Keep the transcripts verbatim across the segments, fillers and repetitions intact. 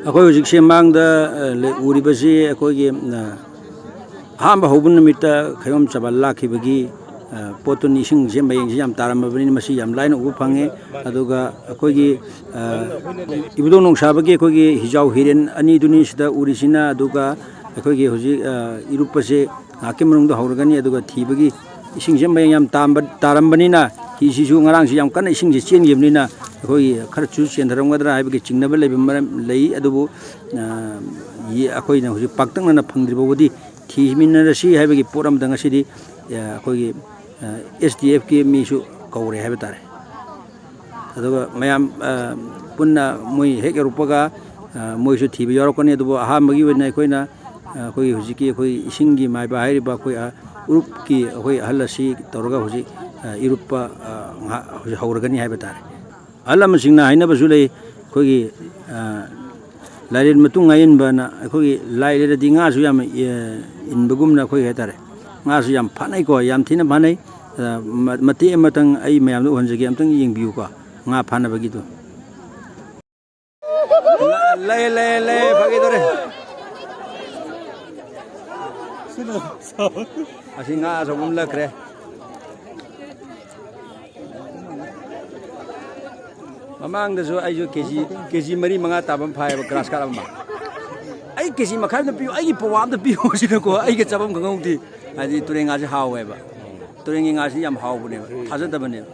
ꯑꯩꯈꯣꯏ ꯍꯧꯖꯤꯛꯁꯦ ꯃꯥꯡꯗ, ꯑ, ꯂꯩ-, ꯎꯔꯤꯕꯁꯤ ꯑꯩꯈꯣꯏꯒꯤ, ꯑ, ꯑꯍꯥꯟꯕ ꯍꯧꯕ ꯅꯨꯃꯤꯠꯇ ꯈꯌꯣꯝ ꯆꯕꯥꯜ ꯂꯥꯛꯈꯤꯕꯒꯤ, ꯑ, ꯄꯣꯠꯇꯨꯅꯤ꯫ ꯏꯁꯤꯡꯁꯦ ꯃꯌꯦꯡꯁꯦ ꯌꯥꯝ ꯇꯥꯔꯝꯃꯕꯅꯤꯅ ꯃꯁꯤ ꯌꯥꯝ ꯂꯥꯏꯅ ꯎꯕ ꯐꯪꯉꯦ꯫ ꯑꯗꯨꯒ ꯑꯩꯈꯣꯏꯒꯤ, ꯑ, ꯏꯕꯨꯙꯧ ꯅꯣꯡꯁꯥꯕꯒꯤ ꯑꯩꯈꯣꯏꯒꯤ ꯍꯤꯖꯥꯎ ꯍꯤꯔꯦꯟ ꯑꯅꯤꯗꯨꯅꯤ ꯁꯤꯗ ꯎꯔꯤꯁꯤꯅ꯫ ꯑꯗꯨꯒ ꯑꯩꯈꯣꯏꯒꯤ ꯍꯧꯖꯤꯛ, ꯑ, ꯏꯔꯨꯞꯄꯁꯦ ꯉꯥꯏꯍꯥꯛꯀꯤ ꯃꯅꯨꯡꯗ ꯍꯧꯔꯒꯅꯤ꯫ ꯑꯗꯨꯒ ꯊꯤꯕꯒꯤ ꯏꯁꯤꯡꯁꯦ ꯃꯌꯦꯡ ꯌꯥꯝ ꯇꯥꯝꯕ-, ꯇꯥꯔꯝꯕꯅꯤꯅ ꯍꯤꯁꯤꯁꯨ ꯉꯔꯥꯡꯁꯤ ꯌꯥꯝ ꯀꯟꯅ ꯏꯁꯤꯡꯁꯦ ꯆꯦꯟꯈꯤꯕꯅꯤꯅ ꯑꯩꯈꯣꯏꯒꯤ ꯈꯔꯁꯨ ꯆꯦꯟꯊꯔꯝꯒꯗ꯭ꯔꯥ ꯍꯥꯏꯕꯒꯤ ꯆꯤꯡꯅꯕ ꯂꯩꯕ ꯃꯔꯝ ꯂꯩ꯫ ꯑꯗꯨꯕꯨ, ꯑ, ꯌꯦ-, ꯑꯩꯈꯣꯏꯅ ꯍꯧꯖꯤꯛ ꯄꯥꯛꯇꯛꯅꯅ ꯐꯪꯗ꯭ꯔꯤ ꯐꯥꯎꯕꯗꯤ ꯊꯤꯃꯤꯟꯅꯔꯁꯤ ꯍꯥꯏꯕꯒꯤ ꯄꯣꯠ ꯑꯃꯗ ꯉꯁꯤꯗꯤ, ꯑ, ꯑꯩꯈꯣꯏꯒꯤ, ꯑ, ꯑꯦꯁ ꯗꯤ ꯑꯦꯐꯀꯤ ꯃꯤꯁꯨ ꯀꯧꯔꯦ ꯍꯥꯏꯕ ꯇꯥꯔꯦ꯫ ꯑꯗꯨꯒ ꯃꯌꯥꯝ, ꯑ, ꯄꯨꯟꯅ ꯃꯣꯏ ꯍꯦꯛ ꯌꯧꯔꯛꯄꯒ, ꯑ, ꯃꯣꯏꯁꯨ ꯊꯤꯕ ꯌꯥꯎꯔꯛꯀꯅꯤ꯫ ꯑꯗꯨꯕꯨ ꯑꯍꯥꯟꯕꯒꯤ ꯑꯣꯏꯅ ꯑꯩꯈꯣꯏꯅ, ꯑ, ꯑꯩꯈꯣꯏꯒꯤ ꯍꯧꯖꯤꯛꯀꯤ ꯑꯩꯈꯣꯏ ꯏꯁꯤꯡꯒꯤ ꯃꯥꯏꯕ ꯍꯥꯏꯔꯤꯕ ꯑꯩꯈꯣꯏ, ꯑ, ꯎꯔꯨꯞꯀꯤ ꯑꯩꯈꯣꯏ ꯑꯍꯜ ꯑꯁꯤ ꯇꯧꯔꯒ ꯍꯧꯖꯤꯛ, ꯑ, ꯏꯔꯨꯞꯄ, ꯑ, ꯉꯥꯏꯍꯥꯛ ꯍꯧꯖꯤꯛ ꯍꯧꯔꯒꯅꯤ ꯍꯥꯏꯕ ꯇꯥꯔꯦ꯫ ꯑꯍꯜ ꯂꯃꯟꯁꯤꯡꯅ ꯍꯥꯏꯅꯕꯁꯨ ꯂꯩ, ꯑꯩꯈꯣꯏꯒꯤ, ꯑ, ꯂꯥꯏꯔꯦꯟ ꯃꯇꯨꯡ ꯉꯥ ꯏꯟꯕꯅ ꯑꯩꯈꯣꯏꯒꯤ ꯂꯥꯏ ꯂꯩꯔꯗꯤ ꯉꯥꯁꯨ ꯌꯥꯝ, ꯑ, ꯏꯟꯕꯒꯨꯝꯅ ꯑꯩꯈꯣꯏ ꯍꯥꯏꯇꯥꯔꯦ꯫ ꯉꯥꯁꯨ ꯌꯥꯝ ꯐꯥꯅꯩꯀꯣ, ꯌꯥꯝ ꯊꯤꯅ ꯐꯥꯅꯩ꯫ ꯑ, ꯃ-, ꯃꯇꯦꯛ ꯑꯃꯇꯪ ꯑꯩ ꯃꯌꯥꯝꯗ ꯎꯍꯟꯖꯒꯦ, ꯑꯝꯇꯪ ꯌꯦꯡꯕꯤꯌꯨꯀꯣ, ꯉꯥ ꯐꯥꯅꯕꯒꯤꯗꯣ꯫ ꯂꯩ, ꯂꯩ, ꯂꯩ, ꯐꯥꯒꯦ ꯇꯧꯔꯦ꯫ ꯑꯁꯤ ꯉꯥ ꯑꯆꯧꯕ ꯑꯃ ꯂꯛꯈ꯭ꯔꯦ꯫ ꯃꯃꯥꯡꯗꯁꯨ ꯑꯩꯁꯨ ꯀꯦ ꯖꯤ, ꯀꯦ ꯖꯤ ꯃꯔꯤ ꯃꯉꯥ ꯇꯥꯕ ꯑꯃ ꯐꯥꯏꯌꯦꯕ, ꯒ꯭ꯔꯥꯁ ꯀꯥꯔꯞ ꯑꯃ꯫ ꯑꯩ ꯀꯦ ꯖꯤ ꯃꯈꯥꯏ ꯑꯝꯇ ꯄꯤꯌꯨ, ꯑꯩꯒꯤ ꯄꯋꯥ ꯑꯝꯇ ꯄꯤꯌꯨ ꯁꯤꯅꯀꯣ, ꯑꯩꯒ ꯆꯥꯐꯝ ꯈꯪꯍꯧꯗꯦ꯫ ꯍꯥꯏꯗꯤ ꯇꯨꯔꯦꯟ ꯉꯥꯁꯦ ꯍꯥꯎꯋꯦꯕ꯫ ꯇꯨꯔꯦꯟꯒꯤ ꯉꯥꯁꯤ ꯌꯥꯝ ꯍꯥꯎꯕꯅꯦꯕ, ꯊꯥꯖꯗꯕꯅꯦꯕ꯫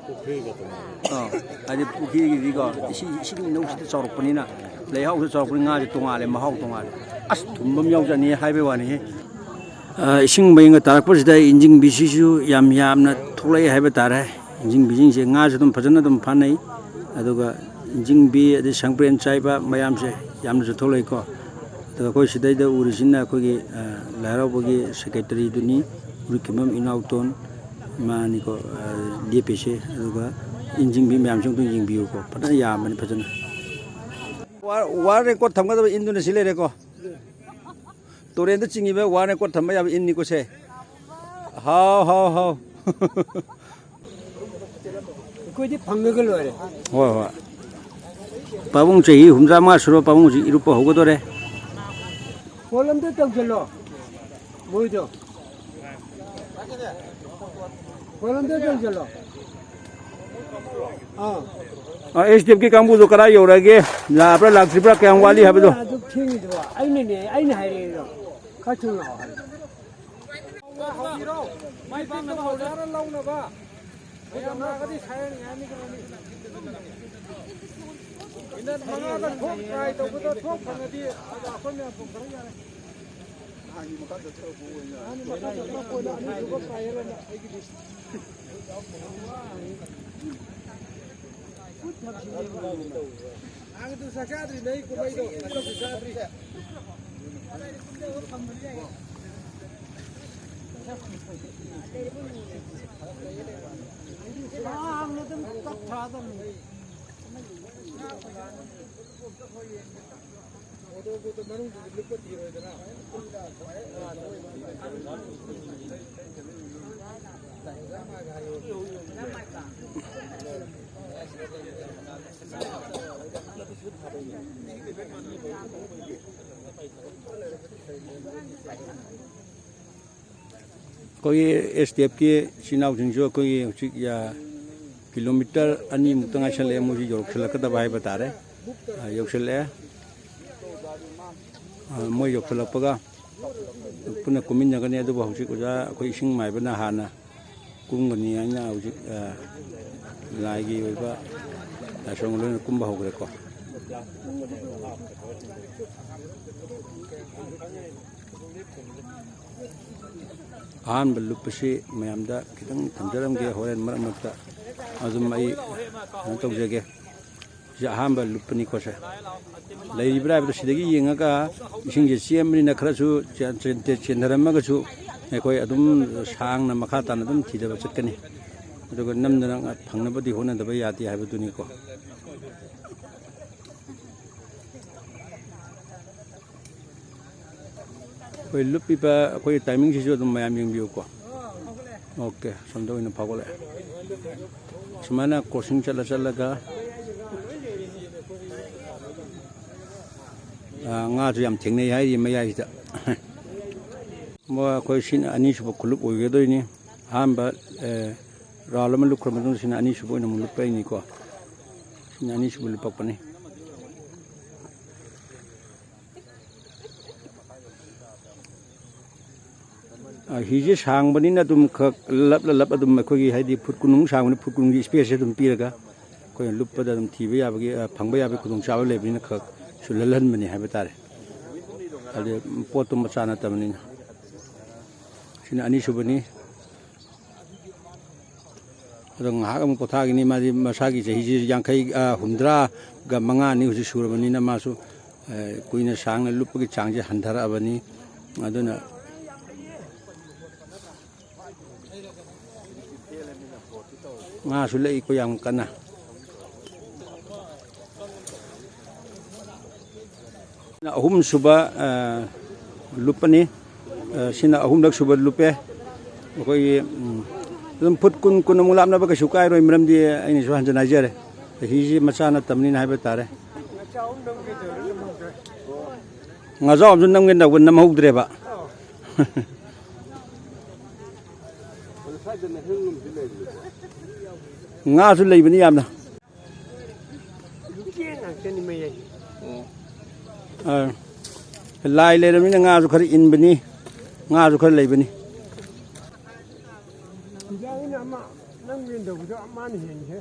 ꯑꯥ, ꯍꯥꯏꯗꯤ ꯄꯨꯈ꯭ꯔꯤꯒꯤꯗꯤꯀꯣ, ꯏꯁꯤꯡ, ꯏꯁꯤꯡ ꯏꯅꯧꯁꯤꯗ ꯆꯥꯎꯔꯛꯄꯅꯤꯅ, ꯂꯩꯍꯥꯎꯁꯨ ꯆꯥꯎꯔꯛꯄꯅꯤꯅ, ꯉꯥꯁꯦ ꯇꯣꯉꯥꯜꯂꯦ, ꯃꯍꯥꯎ ꯇꯣꯉꯥꯜꯂꯦ꯫ ꯑꯁ, ꯊꯨꯝꯕ ꯑꯃ ꯌꯥꯎꯖꯅꯤ ꯍꯥꯏꯕꯩ ꯋꯥꯅꯤꯍꯦ꯫ ꯑ, ꯏꯁꯤꯡ ꯃꯌꯦꯡꯒ ꯇꯥꯔꯛꯄꯁꯤꯗ ꯏꯟꯖꯤꯡꯕꯤꯁꯤꯁꯨ ꯌꯥꯝ ꯌꯥꯝꯅ ꯊꯣꯛꯂꯛꯑꯦ ꯍꯥꯏꯕ ꯇꯥꯔꯦ꯫ ꯏꯟꯖꯤꯡꯕꯤꯁꯤꯡꯁꯦ ꯉꯥꯁꯨ ꯑꯗꯨꯝ ꯐꯖꯅ ꯑꯗꯨꯝ ꯐꯥꯅꯩ꯫ ꯑꯗꯨꯒ ꯏꯟꯖꯤꯡꯕꯤ, ꯑꯗꯩ ꯁꯪꯄ꯭ꯔꯦꯟ ꯆꯥꯏꯕ ꯃꯌꯥꯝꯁꯦ ꯌꯥꯝꯅꯁꯨ ꯊꯣꯛꯂꯛꯏꯀꯣ꯫ ꯑꯗꯨꯒ ꯑꯩꯈꯣꯏ ꯁꯤꯗꯩꯗ ꯎꯔꯤꯁꯤꯅ ꯑꯩꯈꯣꯏꯒꯤ, ꯑ, ꯂꯥꯏ ꯍꯔꯥꯎꯕꯒꯤ ꯁꯦꯀ꯭ꯔꯦꯇꯔꯤꯗꯨꯅꯤ, ꯎꯔꯤꯛꯈꯤꯕꯝ ꯏꯅꯥꯎꯇꯣꯟ, ꯃꯥꯅꯤꯀꯣ, ꯑ, ꯂꯦꯞꯄꯤꯁꯦ꯫ ꯑꯗꯨꯒ ꯏꯟꯖꯤꯡꯕꯤ ꯃꯌꯥꯝꯁꯨ ꯑꯝꯇꯪ ꯌꯦꯡꯕꯤꯌꯨꯀꯣ, ꯐꯖꯅ ꯌꯥꯝꯕꯅꯤ ꯐꯖꯅ꯫ ꯋꯥꯔ-, ꯋꯥꯔ ꯔꯦꯀꯣꯔꯠ ꯊꯝꯒꯗꯕ ꯏꯟꯗꯨꯅ ꯁꯤ ꯂꯩꯔꯦꯀꯣ꯫ ꯇꯨꯔꯦꯟꯗ ꯆꯤꯡꯉꯤꯕ ꯋꯥꯔ ꯔꯦꯀꯣꯔꯠ ꯊꯝꯕ ꯌꯥꯕ ꯏꯟꯅꯤꯀꯣ ꯁꯦ꯫ ꯍꯥꯎ, ꯍꯥꯎ, ꯍꯥꯎ꯫ ꯑꯩꯈꯣꯏꯗꯤ ꯐꯪꯉꯒ ꯂꯣꯏꯔꯦ꯫ ꯍꯣꯏ, ꯍꯣꯏ꯫ ꯄꯥꯕꯨꯡ ꯆꯍꯤ ꯍꯨꯝꯗ꯭ꯔꯥ ꯃꯉꯥ ꯁꯨꯔꯕ ꯄꯥꯕꯨꯡ ꯍꯧꯖꯤꯛ ꯏꯔꯨꯞꯄ ꯍꯧꯒꯗꯣꯔꯦ꯫ ꯐꯣꯟ ꯑꯝꯇ ꯇꯧꯁꯜꯂꯣ ꯃꯣꯏꯗꯣ꯫ ꯐꯣꯟ ꯑꯝꯇ ꯇꯧꯁꯜꯂꯣ꯫ ꯑꯥ꯫ ꯑꯦꯁ ꯗꯤ ꯑꯦꯐꯀꯤ ꯀꯥꯡꯕꯨꯗꯣ ꯀꯗꯥꯏ ꯌꯧꯔꯒꯦ? ꯂꯥꯛꯑꯕ꯭ꯔꯥ ꯂꯥꯛꯇ꯭ꯔꯤꯕ꯭ꯔꯥ, ꯀꯌꯥꯝ ꯋꯥꯠꯂꯤ ꯍꯥꯏꯕꯗꯣ? ꯑꯗꯨ ꯊꯦꯡꯉꯤꯗꯨꯕꯣ? ꯑꯩꯅꯅꯦ, ꯑꯩꯅ ꯍꯥꯏꯔꯛꯑꯦꯗꯣ꯫ ꯈꯔ ꯊꯨꯅ ꯂꯥꯛꯑꯣ ꯍꯥꯏꯕ꯫ ꯍꯧꯕꯤꯔꯣ꯫ ꯃꯥꯏ ꯄꯥꯛꯅꯕ ꯑꯣꯖꯥꯅ ꯂꯧꯅꯕ꯫ ꯃꯌꯥꯝ ꯂꯥꯛꯑꯒꯗꯤ ꯁꯥꯏꯔꯅꯤ ꯍꯥꯏꯅꯤ ꯀꯩꯅꯣꯅꯤ꯫ ꯃꯤꯅꯠ ꯃꯉꯥꯗ ꯊꯣꯛ try ꯇꯧꯕꯗ ꯊꯣꯛ ꯐꯪꯉꯗꯤ ꯑꯩꯈꯣꯏ ꯃꯌꯥꯝ ꯄꯨꯡ ꯇꯔꯨꯛ ꯌꯥꯔꯦ꯫ ꯅꯍꯥꯟꯒꯤ ꯃꯈꯥ ꯆꯠꯊꯔꯛꯄ ꯑꯣꯏꯅ꯫ ꯅꯍꯥꯟꯒꯤ ꯃꯈꯥ ꯆꯠꯊꯔꯛꯄ ꯑꯣꯏꯅ ꯑꯅꯤꯁꯨꯕ trial ꯑꯃ ꯑꯩꯒꯤꯗꯤ꯫ ꯅꯍꯥꯟꯒꯤꯗꯨ ꯆꯥꯛ ꯆꯥꯗ꯭ꯔꯤꯅꯦ ꯑꯩ ꯀꯨꯝꯍꯩꯗꯣ꯫ ꯍꯟꯗꯛꯁꯨ ꯆꯥꯗ꯭ꯔꯤ꯫ ꯑꯩꯈꯣꯏꯒꯤ ꯑꯦꯁ ꯗꯤ ꯑꯦꯐꯀꯤ ꯏꯆꯤꯟ ꯏꯅꯥꯎꯁꯤꯡꯁꯨ ꯑꯩꯈꯣꯏꯒꯤ ꯍꯧꯖꯤꯛ, ꯑ, ꯀꯤꯂꯣꯃꯤꯇꯔ ꯑꯅꯤꯃꯨꯛꯇ ꯉꯥꯏꯁꯜꯂꯛꯑꯦ, ꯃꯣꯏꯁꯨ ꯌꯧꯔꯛꯁꯜꯂꯛꯀꯗꯕ ꯍꯥꯏꯕ ꯇꯥꯔꯦ꯫ ꯑ, ꯌꯧꯁꯜꯂꯛꯑꯦ꯫ ꯑ, ꯃꯣꯏ ꯌꯧꯁꯜꯂꯛꯄꯒ ꯄꯨꯟꯅ ꯀꯨꯝꯃꯤꯟꯅꯒꯅꯤ꯫ ꯑꯗꯨꯕꯨ ꯍꯧꯖꯤꯛ ꯑꯣꯖꯥ ꯑꯩꯈꯣꯏ ꯏꯁꯤꯡ ꯃꯥꯏꯕꯅ ꯍꯥꯟꯅ ꯀꯨꯝꯒꯅꯤ ꯍꯥꯏꯅ ꯍꯧꯖꯤꯛ, ꯑ, ꯂꯥꯏꯒꯤ ꯑꯣꯏꯕ ꯂꯥꯏꯁꯣꯟ ꯂꯣꯏꯅ ꯀꯨꯝꯕ ꯍꯧꯈ꯭ꯔꯦꯀꯣ꯫ ꯑꯍꯥꯟꯕ ꯂꯨꯞꯄꯁꯤ ꯃꯌꯥꯝꯗ ꯈꯤꯇꯪ ꯊꯝꯖꯔꯝꯒꯦ, ꯍꯣꯔꯦꯟ ꯃꯔꯛ ꯃꯔꯛꯇ ꯑꯗꯨꯝ ꯑꯩ ꯀꯩꯅꯣ ꯇꯧꯖꯒꯦ꯫ ꯁꯤ ꯑꯍꯥꯟꯕ ꯂꯨꯞꯄꯅꯤꯀꯣ ꯁꯦ꯫ ꯂꯩꯔꯤꯕ꯭ꯔꯥ ꯍꯥꯏꯕꯗꯣ ꯁꯤꯗꯒꯤ ꯌꯦꯡꯉꯒ ꯏꯁꯤꯡꯁꯦ ꯆꯦꯟꯕꯅꯤꯅ ꯈꯔꯁꯨ ꯆꯦꯟ-, ꯆꯦꯟ-, ꯆꯦꯟꯊꯔꯝꯃꯒꯁꯨ ꯑꯩꯈꯣꯏ ꯑꯗꯨꯝ ꯁꯥꯡꯅ ꯃꯈꯥ ꯇꯥꯅ ꯑꯗꯨꯝ ꯊꯤꯗꯕ ꯆꯠꯀꯅꯤ꯫ ꯑꯗꯨꯒ ꯅꯝꯗꯅ ꯐꯪꯅꯕꯗꯤ ꯍꯣꯠꯅꯗꯕ ꯌꯥꯗꯦ ꯍꯥꯏꯕꯗꯨꯅꯤꯀꯣ꯫ ꯑꯩꯈꯣꯏ ꯂꯨꯞꯄꯤꯕ ꯑꯩꯈꯣꯏꯒꯤ timing ꯁꯤꯁꯨ ꯑꯗꯨꯝ ꯃꯌꯥꯝ ꯌꯦꯡꯕꯤꯌꯨꯀꯣ꯫ Okay, ꯁꯣꯝꯗ ꯑꯣꯏꯅ ꯐꯥꯎꯒꯠꯂꯛꯑꯦ꯫ ꯁꯨꯃꯥꯏꯅ crossing ꯆꯠꯂ ꯆꯠꯂꯒ ꯑ, ꯉꯥꯁꯨ ꯌꯥꯝ ꯊꯦꯡꯅꯩ ꯍꯥꯏꯔꯤ ꯃꯌꯥꯏꯁꯤꯗ꯫ ꯃꯣꯏ ꯑꯩꯈꯣꯏ ꯁꯤꯅ ꯑꯅꯤꯁꯨꯕ ꯈꯨꯂꯨꯞ ꯑꯣꯏꯒꯗꯣꯏꯅꯤ꯫ ꯑꯍꯥꯟꯕ, ꯑ, ꯔꯥꯎꯟ ꯑꯃ ꯂꯨꯞꯈ꯭ꯔ ꯃꯇꯨꯡꯗ ꯁꯤꯅ ꯑꯅꯤꯁꯨꯕ ꯑꯣꯏꯅ ꯑꯃꯨꯛ ꯂꯨꯞꯄꯛꯏꯅꯤꯀꯣ꯫ ꯁꯤꯅ ꯑꯅꯤꯁꯨꯕ ꯂꯨꯞꯄꯛꯄꯅꯤ꯫ ꯑ, ꯍꯤꯁꯦ ꯁꯥꯡꯕꯅꯤꯅ ꯑꯗꯨꯝ ꯈꯛ ꯂꯞꯂ ꯂꯞ ꯑꯗꯨꯝ ꯑꯩꯈꯣꯏꯒꯤ ꯍꯥꯏꯗꯤ ꯐꯨꯠ ꯀꯨꯟꯃꯨꯛ ꯁꯥꯡꯕꯅꯤ, ꯐꯨꯠ ꯀꯨꯟꯒꯤ ꯏꯁꯄꯦꯁꯁꯦ ꯑꯗꯨꯝ ꯄꯤꯔꯒ ꯑꯩꯈꯣꯏꯅ ꯂꯨꯞꯄꯗ ꯑꯗꯨꯝ ꯊꯤꯕ ꯌꯥꯕꯒꯤ, ꯑ, ꯐꯪꯕ ꯌꯥꯕꯒꯤ ꯈꯨꯗꯣꯡꯆꯥꯕ ꯂꯩꯕꯅꯤꯅ ꯈꯛ ꯁꯨꯜꯍꯜꯍꯟꯕꯅꯤ ꯍꯥꯏꯕ ꯇꯥꯔꯦ꯫ ꯍꯥꯏꯗꯤ ꯄꯣꯠꯇꯣ ꯃꯆꯥ ꯅꯠꯇꯕꯅꯤꯅ꯫ ꯁꯤꯅ ꯑꯅꯤꯁꯨꯕꯅꯤ꯫ ꯑꯗꯣ ꯉꯥꯏꯍꯥꯛ ꯑꯃꯨꯛ ꯄꯣꯊꯥꯒꯤꯅꯤ꯫ ꯃꯥꯗꯤ ꯃꯁꯥꯒꯤ ꯆꯍꯤꯁꯤ ꯌꯥꯡꯈꯩ, ꯑ, ꯍꯨꯝꯗ꯭ꯔꯥꯒ ꯃꯉꯥꯅꯤ ꯍꯧꯖꯤꯛ ꯁꯨꯔꯕꯅꯤꯅ ꯃꯥꯁꯨ, ꯑ, ꯀꯨꯏꯅ ꯁꯥꯡꯅ ꯂꯨꯞꯄꯒꯤ ꯆꯥꯡꯁꯦ ꯍꯟꯊꯔꯛꯑꯕꯅꯤ꯫ ꯑꯗꯨꯅ ꯉꯥꯁꯨ ꯂꯛꯏꯀꯣ ꯌꯥꯝ ꯀꯟꯅ꯫ ꯑꯍꯨꯝꯁꯨꯕ, ꯑ, ꯂꯨꯞꯄꯅꯤ꯫ ꯑ, ꯁꯤꯅ ꯑꯍꯨꯝꯂꯛ ꯁꯨꯕ ꯂꯨꯞꯄꯦ꯫ ꯑꯩꯈꯣꯏꯒꯤ, ꯎꯝ, ꯑꯗꯨꯝ ꯐꯨꯠ ꯀꯨꯟ, ꯀꯨꯟ ꯑꯃꯨꯛ ꯂꯥꯞꯅꯕ ꯀꯩꯁꯨ ꯀꯥꯏꯔꯣꯏ, ꯃꯔꯝꯗꯤ ꯑꯩꯅꯁꯨ ꯍꯟꯖꯟ ꯍꯥꯏꯖꯔꯦ, ꯆꯍꯤꯁꯤ ꯃꯆꯥ ꯅꯠꯇꯕꯅꯤꯅ ꯍꯥꯏꯕ ꯇꯥꯔꯦ꯫ ꯉꯥꯖꯥꯎ ꯑꯃꯁꯨ ꯅꯝꯒꯦ ꯇꯧꯕ ꯅꯝꯍꯧꯗ꯭ꯔꯦꯕ꯫ ꯉꯥꯁꯨ ꯂꯩꯕꯅꯤ ꯌꯥꯝꯅ꯫ ꯂꯨꯀꯦ ꯉꯥꯛꯇꯅꯤ ꯃꯌꯥꯏ꯫ ꯑꯥ, ꯂꯥꯏ ꯂꯩꯔꯕꯅꯤꯅ ꯉꯥꯁꯨ ꯈꯔ ꯏꯟꯕꯅꯤ, ꯉꯥꯁꯨ ꯈꯔ ꯂꯩꯕꯅꯤ꯫ ꯏꯟꯖꯥꯡꯒꯤꯅ ꯑꯃ, ꯅꯪ ꯌꯦꯟ ꯇꯧꯕꯗꯣ ꯑꯃꯅ ꯍꯦꯟꯈ꯭ꯔꯦ꯫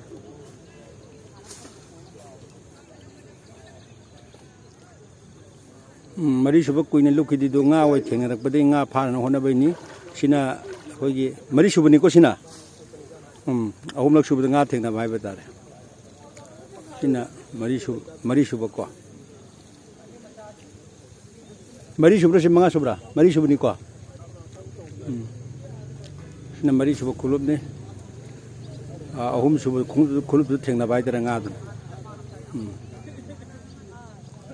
ꯎꯝ, ꯃꯔꯤꯁꯨꯕ ꯀꯨꯏꯅ ꯂꯨꯞꯈꯤꯗꯤꯗꯨ ꯉꯥ ꯑꯣꯏ ꯊꯦꯡꯅꯔꯛꯄꯗꯒꯤ ꯉꯥ ꯐꯥꯅꯅ ꯍꯣꯠꯅꯕꯩꯅꯤ꯫ ꯁꯤꯅ ꯑꯩꯈꯣꯏꯒꯤ ꯃꯔꯤꯁꯨꯕꯅꯤꯀꯣ ꯁꯤꯅ꯫ ꯎꯝ, ꯑꯍꯨꯝꯂꯛ ꯁꯨꯕꯗ ꯉꯥ ꯊꯦꯡꯅꯕ ꯍꯥꯏꯕ ꯇꯥꯔꯦ꯫ ꯁꯤꯅ ꯃꯔꯤꯁꯨ-, ꯃꯔꯤꯁꯨꯕꯀꯣ꯫ ꯃꯔꯤꯁꯨꯕ꯭ꯔꯥ ꯁꯤ ꯃꯉꯥꯁꯨꯕ꯭ꯔꯥ? ꯃꯔꯤꯁꯨꯕꯅꯤꯀꯣ꯫ ꯎꯝ꯫ ꯁꯤꯅ ꯃꯔꯤꯁꯨꯕ ꯈꯨꯂꯨꯞꯅꯤ꯫ ꯑ, ꯑꯍꯨꯝꯁꯨꯕ ꯈꯣꯡ-, ꯈꯨꯂꯨꯞꯇꯨ ꯊꯦꯡꯅꯕ ꯍꯥꯏꯇꯥꯔꯦ ꯉꯥꯗꯨꯅ꯫ ꯎꯝ꯫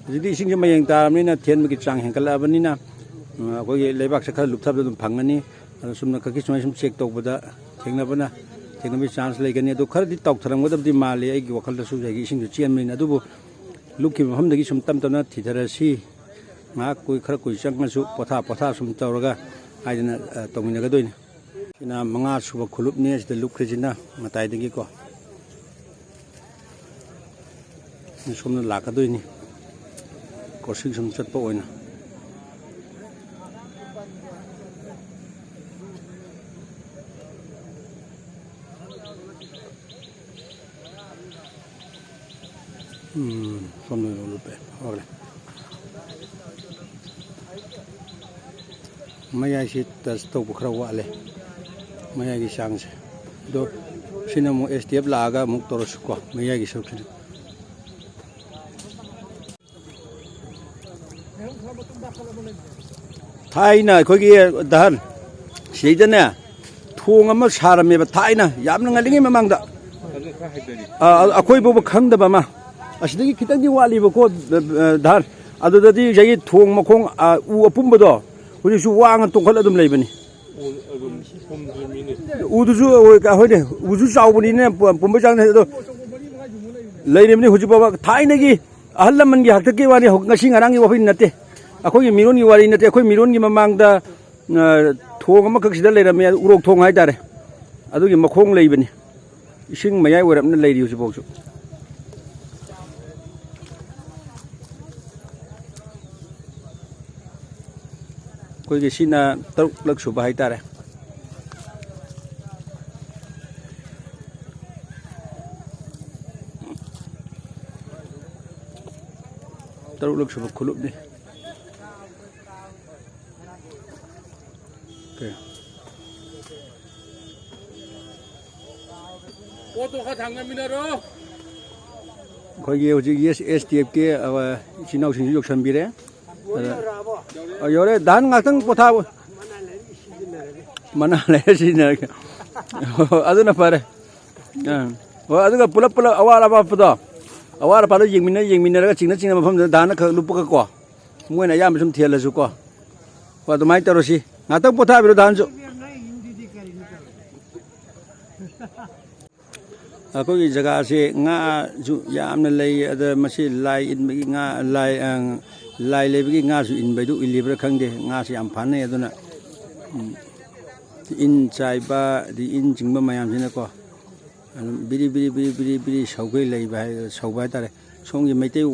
ꯍꯧꯖꯤꯛꯇꯤ ꯏꯁꯤꯡꯁꯦ ꯃꯌꯦꯡ ꯇꯥꯔꯕꯅꯤꯅ ꯊꯦꯟꯕꯒꯤ ꯆꯥꯡ ꯍꯦꯟꯒꯠꯂꯛꯑꯕꯅꯤꯅ, ꯑ, ꯑꯩꯈꯣꯏꯒꯤ ꯂꯩꯕꯥꯛꯁꯦ ꯈꯔ ꯂꯨꯞꯊꯕꯗ ꯑꯗꯨꯝ ꯐꯪꯒꯅꯤ꯫ ꯑꯗꯣ ꯁꯨꯝꯅ ꯈꯛꯀꯤ ꯁꯨꯃꯥꯏꯅ ꯁꯨꯝ ꯆꯦꯛ ꯇꯧꯕꯗ ꯊꯦꯡꯅꯕꯅ, ꯊꯦꯡꯅꯕꯒꯤ ꯆꯥꯟꯁ ꯂꯩꯒꯅꯤ꯫ ꯑꯗꯣ ꯈꯔꯗꯤ ꯇꯥꯎꯊꯔꯝꯒꯗꯕꯗꯤ ꯃꯥꯜꯂꯤ ꯑꯩꯒꯤ ꯋꯥꯈꯜꯗꯁꯨ, ꯉꯁꯥꯏꯒꯤ ꯏꯁꯤꯡꯁꯨ ꯆꯦꯟꯕꯅꯤꯅ꯫ ꯑꯗꯨꯕꯨ ꯂꯨꯞꯈꯤꯕ ꯃꯐꯝꯗꯒꯤ ꯁꯨꯝ ꯇꯞ ꯇꯞꯅ ꯊꯤꯊꯔꯁꯤ꯫ ꯉꯥꯏꯍꯥꯛ ꯀꯨꯏ-, ꯈꯔ ꯀꯨꯏ ꯆꯪꯉꯁꯨ ꯄꯣꯊꯥ ꯄꯣꯊꯥ ꯁꯨꯝ ꯇꯧꯔꯒ ꯍꯥꯏꯗꯅ, ꯑ, ꯇꯧꯃꯤꯟꯅꯒꯗꯣꯏꯅꯤ꯫ ꯁꯤꯅ ꯃꯉꯥ ꯁꯨꯕ ꯈꯨꯂꯨꯞꯅꯤ ꯑꯁꯤꯗ ꯂꯨꯞꯈ꯭ꯔꯤꯁꯤꯅ ꯃꯇꯥꯏꯗꯒꯤꯀꯣ꯫ ꯁꯣꯝꯗ ꯂꯥꯛꯀꯗꯣꯏꯅꯤ꯫ ꯀ꯭ꯔꯣꯁꯤꯡ ꯁꯨꯝ ꯆꯠꯄ ꯑꯣꯏꯅ꯫ ꯎꯝ, ꯁꯣꯝꯗ ꯑꯣꯏꯅ ꯎꯠꯂꯨꯄꯦ꯫ ꯍꯧꯔꯦ꯫ ꯃꯌꯥꯏꯁꯤ ꯇꯁ ꯇꯧꯕ ꯈꯔ ꯋꯥꯠꯂꯦ꯫ ꯃꯌꯥꯏꯒꯤ ꯆꯥꯡꯁꯦ꯫ ꯑꯗꯣ ꯁꯤꯅ ꯑꯃꯨꯛ ꯑꯦꯁ ꯇꯤ ꯑꯦꯐ ꯂꯥꯛꯑꯒ ꯑꯃꯨꯛ ꯇꯧꯔꯁꯨꯀꯣ, ꯃꯌꯥꯏꯒꯤ ꯁꯔꯨꯛꯁꯤꯅ꯫ ꯊꯥꯏꯅ ꯑꯩꯈꯣꯏꯒꯤ ꯗꯍꯟ ꯁꯤꯗꯩꯗꯅꯦ, ꯊꯣꯡ ꯑꯃ ꯁꯥꯔꯝꯃꯦꯕ ꯊꯥꯏꯅ, ꯌꯥꯝꯅ ꯉꯜꯂꯤꯉꯩ ꯃꯃꯥꯡꯗ꯫ ꯑꯗꯨ ꯈꯔ ꯍꯥꯏꯗꯔꯤ꯫ ꯑ, ꯑ, ꯑꯩꯈꯣꯏ ꯐꯥꯎꯕ ꯈꯪꯗꯕ ꯑꯃ꯫ ꯑꯁꯤꯗꯒꯤ ꯈꯤꯇꯪꯗꯤ ꯋꯥꯠꯂꯤꯕꯀꯣ, ꯑ, ꯑ, ꯗꯍꯟ꯫ ꯑꯗꯨꯗꯗꯤ ꯉꯁꯥꯏꯒꯤ ꯊꯣꯡ ꯃꯈꯣꯡ, ꯑ, ꯎ ꯑꯄꯨꯝꯕꯗꯣ ꯍꯧꯖꯤꯛꯁꯨ ꯋꯥꯡꯅ ꯇꯣꯡꯈꯠꯂ ꯑꯗꯨꯝ ꯂꯩꯕꯅꯤ꯫ ꯎ ꯑꯗꯨꯝ ꯄꯨꯝꯗ꯭ꯔꯤꯃꯤꯅꯦ꯫ ꯎꯗꯨꯁꯨ, ꯑ, ꯍꯣꯏꯅꯦ, ꯎꯁꯨ ꯆꯥꯎꯕꯅꯤꯅ ꯄꯨ-, ꯄꯨꯝꯕꯩ ꯆꯥꯡ ꯅꯠꯇꯦ, ꯑꯗꯣ ꯂꯩꯔꯤꯕꯅꯤ ꯍꯧꯖꯤꯛ ꯐꯥꯎꯕ꯫ ꯊꯥꯏꯅꯒꯤ ꯑꯍꯜ ꯂꯃꯟꯒꯤ ꯍꯥꯛꯇꯛꯀꯤ ꯋꯥꯅꯤ, ꯍꯧ-, ꯉꯁꯤ ꯉꯔꯥꯡꯒꯤ ꯋꯥꯐꯝ ꯅꯠꯇꯦ꯫ ꯑꯩꯈꯣꯏꯒꯤ ꯃꯤꯔꯣꯟꯒꯤ ꯋꯥꯔꯤ ꯅꯠꯇꯦ꯫ ꯑꯩꯈꯣꯏ ꯃꯤꯔꯣꯟꯒꯤ ꯃꯃꯥꯡꯗ, ꯑ, ꯊꯣꯡ ꯑꯃꯈꯛ ꯁꯤꯗ ꯂꯩꯔꯝꯃꯦ, ꯎꯔꯣꯛ ꯊꯣꯡ ꯍꯥꯏꯇꯥꯔꯦ꯫ ꯑꯗꯨꯒꯤ ꯃꯈꯣꯡ ꯂꯩꯕꯅꯤ꯫ ꯏꯁꯤꯡ ꯃꯌꯥꯏ ꯑꯣꯏꯔꯞꯅ ꯂꯩꯔꯤ ꯍꯧꯖꯤꯛꯐꯥꯎꯁꯨ꯫ ꯑꯩꯈꯣꯏꯒꯤ ꯁꯤꯅ ꯇꯔꯨꯛꯂꯛ ꯁꯨꯕ ꯍꯥꯏꯇꯥꯔꯦ꯫ ꯇꯔꯨꯛꯂꯛ ꯁꯨꯕ ꯈꯨꯂꯨꯞꯅꯤ꯫ ꯄꯣꯠꯇꯣ ꯈꯔ ꯊꯥꯡꯒꯠꯃꯤꯟꯅꯔꯣ꯫ ꯑꯩꯈꯣꯏꯒꯤ ꯍꯧꯖꯤꯛ ꯑꯦꯁ ꯇꯤ ꯑꯦꯐꯀꯤ, ꯑ, ꯏꯆꯤꯟ ꯏꯅꯥꯎꯁꯤꯡꯁꯨ ꯌꯧꯁꯟꯕꯤꯔꯦ꯫ ꯑꯗ, ꯑ, ꯌꯧꯔꯦ꯫ ꯗꯥꯟ ꯉꯥꯛꯇꯪ ꯄꯣꯊꯥꯕ꯫ ꯃꯅꯥ ꯂꯩꯔ ꯁꯤꯖꯤꯟꯅꯔꯒꯦ꯫ ꯑꯗꯨꯅ ꯐꯔꯦ꯫ ꯑ, ꯍꯣꯏ, ꯑꯗꯨꯒ ꯄꯨꯂꯞ ꯄꯨꯂꯞ ꯑꯋꯥꯠ ꯑꯄꯥꯗꯣ, ꯑꯋꯥꯠ ꯑꯄꯥꯗꯣ ꯌꯦꯡꯃꯤꯟꯅ ꯌꯦꯡꯃꯤꯟꯅꯔꯒ ꯆꯤꯡꯅ ꯆꯤꯡꯅ ꯃꯐꯝꯗꯨꯗ ꯗꯥꯟꯅ ꯈꯔ ꯂꯨꯞꯄꯒꯀꯣ, ꯃꯣꯏꯅ ꯑꯌꯥꯝꯕ ꯁꯨꯝ ꯊꯤꯍꯜꯂꯁꯨꯀꯣ꯫ ꯍꯣꯏ, ꯑꯗꯨꯃꯥꯏꯅ ꯇꯧꯔꯁꯤ꯫ ꯉꯥꯛꯇꯪ ꯄꯣꯊꯥꯕꯤꯔꯣ ꯗꯥꯟꯁꯨ꯫ ꯑꯩꯈꯣꯏꯒꯤ ꯖꯒꯥꯁꯦ ꯉꯥꯁꯨ ꯌꯥꯝꯅ ꯂꯩ꯫ ꯑꯗ ꯃꯁꯤ ꯂꯥꯏ ꯏꯟꯕꯒꯤ ꯉꯥ, ꯂꯥꯏ, ꯑ, ꯂꯥꯏ ꯂꯩꯕꯒꯤ ꯉꯥꯁꯨ ꯏꯟꯕꯩꯗꯨ ꯏꯜꯂꯤꯕ꯭ꯔꯥ ꯈꯪꯗꯦ꯫ ꯉꯥꯁꯤ ꯌꯥꯝ ꯐꯥꯅꯩ꯫ ꯑꯗꯨꯅ, ꯎꯝ, ꯏꯟ ꯆꯥꯏꯕ, ꯑꯗꯩ ꯏꯟ ꯆꯤꯡꯕ ꯃꯌꯥꯝꯁꯤꯅꯀꯣ, ꯑꯗꯨꯝ ꯕꯤꯔꯤ ꯕꯤꯔꯤ ꯕꯤꯔꯤ ꯕꯤꯔꯤ ꯕꯤꯔꯤ ꯁꯧꯒꯩ ꯂꯩꯕ ꯍꯥꯏ-, ꯁꯧꯕ ꯍꯥꯏꯇꯥꯔꯦ꯫ ꯁꯣꯝꯒꯤ ꯃꯩꯇꯩ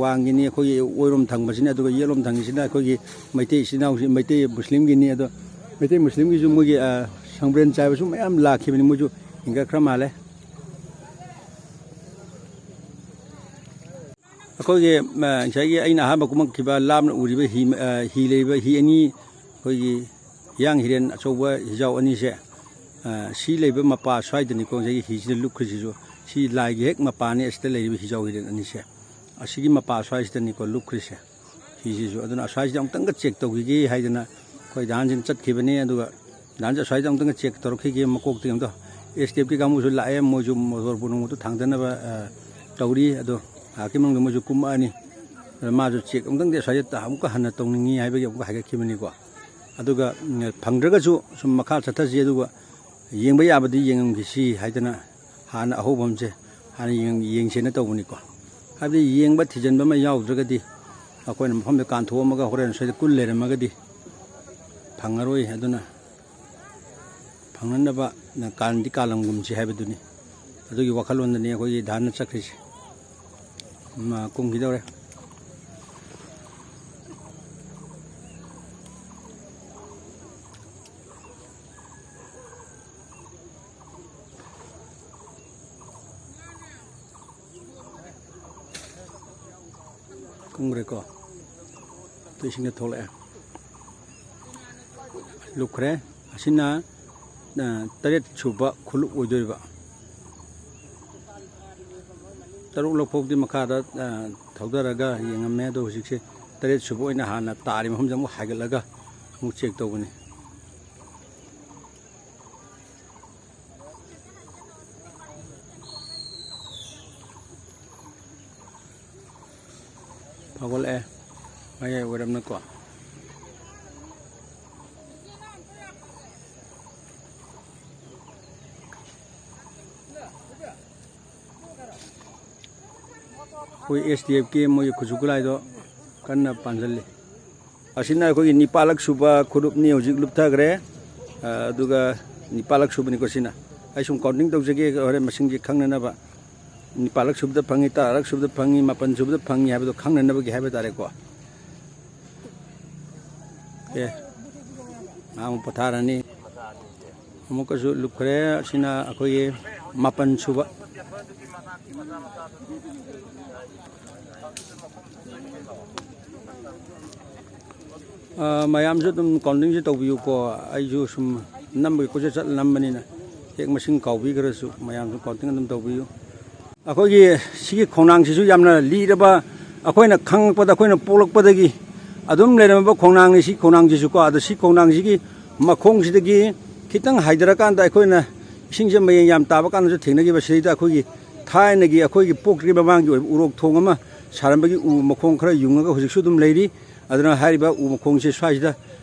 ꯋꯥꯡꯒꯤꯅꯤ, ꯑꯩꯈꯣꯏꯒꯤ ꯑꯣꯏꯔꯣꯝ ꯊꯪꯕꯁꯤꯅ, ꯑꯗꯨꯒ ꯌꯦꯠꯂꯣꯝ ꯊꯪꯉꯤꯁꯤꯅ ꯑꯩꯈꯣꯏꯒꯤ ꯃꯩꯇꯩ ꯏꯆꯤꯟ ꯏꯅꯥꯎꯁꯤ, ꯃꯩꯇꯩ ꯃꯨꯁꯂꯤꯝꯒꯤꯅꯤ꯫ ꯑꯗꯣ ꯃꯩꯇꯩ ꯃꯨꯁꯂꯤꯝꯒꯤꯁꯨ ꯃꯣꯏꯒꯤ, ꯑ, ꯁꯪꯕ꯭ꯔꯦꯟ ꯆꯥꯏꯕꯁꯨ ꯃꯌꯥꯝ ꯂꯥꯛꯈꯤꯕꯅꯤ, ꯃꯣꯏꯁꯨ ꯍꯦꯟꯒꯠꯈ꯭ꯔ ꯃꯥꯜꯂꯦ꯫ ꯑꯩꯈꯣꯏꯒꯤ, ꯑ, ꯉꯁꯥꯏꯒꯤ ꯑꯩꯅ ꯑꯍꯥꯟꯕ ꯀꯨꯝꯃꯛꯈꯤꯕ ꯂꯥꯞꯅ ꯎꯔꯤꯕ ꯍꯤ, ꯑ, ꯍꯤ ꯂꯩꯔꯤꯕ ꯍꯤ ꯑꯅꯤ, ꯑꯩꯈꯣꯏꯒꯤ ꯍꯤꯌꯥꯡ ꯍꯤꯔꯦꯟ ꯑꯆꯧꯕ ꯍꯤꯖꯥꯎ ꯑꯅꯤꯁꯦ, ꯑ, ꯁꯤ ꯂꯩꯕ ꯃꯄꯥ ꯁ꯭ꯋꯥꯏꯗꯅꯤꯀꯣ ꯉꯁꯥꯏꯒꯤ ꯍꯤꯁꯤꯗ ꯂꯨꯞꯈ꯭ꯔꯤꯁꯤꯁꯨ꯫ ꯁꯤ ꯂꯥꯏꯒꯤ ꯍꯦꯛ ꯃꯄꯥꯅꯤ ꯑꯁꯤꯗ ꯂꯩꯔꯤꯕ ꯍꯤꯖꯥꯎ ꯍꯤꯔꯦꯟ ꯑꯅꯤꯁꯦ꯫ ꯑꯁꯤꯒꯤ ꯃꯄꯥ ꯁ꯭ꯋꯥꯏꯁꯤꯗꯅꯤꯀꯣ ꯂꯨꯞꯈ꯭ꯔꯤꯁꯦ꯫ ꯍꯤꯁꯤꯁꯨ꯫ ꯑꯗꯨꯅ ꯑꯁ꯭ꯋꯥꯏꯁꯤꯗ ꯑꯃꯨꯛꯇꯪꯒ check ꯇꯧꯈꯤꯒꯦ ꯍꯥꯏꯗꯅ ꯑꯩꯈꯣꯏ ꯗꯥ ꯍꯟꯁꯤꯡ ꯆꯠꯈꯤꯕꯅꯤ꯫ ꯑꯗꯨꯒ ꯗꯥ ꯍꯟꯁꯦ ꯑꯁ꯭ꯋꯥꯏꯗ ꯑꯃꯨꯛꯇꯪꯒ check ꯇꯧꯔꯛꯈꯤꯒꯦ, ꯃꯀꯣꯛꯇꯒꯤ ꯑꯝꯇ꯫ S T F ꯀꯤ ꯀꯥꯡꯕꯨꯁꯨ ꯂꯥꯛꯑꯦ, ꯃꯣꯏꯁꯨ ꯃꯣꯇꯣꯔ ꯕꯣꯠ ꯅꯨꯡꯕꯣꯠꯇꯨ ꯊꯥꯡꯗꯅꯕ, ꯑ, ꯇꯧꯔꯤ꯫ ꯑꯗꯣ ꯉꯥꯏꯍꯥꯛꯀꯤ ꯃꯅꯨꯡꯗ ꯃꯣꯏꯁꯨ ꯀꯨꯝꯃꯛꯑꯅꯤ꯫ ꯑꯗ ꯃꯥꯁꯨ check ꯑꯃꯨꯛꯇꯪꯗꯤ ꯑꯁ꯭ꯋꯥꯏꯗ ꯇ-, ꯑꯃꯨꯛꯀ ꯍꯟꯅ ꯇꯧꯅꯤꯡꯉꯤ ꯍꯥꯏꯕꯒꯤ ꯑꯃꯨꯛꯀ ꯍꯥꯏꯒꯠꯈꯤꯕꯅꯤꯀꯣ꯫ ꯑꯗꯨꯒ, ꯎꯝ, ꯐꯪꯗ꯭ꯔꯒꯁꯨ ꯁꯨꯝ ꯃꯈꯥ ꯆꯠꯊꯁꯤ, ꯑꯗꯨꯒ ꯌꯦꯡꯕ ꯌꯥꯕꯗꯤ ꯌꯦꯡꯉꯝꯈꯤꯁꯤ ꯍꯥꯏꯗꯅ ꯍꯥꯟꯅ ꯑꯍꯧꯕ ꯑꯃꯁꯦ ꯍꯥꯟꯅ ꯌꯦꯡ-, ꯌꯦꯡꯁꯦꯅ ꯇꯧꯕꯅꯤꯀꯣ꯫ ꯍꯥꯏꯕꯗꯤ ꯌꯦꯡꯕ ꯊꯤꯖꯤꯟꯕ ꯑꯃ ꯌꯥꯎꯗ꯭ꯔꯒꯗꯤ, ꯑꯩꯈꯣꯏꯅ ꯃꯐꯝꯗ ꯀꯥꯟꯊꯣꯛꯑꯝꯃꯒ ꯍꯣꯔꯦꯟ ꯁꯣꯏꯗ ꯀꯨꯜ ꯂꯩꯔꯝꯃꯒꯗꯤ ꯐꯪꯉꯔꯣꯏ꯫ ꯑꯗꯨꯅ ꯐꯪꯅꯅꯕ ꯀꯥꯟꯗꯤ ꯀꯥꯜꯂꯝꯒꯨꯝꯁꯤ ꯍꯥꯏꯕꯗꯨꯅꯤ꯫ ꯑꯗꯨꯒꯤ ꯋꯥꯈꯜꯂꯣꯟꯗꯅꯤ ꯑꯩꯈꯣꯏꯒꯤ ꯗꯥ ꯍꯟꯅ ꯆꯠꯈ꯭ꯔꯤꯁꯦ꯫ ꯃꯥ ꯀꯨꯝꯈꯤꯗꯧꯔꯦ꯫ ꯀꯨꯝꯈ꯭ꯔꯦꯀꯣ꯫ ꯑꯗꯨ ꯏꯁꯤꯡꯗ ꯊꯣꯛꯂꯛꯑꯦ꯫ ꯂꯨꯞꯈ꯭ꯔꯦ꯫ ꯑꯁꯤꯅ, ꯑ, ꯇꯔꯦꯠ ꯁꯨꯕ ꯈꯨꯂꯨꯞ ꯑꯣꯏꯗꯣꯏꯕ꯫ ꯇꯔꯨꯛꯂꯛ ꯐꯥꯎꯗꯤ ꯃꯈꯥꯗ, ꯑ, ꯊꯧꯗꯔꯒ ꯌꯦꯡꯉꯝꯃꯦ꯫ ꯑꯗꯣ ꯍꯧꯖꯤꯛꯁꯦ ꯇꯔꯦꯠ ꯁꯨꯕ ꯑꯣꯏꯅ ꯍꯥꯟꯅ ꯇꯥꯔꯤ ꯃꯐꯝꯁꯦ ꯑꯃꯨꯛ ꯍꯥꯏꯒꯠꯂꯒ ꯑꯃꯨꯛ check ꯇꯧꯕꯅꯤ꯫ ꯐꯥꯎꯒꯠꯂꯛꯑꯦ꯫ ꯃꯌꯥꯏ ꯑꯣꯏꯔꯝꯅꯀꯣ꯫ ꯑꯩꯈꯣꯏ ꯑꯦꯁ ꯗꯤ ꯑꯦꯐꯀꯤ ꯃꯣꯏꯒꯤ ꯈꯨꯠꯁꯨ ꯈꯨꯠꯂꯥꯏꯗꯣ ꯀꯟꯅ ꯄꯥꯟꯁꯤꯜꯂꯤ꯫ ꯑꯁꯤꯅ ꯑꯩꯈꯣꯏꯒꯤ ꯅꯤꯄꯥꯜꯂꯛ ꯁꯨꯕ ꯈꯨꯔꯨꯞꯅꯤ ꯍꯧꯖꯤꯛ ꯂꯨꯞꯊꯈ꯭ꯔꯦ꯫ ꯑ, ꯑꯗꯨꯒ ꯅꯤꯄꯥꯜꯂꯛ ꯁꯨꯕꯅꯤꯀꯣ ꯁꯤꯅ꯫ ꯑꯩ ꯁꯨꯝ ꯀꯥꯎꯟꯇꯤꯡ ꯇꯧꯖꯒꯦ, ꯍꯣꯔꯦꯟ ꯃꯁꯤꯡꯁꯦ ꯈꯪꯅꯅꯕ꯫ ꯅꯤꯄꯥꯜꯂꯛ ꯁꯨꯕꯗ ꯐꯪꯉꯤ, ꯇꯔꯥꯔꯛ ꯁꯨꯕꯗ ꯐꯪꯉꯤ, ꯃꯥꯄꯟ ꯁꯨꯕꯗ ꯐꯪꯉꯤ ꯍꯥꯏꯕꯗꯣ ꯈꯪꯅꯅꯕꯒꯤ ꯍꯥꯏꯕ ꯇꯥꯔꯦꯀꯣ꯫ ꯑꯦ, ꯉꯥꯏꯍꯥꯛ ꯑꯃꯨꯛ ꯄꯣꯊꯥꯔꯅꯤ꯫ ꯑꯃꯨꯛꯀꯁꯨ ꯂꯨꯞꯈ꯭ꯔꯦ꯫ ꯑꯁꯤꯅ ꯑꯩꯈꯣꯏꯒꯤ ꯃꯥꯄꯟ ꯁꯨꯕ꯫ ꯑ, ꯃꯌꯥꯝꯁꯨ ꯑꯗꯨꯝ ꯀꯥꯎꯟꯇꯤꯡꯁꯦ ꯇꯧꯕꯤꯌꯨꯀꯣ꯫ ꯑꯩꯁꯨ ꯁꯨꯝ ꯅꯝꯕꯒꯤ ꯀꯣꯏꯆꯠ ꯆꯠꯂ ꯅꯝꯕꯅꯤꯅ ꯍꯦꯛ ꯃꯁꯤꯡ ꯀꯥꯎꯕꯤꯈ꯭ꯔꯁꯨ ꯃꯌꯥꯝꯁꯨ ꯀꯥꯎꯟꯇꯤꯡ ꯑꯗꯨꯝ ꯇꯧꯕꯤꯌꯨ꯫ ꯑꯩꯈꯣꯏꯒꯤ ꯁꯤꯒꯤ ꯈꯣꯡꯅꯥꯡꯁꯤꯁꯨ ꯌꯥꯝꯅ ꯂꯤꯔꯕ, ꯑꯩꯈꯣꯏꯅ ꯈꯪꯉꯛꯄꯗ, ꯑꯩꯈꯣꯏꯅ ꯄꯣꯛꯂꯛꯄꯗꯒꯤ ꯑꯗꯨꯝ ꯂꯩꯔꯝꯃꯕ ꯈꯣꯡꯅꯥꯡꯅꯤ ꯁꯤ ꯈꯣꯡꯅꯥꯡꯁꯤꯁꯨꯀꯣ꯫ ꯑꯗꯣ ꯁꯤ ꯈꯣꯡꯅꯥꯡꯁꯤꯒꯤ ꯃꯈꯣꯡꯁꯤꯗꯒꯤ ꯈꯤꯇꯪ ꯍꯥꯏꯊꯔꯀꯥꯟꯗ ꯑꯩꯈꯣꯏꯅ ꯏꯁꯤꯡꯁꯦ ꯃꯌꯦꯡ ꯌꯥꯝ ꯇꯥꯕ ꯀꯥꯟꯗꯁꯨ ꯊꯦꯡꯅꯈꯤꯕ, ꯁꯤꯗꯩꯗ ꯑꯩꯈꯣꯏꯒꯤ ꯊꯥꯏꯅꯒꯤ ꯑꯩꯈꯣꯏꯒꯤ ꯄꯣꯛꯇ꯭ꯔꯤꯉꯩ ꯃꯃꯥꯡꯒꯤ ꯑꯣꯏꯕ ꯎꯔꯣꯛ ꯊꯣꯡ ꯑꯃ ꯁꯥꯔꯝꯕꯒꯤ ꯎ ꯃꯈꯣꯡ ꯈꯔ ꯌꯨꯡꯉꯒ ꯍꯧꯖꯤꯛꯁꯨ ꯑꯗꯨꯝ ꯂꯩꯔꯤ꯫ ꯑꯗꯨꯅ ꯍꯥꯏꯔꯤꯕ ꯎ ꯃꯈꯣꯡꯁꯦ ꯁ꯭ꯋꯥꯏꯁꯤꯗ,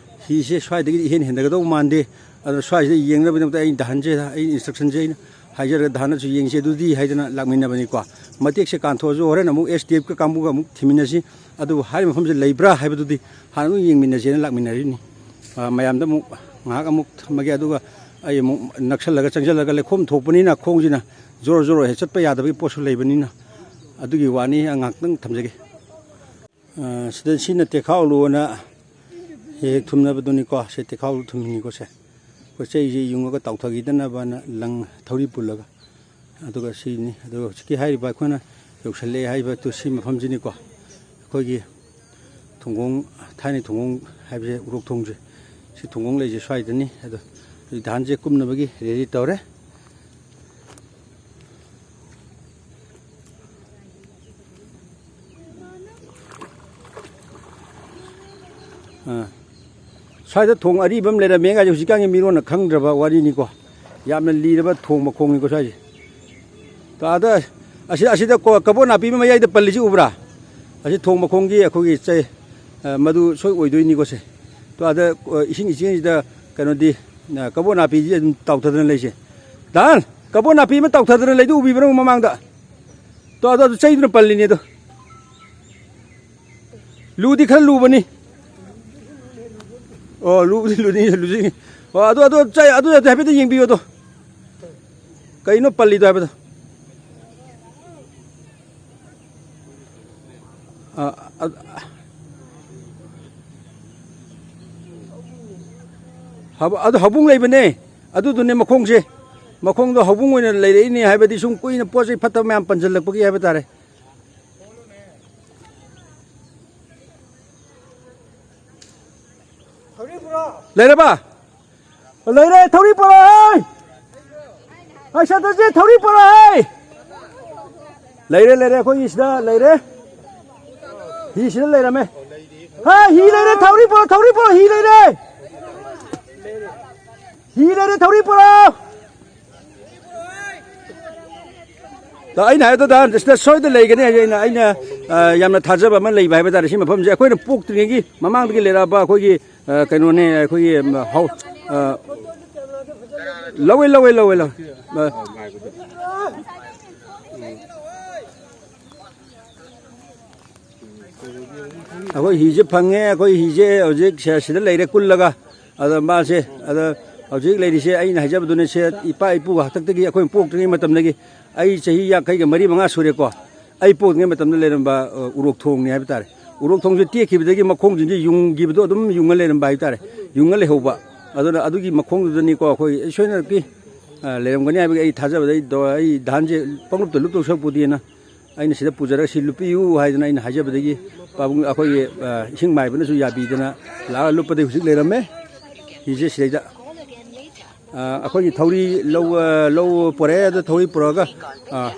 ꯍꯤꯁꯦ ꯁ꯭ꯋꯥꯏꯗꯒꯤꯗꯤ ꯏꯍꯦꯟ ꯍꯦꯟꯊꯒꯗꯧꯕ ꯃꯥꯟꯗꯦ꯫ ꯑꯗꯨꯅ ꯁ꯭ꯋꯥꯏꯁꯤꯗ ꯌꯦꯡꯅꯕꯒꯤꯗꯃꯛꯇ ꯑꯩ ꯗꯍꯟꯁꯦ, ꯑꯩ ꯏꯟꯁꯇ꯭ꯔꯛꯁꯟꯁꯦ ꯑꯩꯅ ꯍꯥꯏꯖꯔꯒ ꯗꯍꯟꯅꯁꯨ ꯌꯦꯡꯁꯤ ꯑꯗꯨꯗꯤ ꯍꯥꯏꯗꯅ ꯂꯥꯛꯃꯤꯟꯅꯕꯅꯤꯀꯣ꯫ ꯃꯇꯦꯛꯁꯦ ꯀꯥꯟꯊꯣꯛꯑꯁꯨ ꯍꯣꯔꯦꯟ ꯑꯃꯨꯛ ꯑꯦꯁ ꯗꯤ ꯑꯦꯐꯀ ꯀꯥꯡꯕꯨꯒ ꯑꯃꯨꯛ ꯊꯤꯃꯤꯟꯅꯁꯤ꯫ ꯑꯗꯨꯕꯨ ꯍꯥꯏꯔꯤꯕ ꯃꯐꯝꯁꯦ ꯂꯩꯕ꯭ꯔꯥ ꯍꯥꯏꯕꯗꯨꯗꯤ ꯍꯥꯟꯅ ꯑꯗꯨꯝ ꯌꯦꯡꯃꯤꯟꯅꯁꯦꯅ ꯂꯥꯛꯃꯤꯟꯅꯔꯤꯅꯤ꯫ ꯑ, ꯃꯌꯥꯝꯗ ꯑꯃꯨꯛ ꯉꯥꯏꯍꯥꯛ ꯑꯃꯨꯛ ꯊꯝꯃꯒꯦ, ꯑꯗꯨꯒ ꯑꯩ ꯑꯃꯨꯛ ꯅꯛꯁꯜꯂꯒ ꯆꯪꯁꯤꯜꯂꯒ ꯂꯩꯈꯣꯝ ꯊꯣꯛꯄꯅꯤꯅ ꯈꯣꯡꯁꯤꯅ ꯖꯣꯔ ꯖꯣꯔ ꯍꯦꯛ ꯆꯠꯄ ꯌꯥꯗꯕꯒꯤ ꯄꯣꯠꯁꯨ ꯂꯩꯕꯅꯤꯅ ꯑꯗꯨꯒꯤ ꯋꯥꯅꯤ꯫ ꯉꯥꯏꯍꯥꯛꯇꯪ ꯊꯝꯖꯒꯦ꯫ ꯑ, ꯁꯤꯗ ꯁꯤꯅ ꯇꯦꯛꯈꯥꯎꯂꯨꯅ ꯍꯦꯛ ꯍꯦꯛ ꯊꯨꯝꯅꯕꯗꯨꯅꯤꯀꯣ꯫ ꯁꯤ ꯇꯦꯛꯈꯥꯎꯂꯨ ꯊꯨꯝꯃꯤꯅꯤꯀꯣ꯫ ꯁꯦ, ꯄꯣꯠ ꯆꯩꯁꯦ ꯌꯨꯡꯉꯒ ꯇꯥꯎꯊꯈꯤꯗꯅꯕꯅ ꯂꯪ ꯊꯧꯔꯤ ꯄꯨꯜꯂꯒ꯫ ꯑꯗꯨꯒ ꯁꯤꯅꯤ꯫ ꯑꯗꯨꯒ ꯍꯧꯖꯤꯛꯀꯤ ꯍꯥꯏꯔꯤꯕ ꯑꯩꯈꯣꯏꯅ ꯌꯧꯁꯜꯂꯛꯑꯦ ꯍꯥꯏꯔꯤꯕ ꯇꯨ ꯁꯤ ꯃꯐꯝꯁꯤꯅꯤꯀꯣ꯫ ꯑꯩꯈꯣꯏꯒꯤ ꯊꯣꯡꯒꯣꯡ, ꯊꯥꯏꯅ ꯊꯣꯡꯒꯣꯡ ꯍꯥꯏꯕꯁꯦ, ꯎꯔꯣꯛ ꯊꯣꯡꯁꯦ, ꯁꯤ ꯊꯣꯡꯒꯣꯡ ꯂꯩꯁꯦ ꯁ꯭ꯋꯥꯏꯗꯅꯤ꯫ ꯑꯗꯣ ꯍꯧꯖꯤꯛ ꯗꯍꯥꯟꯁꯦ ꯀꯨꯝꯅꯕꯒꯤ ꯔꯦꯗꯤ ꯇꯧꯔꯦ꯫ ꯑꯥ꯫ ꯁ꯭ꯋꯥꯏꯗ ꯊꯣꯡ ꯑꯔꯤꯕ ꯑꯃ ꯂꯩꯔꯝꯃꯦ ꯀꯥꯏꯁꯦ ꯍꯧꯖꯤꯛꯀꯥꯟꯒꯤ ꯃꯤꯔꯣꯟꯅ ꯈꯪꯗ꯭ꯔꯕ ꯋꯥꯔꯤꯅꯤꯀꯣ꯫ ꯌꯥꯝꯅ ꯂꯤꯔꯕ ꯊꯣꯡ ꯃꯈꯣꯡꯅꯤꯀꯣ ꯁ꯭ꯋꯥꯏꯁꯦ꯫ ꯇꯣ, ꯑꯗ ꯑꯁꯤ, ꯑꯁꯤꯗ ꯀꯣ-, ꯀꯕꯣ ꯅꯥꯄꯤ ꯑꯃ ꯃꯌꯥꯏꯗ ꯄꯜꯂꯤꯁꯤ ꯎꯕ꯭ꯔꯥ? ꯑꯁꯤ ꯊꯣꯡ ꯃꯈꯣꯡꯒꯤ ꯑꯩꯈꯣꯏꯒꯤ ꯆꯩ, ꯑ, ꯃꯗꯨ ꯁꯣꯏ ꯑꯣꯏꯗꯣꯏꯅꯤꯀꯣ ꯁꯦ꯫ ꯇꯣ, ꯑꯗ, ꯑ, ꯏꯁꯤꯡ ꯏꯆꯦꯟꯁꯤꯗ ꯀꯩꯅꯣꯗꯤ, ꯑ, ꯀꯕꯣ ꯅꯥꯄꯤꯁꯤ ꯑꯗꯨꯝ ꯇꯥꯎꯊꯗꯅ ꯂꯩꯁꯦ꯫ ꯗꯥꯟ! ꯀꯕꯣ ꯅꯥꯄꯤ ꯑꯃ ꯇꯥꯎꯊꯗꯅ ꯂꯩꯗꯨ ꯎꯕꯤꯕ꯭ꯔꯥ ꯃꯃꯥꯡꯗ? ꯇꯣ, ꯑꯗꯣ, ꯑꯗꯨ ꯆꯩꯗꯨꯅ ꯄꯜꯂꯤꯅꯦ ꯑꯗꯣ꯫ ꯂꯨꯗꯤ ꯈꯔ ꯂꯨꯕꯅꯤ꯫ ꯑꯣ, ꯂꯨꯕꯗꯤ ꯂꯨꯅꯤ, ꯂꯨꯖꯤꯡ꯫ ꯑꯣ, ꯑꯗꯨ, ꯑꯗꯨ ꯆꯥꯏ-, ꯑꯗꯨ ꯍꯥꯏꯐꯦꯠꯇ ꯌꯦꯡꯕꯤꯌꯨ ꯑꯗꯣ꯫ ꯀꯩꯅꯣ ꯄꯜꯂꯤꯗꯣ ꯍꯥꯏꯕꯗꯣ꯫ ꯑ, ꯑ, ꯍꯧ-, ꯑꯗꯨ ꯍꯧꯕꯨꯡ ꯂꯩꯕꯅꯦ꯫ ꯑꯗꯨꯗꯨꯅꯦ ꯃꯈꯣꯡꯁꯦ꯫ ꯃꯈꯣꯡꯗꯣ ꯍꯧꯕꯨꯡ ꯑꯣꯏꯅ ꯂꯩꯔꯛꯏꯅꯦ ꯍꯥꯏꯕꯗꯤ ꯁꯨꯝ ꯀꯨꯏꯅ ꯄꯣꯠ ꯆꯩ ꯐꯠꯇꯕ ꯃꯌꯥꯝ ꯄꯟꯁꯤꯜꯂꯛꯄꯒꯤ ꯍꯥꯏꯕ ꯇꯥꯔꯦ꯫ ꯂꯩꯔꯕ? ꯂꯩꯔꯦ, ꯊꯧꯔꯤ ꯄꯨꯔꯛꯑꯣ ꯍꯩ! ꯑꯩ ꯁꯇꯔꯁꯦ ꯊꯧꯔꯤ ꯄꯨꯔꯛꯑꯣ ꯍꯩ! ꯂꯩꯔꯦ, ꯂꯩꯔꯦ, ꯑꯩꯈꯣꯏꯒꯤ ꯁꯤꯗ ꯂꯩꯔꯦ꯫ ꯍꯤ ꯁꯤꯗ ꯂꯩꯔꯝꯃꯦ꯫ ꯍꯥ, ꯍꯤ ꯂꯩꯔꯦ, ꯊꯧꯔꯤ ꯄꯨꯔꯛꯑꯣ, ꯊꯧꯔꯤ ꯄꯨꯔꯛꯑꯣ, ꯍꯤ ꯂꯩꯔꯦ! ꯍꯤ ꯂꯩꯔꯦ, ꯊꯧꯔꯤ ꯄꯨꯔꯛꯑꯣ! ꯑꯗꯣ ꯑꯩꯅ ꯍꯥꯏꯕꯗꯣ ꯗꯥ, ꯁꯤꯗ ꯁꯣꯏꯗ ꯂꯩꯒꯅꯤ ꯍꯥꯏꯁꯦ ꯑꯩꯅ, ꯑꯩꯅ, ꯑ, ꯌꯥꯝꯅ ꯊꯥꯖꯕ ꯑꯃ ꯂꯩꯕ ꯍꯥꯏꯕ ꯇꯥꯔꯦ꯫ ꯁꯤ ꯃꯐꯝꯁꯦ ꯑꯩꯈꯣꯏꯅ ꯄꯣꯛꯇ꯭ꯔꯤꯉꯩꯒꯤ ꯃꯃꯥꯡꯗꯒꯤ ꯂꯩꯔꯛꯑꯕ ꯑꯩꯈꯣꯏꯒꯤ, ꯑ, ꯀꯩꯅꯣꯅꯦ, ꯑꯩꯈꯣꯏꯒꯤ, ꯎꯝ, ꯍꯧ-, ꯑ, ꯂꯧꯋꯦ, ꯂꯧꯋꯦ, ꯂꯧꯋꯦ, ꯂꯧꯋꯦ꯫ ꯑ, ꯑꯩꯈꯣꯏ ꯍꯤꯁꯦ ꯐꯪꯉꯦ꯫ ꯑꯩꯈꯣꯏ ꯍꯤꯁꯦ ꯍꯧꯖꯤꯛ ꯁꯦ-, ꯁꯤꯗ ꯂꯩꯔꯦ ꯀꯨꯜꯂꯒ꯫ ꯑꯗ ꯃꯥꯁꯦ, ꯑꯗ ꯍꯧꯖꯤꯛ ꯂꯩꯔꯤꯁꯦ ꯑꯩꯅ ꯍꯥꯏꯖꯕꯗꯨꯅꯦ, ꯁꯦ ꯏꯄꯥ ꯏꯄꯨ ꯍꯥꯛꯇꯛꯇꯒꯤ, ꯑꯩꯈꯣꯏꯅ ꯄꯣꯛꯇ꯭ꯔꯤꯉꯩ ꯃꯇꯝꯗꯒꯤ, ꯑꯩ ꯆꯍꯤ ꯌꯥꯡꯈꯩꯒ ꯃꯔꯤ ꯃꯉꯥ ꯁꯨꯔꯦꯀꯣ꯫ ꯑꯩ ꯄꯣꯛꯇ꯭ꯔꯤꯉꯩ ꯃꯇꯝꯗ ꯂꯩꯔꯝꯕ, ꯑ, ꯎꯔꯣꯛ ꯊꯣꯡꯅꯤ ꯍꯥꯏꯕ ꯇꯥꯔꯦ꯫ ꯎꯔꯣꯛ ꯊꯣꯡꯁꯦ ꯇꯦꯛꯈꯤꯕꯗꯒꯤ ꯃꯈꯣꯡꯁꯤꯡꯁꯦ ꯌꯨꯡꯈꯤꯕꯗꯣ ꯑꯗꯨꯝ ꯌꯨꯡꯉ ꯂꯩꯔꯝꯕ ꯍꯥꯏꯕ ꯇꯥꯔꯦ꯫ ꯌꯨꯡꯉ ꯂꯩꯍꯧꯕ꯫ ꯑꯗꯨꯅ ꯑꯗꯨꯒꯤ ꯃꯈꯣꯡꯗꯨꯗꯅꯤꯀꯣ ꯑꯩꯈꯣꯏ ꯁꯣꯏꯗꯅꯀꯤ, ꯑ, ꯂꯩꯔꯝꯒꯅꯤ ꯍꯥꯏꯕꯒꯤ ꯑꯩ ꯊꯥꯖꯕꯗ ꯑꯩ ꯗꯣ-, ꯑꯩ ꯙꯥꯟꯁꯦ ꯄꯪꯂꯨꯞꯇ ꯂꯨꯞꯇꯧ ꯁꯔꯨꯛꯄꯨꯗꯤꯅ ꯑꯩꯅ ꯁꯤꯗ ꯄꯨꯖꯔꯒ ꯁꯤ ꯂꯨꯞꯄꯤꯌꯨ ꯍꯥꯏꯗꯅ ꯑꯩꯅ ꯍꯥꯏꯖꯕꯗꯒꯤ ꯄꯥꯕꯨꯡ ꯑꯩꯈꯣꯏꯒꯤ, ꯑ, ꯏꯁꯤꯡ ꯃꯥꯏꯕꯅꯁꯨ ꯌꯥꯕꯤꯗꯅ ꯂꯥꯛꯑꯒ ꯂꯨꯞꯄꯗꯒꯤ ꯍꯧꯖꯤꯛ ꯂꯩꯔꯝꯃꯦ꯫ ꯍꯤꯁꯦ ꯁꯤꯗꯩꯗ, ꯑ, ꯑꯩꯈꯣꯏꯒꯤ ꯊꯧꯔꯤ ꯂꯧ, ꯑ, ꯂꯧ ꯄꯣꯔꯛꯑꯦ꯫ ꯑꯗ ꯊꯧꯔꯤ ꯄꯨꯔꯛꯑꯒ, ꯑ,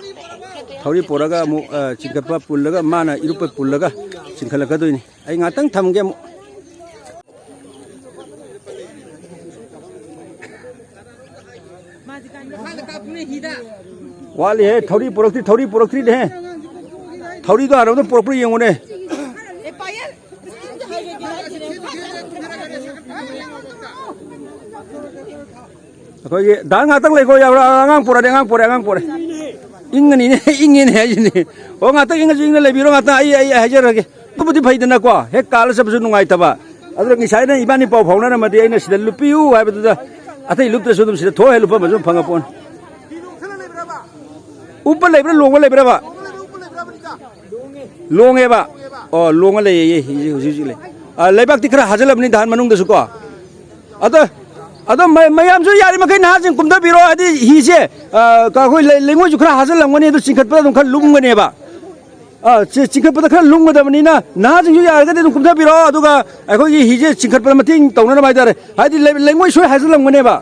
ꯊꯧꯔꯤ ꯄꯨꯔꯛꯑꯒ ꯑꯃꯨꯛ, ꯑ, ꯆꯤꯡꯈꯠꯄ ꯄꯨꯜꯂꯒ ꯃꯥꯅ ꯏꯔꯨꯞꯄ ꯄꯨꯜꯂꯒ ꯆꯤꯡꯈꯠꯂꯛꯀꯗꯣꯏꯅꯤ꯫ ꯑꯩ ꯉꯥꯛꯇꯪ ꯊꯝꯒꯦ ꯑꯃꯨꯛ꯫ ꯋꯥꯠꯂꯤꯍꯦ, ꯊꯧꯔꯤ ꯄꯨꯔꯛꯇ꯭ꯔꯤ, ꯊꯧꯔꯤ ꯄꯨꯔꯛꯇ꯭ꯔꯤꯅꯦꯍꯦ꯫ ꯊꯧꯔꯤꯗꯣ ꯍꯥꯟꯅ ꯑꯝꯇ ꯄꯨꯔꯛꯄ꯭ꯔꯥ ꯌꯦꯡꯉꯨꯅꯦ꯫ ꯑꯩꯈꯣꯏꯒꯤ ꯗꯥ ꯉꯥꯛꯇꯪ ꯂꯩꯀꯣ, ꯌꯥꯕ꯭ꯔꯥ? ꯑꯉꯥꯡ ꯄꯨꯔꯛꯑꯦ, ꯑꯉꯥꯡ ꯄꯨꯔꯛꯑꯦ, ꯑꯉꯥꯡ ꯄꯨꯔꯛꯑꯦ꯫ ꯏꯪꯉꯅꯤꯅꯦ, ꯏꯪꯉꯦꯅꯦ ꯍꯥꯏꯁꯤꯅꯦ꯫ ꯑꯣ, ꯉꯥꯛꯇꯪ ꯏꯪꯉꯁꯨ ꯏꯪꯅ ꯂꯩꯕꯤꯔꯣ, ꯉꯥꯛꯇꯪ ꯑꯩ, ꯑꯩ, ꯑꯩ ꯍꯥꯏꯖꯔꯒꯦ꯫ ꯂꯨꯞꯄꯕꯨꯗꯤ ꯐꯩꯗꯅꯀꯣ, ꯍꯦꯛ ꯀꯥꯜꯂ ꯆꯠꯄꯁꯨ ꯅꯨꯡꯉꯥꯏꯇꯕ꯫ ꯑꯗꯨꯅ ꯉꯁꯥꯏꯅ ꯏꯕꯥꯅꯤ ꯄꯥꯎ ꯐꯥꯎꯅꯔꯝꯃꯗꯤ ꯑꯩꯅ ꯁꯤꯗ ꯂꯨꯞꯄꯤꯌꯨ ꯍꯥꯏꯕꯗꯨꯗ, ꯑꯇꯩ ꯂꯨꯞꯇ꯭ꯔꯁꯨ ꯑꯗꯨꯝ ꯁꯤꯗ ꯊꯣꯛ ꯍꯦꯛ ꯂꯨꯞꯄꯝꯕꯁꯨ ꯑꯗꯨꯝ ꯐꯪꯉꯄꯣꯠꯅꯤ꯫ ꯎꯞꯄ ꯂꯩꯕ꯭ꯔꯥ, ꯂꯣꯡꯕ ꯂꯩꯕ꯭ꯔꯕ? ꯂꯣꯡꯉꯦꯕ꯫ ꯑꯣ, ꯂꯣꯡꯉ ꯂꯩꯌꯦ, ꯍꯧꯖꯤꯛ, ꯍꯧꯖꯤꯛ ꯂꯩ꯫ ꯑ, ꯂꯩꯕꯥꯛꯇꯤ ꯈꯔ ꯍꯥꯖꯜꯂꯕꯅꯤ ꯗꯥꯟ ꯃꯅꯨꯡꯗꯁꯨ ꯀꯣ꯫ ꯑꯗꯣ, ꯑꯗꯣ ꯃ-, ꯃꯌꯥꯝꯁꯨ ꯌꯥꯔꯤꯃꯈꯩ ꯅꯍꯥꯁꯤꯡ ꯀꯨꯝꯊꯕꯤꯔꯣ, ꯍꯥꯏꯗꯤ ꯍꯤꯁꯦ, ꯑ, ꯀ-, ꯑꯩꯈꯣꯏ ꯂꯩ-, ꯂꯩꯉꯣꯏꯁꯨ ꯈꯔ ꯍꯥꯖꯜꯂꯝꯒꯅꯤ, ꯑꯗꯨ ꯆꯤꯡꯈꯠꯄꯗ ꯑꯗꯨꯝ ꯈꯔ ꯂꯨꯝꯒꯅꯦꯕ꯫ ꯑ, ꯆꯤ-, ꯆꯤꯡꯈꯠꯄꯗ ꯈꯔ ꯂꯨꯝꯒꯗꯕꯅꯤꯅ, ꯅꯍꯥꯁꯤꯡꯁꯨ ꯌꯥꯔꯒꯗꯤ ꯑꯗꯨꯝ ꯀꯨꯝꯊꯕꯤꯔꯛꯑꯣ, ꯑꯗꯨꯒ ꯑꯩꯈꯣꯏꯒꯤ ꯍꯤꯁꯦ ꯆꯤꯡꯈꯠꯄꯗ ꯃꯇꯦꯡ ꯇꯧꯅꯅꯕ ꯍꯥꯏꯇꯥꯔꯦ꯫ ꯍꯥꯏꯗꯤ ꯂꯩ-, ꯂꯩꯉꯣꯏ ꯁꯣꯏ ꯍꯥꯏꯖꯤꯜꯂꯝꯒꯅꯦꯕ꯫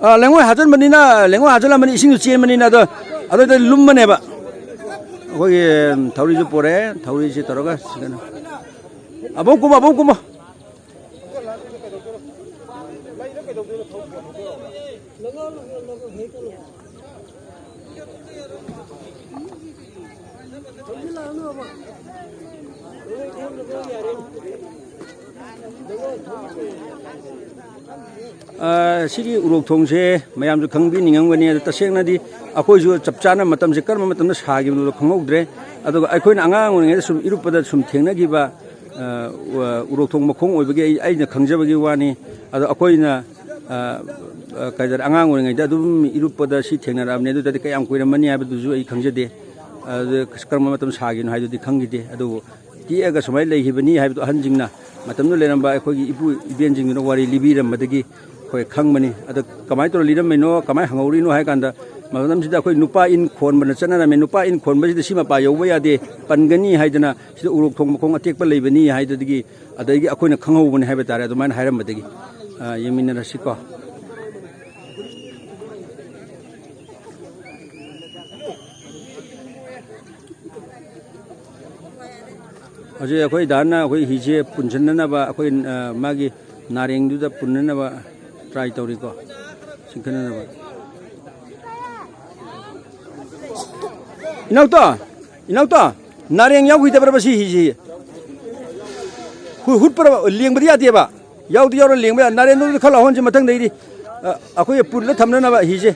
ꯑ, ꯂꯩꯉꯣꯏ ꯍꯥꯖꯤꯟꯕꯅꯤꯅ, ꯂꯩꯉꯣꯏ ꯍꯥꯖꯤꯜꯂꯝꯕꯅꯤ, ꯏꯁꯤꯡꯁꯨ ꯆꯦꯟꯕꯅꯤꯅ, ꯑꯗꯣ, ꯑꯗꯨꯗ ꯂꯨꯝꯕꯅꯦꯕ꯫ ꯑꯩꯈꯣꯏꯒꯤ ꯊꯧꯔꯤꯁꯨ ꯄꯣꯔꯛꯑꯦ, ꯊꯧꯔꯤꯁꯤ ꯇꯧꯔꯒ ꯁꯤꯗꯅ꯫ ꯑꯕꯨꯡ ꯀꯨꯝꯃꯣ, ꯑꯕꯨꯡ ꯀꯨꯝꯃꯣ꯫ ꯑ, ꯁꯤꯒꯤ ꯎꯔꯣꯛ ꯊꯣꯡꯁꯦ ꯃꯌꯥꯝꯁꯨ ꯈꯪꯕꯤꯅꯤꯡꯉꯝꯒꯅꯤ꯫ ꯑꯗꯣ ꯇꯁꯦꯡꯅꯗꯤ ꯑꯩꯈꯣꯏꯁꯨ ꯆꯞ ꯆꯥꯅ ꯃꯇꯝꯁꯦ ꯀꯔꯝꯕ ꯃꯇꯝꯗ ꯁꯥꯈꯤꯕꯅꯣꯗꯣ ꯈꯪꯍꯧꯗ꯭ꯔꯦ꯫ ꯑꯗꯨꯒ ꯑꯩꯈꯣꯏꯅ ꯑꯉꯥꯡ ꯑꯣꯏꯔꯤꯉꯩꯗ ꯁꯨꯝ ꯏꯔꯨꯞꯄꯗ ꯁꯨꯝ ꯊꯦꯡꯅꯈꯤꯕ, ꯑ, ꯎ-, ꯎꯔꯣꯛ ꯊꯣꯡ ꯃꯈꯣꯡ ꯑꯣꯏꯕꯒꯤ ꯑꯩ, ꯑꯩꯅ ꯈꯪꯖꯕꯒꯤ ꯋꯥꯅꯤ꯫ ꯑꯗꯣ ꯑꯩꯈꯣꯏꯅ, ꯑ, ꯑ, ꯀꯩ ꯍꯥꯏꯇꯥꯔꯦ, ꯑꯉꯥꯡ ꯑꯣꯏꯔꯤꯉꯩꯗ ꯑꯗꯨꯝ ꯏꯔꯨꯞꯄꯗ ꯁꯤ ꯊꯦꯡꯅꯔꯛꯑꯕꯅꯤ꯫ ꯑꯗꯨ ꯇꯥꯔꯗꯤ ꯀꯌꯥꯝ ꯀꯨꯏꯔꯝꯃꯅꯤ ꯍꯥꯏꯕꯗꯨꯁꯨ ꯑꯩ ꯈꯪꯖꯗꯦ꯫ ꯑꯗꯨ ꯀꯔꯝꯕ ꯃꯇꯝ ꯁꯥꯈꯤꯕꯅꯣ ꯍꯥꯏꯗꯨꯗꯤ ꯈꯪꯈꯤꯗꯦ꯫ ꯑꯗꯨꯕꯨ ꯇꯦꯛꯑꯒ ꯁꯨꯃꯥꯏꯅ ꯂꯩꯈꯤꯕꯅꯤ ꯍꯥꯏꯕꯗꯨ ꯑꯍꯟꯁꯤꯡꯅ, ꯃꯇꯝꯗꯨꯗ ꯂꯩꯔꯝꯕ ꯑꯩꯈꯣꯏꯒꯤ ꯏꯄꯨ ꯏꯕꯦꯟꯁꯤꯡꯗꯨꯅ ꯋꯥꯔꯤ ꯂꯤꯕꯤꯔꯝꯕꯗꯒꯤ ꯑꯩꯈꯣꯏ ꯈꯪꯕꯅꯤ꯫ ꯑꯗꯣ ꯀꯃꯥꯏꯅ ꯇꯧꯔ ꯂꯤꯔꯝꯃꯤꯅꯣ, ꯀꯃꯥꯏꯅ ꯍꯪꯍꯧꯔꯤꯅꯣ ꯍꯥꯏ ꯀꯥꯟꯗ, ꯃꯇꯝꯁꯤꯗ ꯑꯩꯈꯣꯏ ꯅꯨꯄꯥ ꯏꯟ ꯈꯣꯟꯕꯅ ꯆꯠꯅꯔꯝꯃꯤ꯫ ꯅꯨꯄꯥ ꯏꯟ ꯈꯣꯟꯕꯁꯤꯗ ꯁꯤ ꯃꯄꯥ ꯌꯧꯕ ꯌꯥꯗꯦ, ꯄꯟꯒꯅꯤ ꯍꯥꯏꯗꯅ, ꯁꯤꯗ ꯎꯔꯣꯛ ꯊꯣꯡ ꯃꯈꯣꯡ ꯑꯇꯦꯛꯄ ꯂꯩꯕꯅꯤ ꯍꯥꯏꯗꯨꯗꯒꯤ, ꯑꯗꯒꯤ ꯑꯩꯈꯣꯏꯅ ꯈꯪꯍꯧꯕꯅꯤ ꯍꯥꯏꯕ ꯇꯥꯔꯦ꯫ ꯑꯗꯨꯃꯥꯏꯅ ꯍꯥꯏꯔꯝꯕꯗꯒꯤ, ꯑ, ꯌꯦꯡꯃꯤꯟꯅꯔꯁꯤꯀꯣ꯫ ꯍꯧꯖꯤꯛ ꯑꯩꯈꯣꯏ ꯗꯥꯅ ꯑꯩꯈꯣꯏ ꯍꯤꯁꯦ ꯄꯨꯟꯁꯤꯟꯅꯅꯕ, ꯑꯩꯈꯣꯏ, ꯑ, ꯃꯥꯒꯤ ꯅꯥꯔꯦꯡꯗꯨꯗ ꯄꯨꯟꯅꯅꯕ try ꯇꯧꯔꯤꯀꯣ, ꯆꯤꯡꯈꯠꯅꯅꯕ꯫ ꯏꯅꯥꯎꯇꯣ, ꯏꯅꯥꯎꯇꯣ, ꯅꯥꯔꯦꯡ ꯌꯥꯎꯈꯤꯗꯕ꯭ꯔꯕ ꯁꯤ ꯍꯤꯁꯤ? ꯍꯨ-, ꯍꯨꯠꯄ꯭ꯔꯕ? ꯂꯦꯡꯕꯗꯤ ꯌꯥꯗꯦꯕ꯫ ꯌꯥꯎꯗꯤ ꯌꯥꯎꯔ ꯂꯦꯡꯕ ꯌꯥ-, ꯅꯥꯔꯦꯡꯗꯨꯗꯤ ꯈꯔ ꯂꯥꯎꯍꯟꯁꯤ ꯃꯊꯪꯗꯩꯗꯤ꯫ ꯑ, ꯑꯩꯈꯣꯏ ꯄꯨꯜꯂ ꯊꯝꯅꯅꯕ ꯍꯤꯁꯦ꯫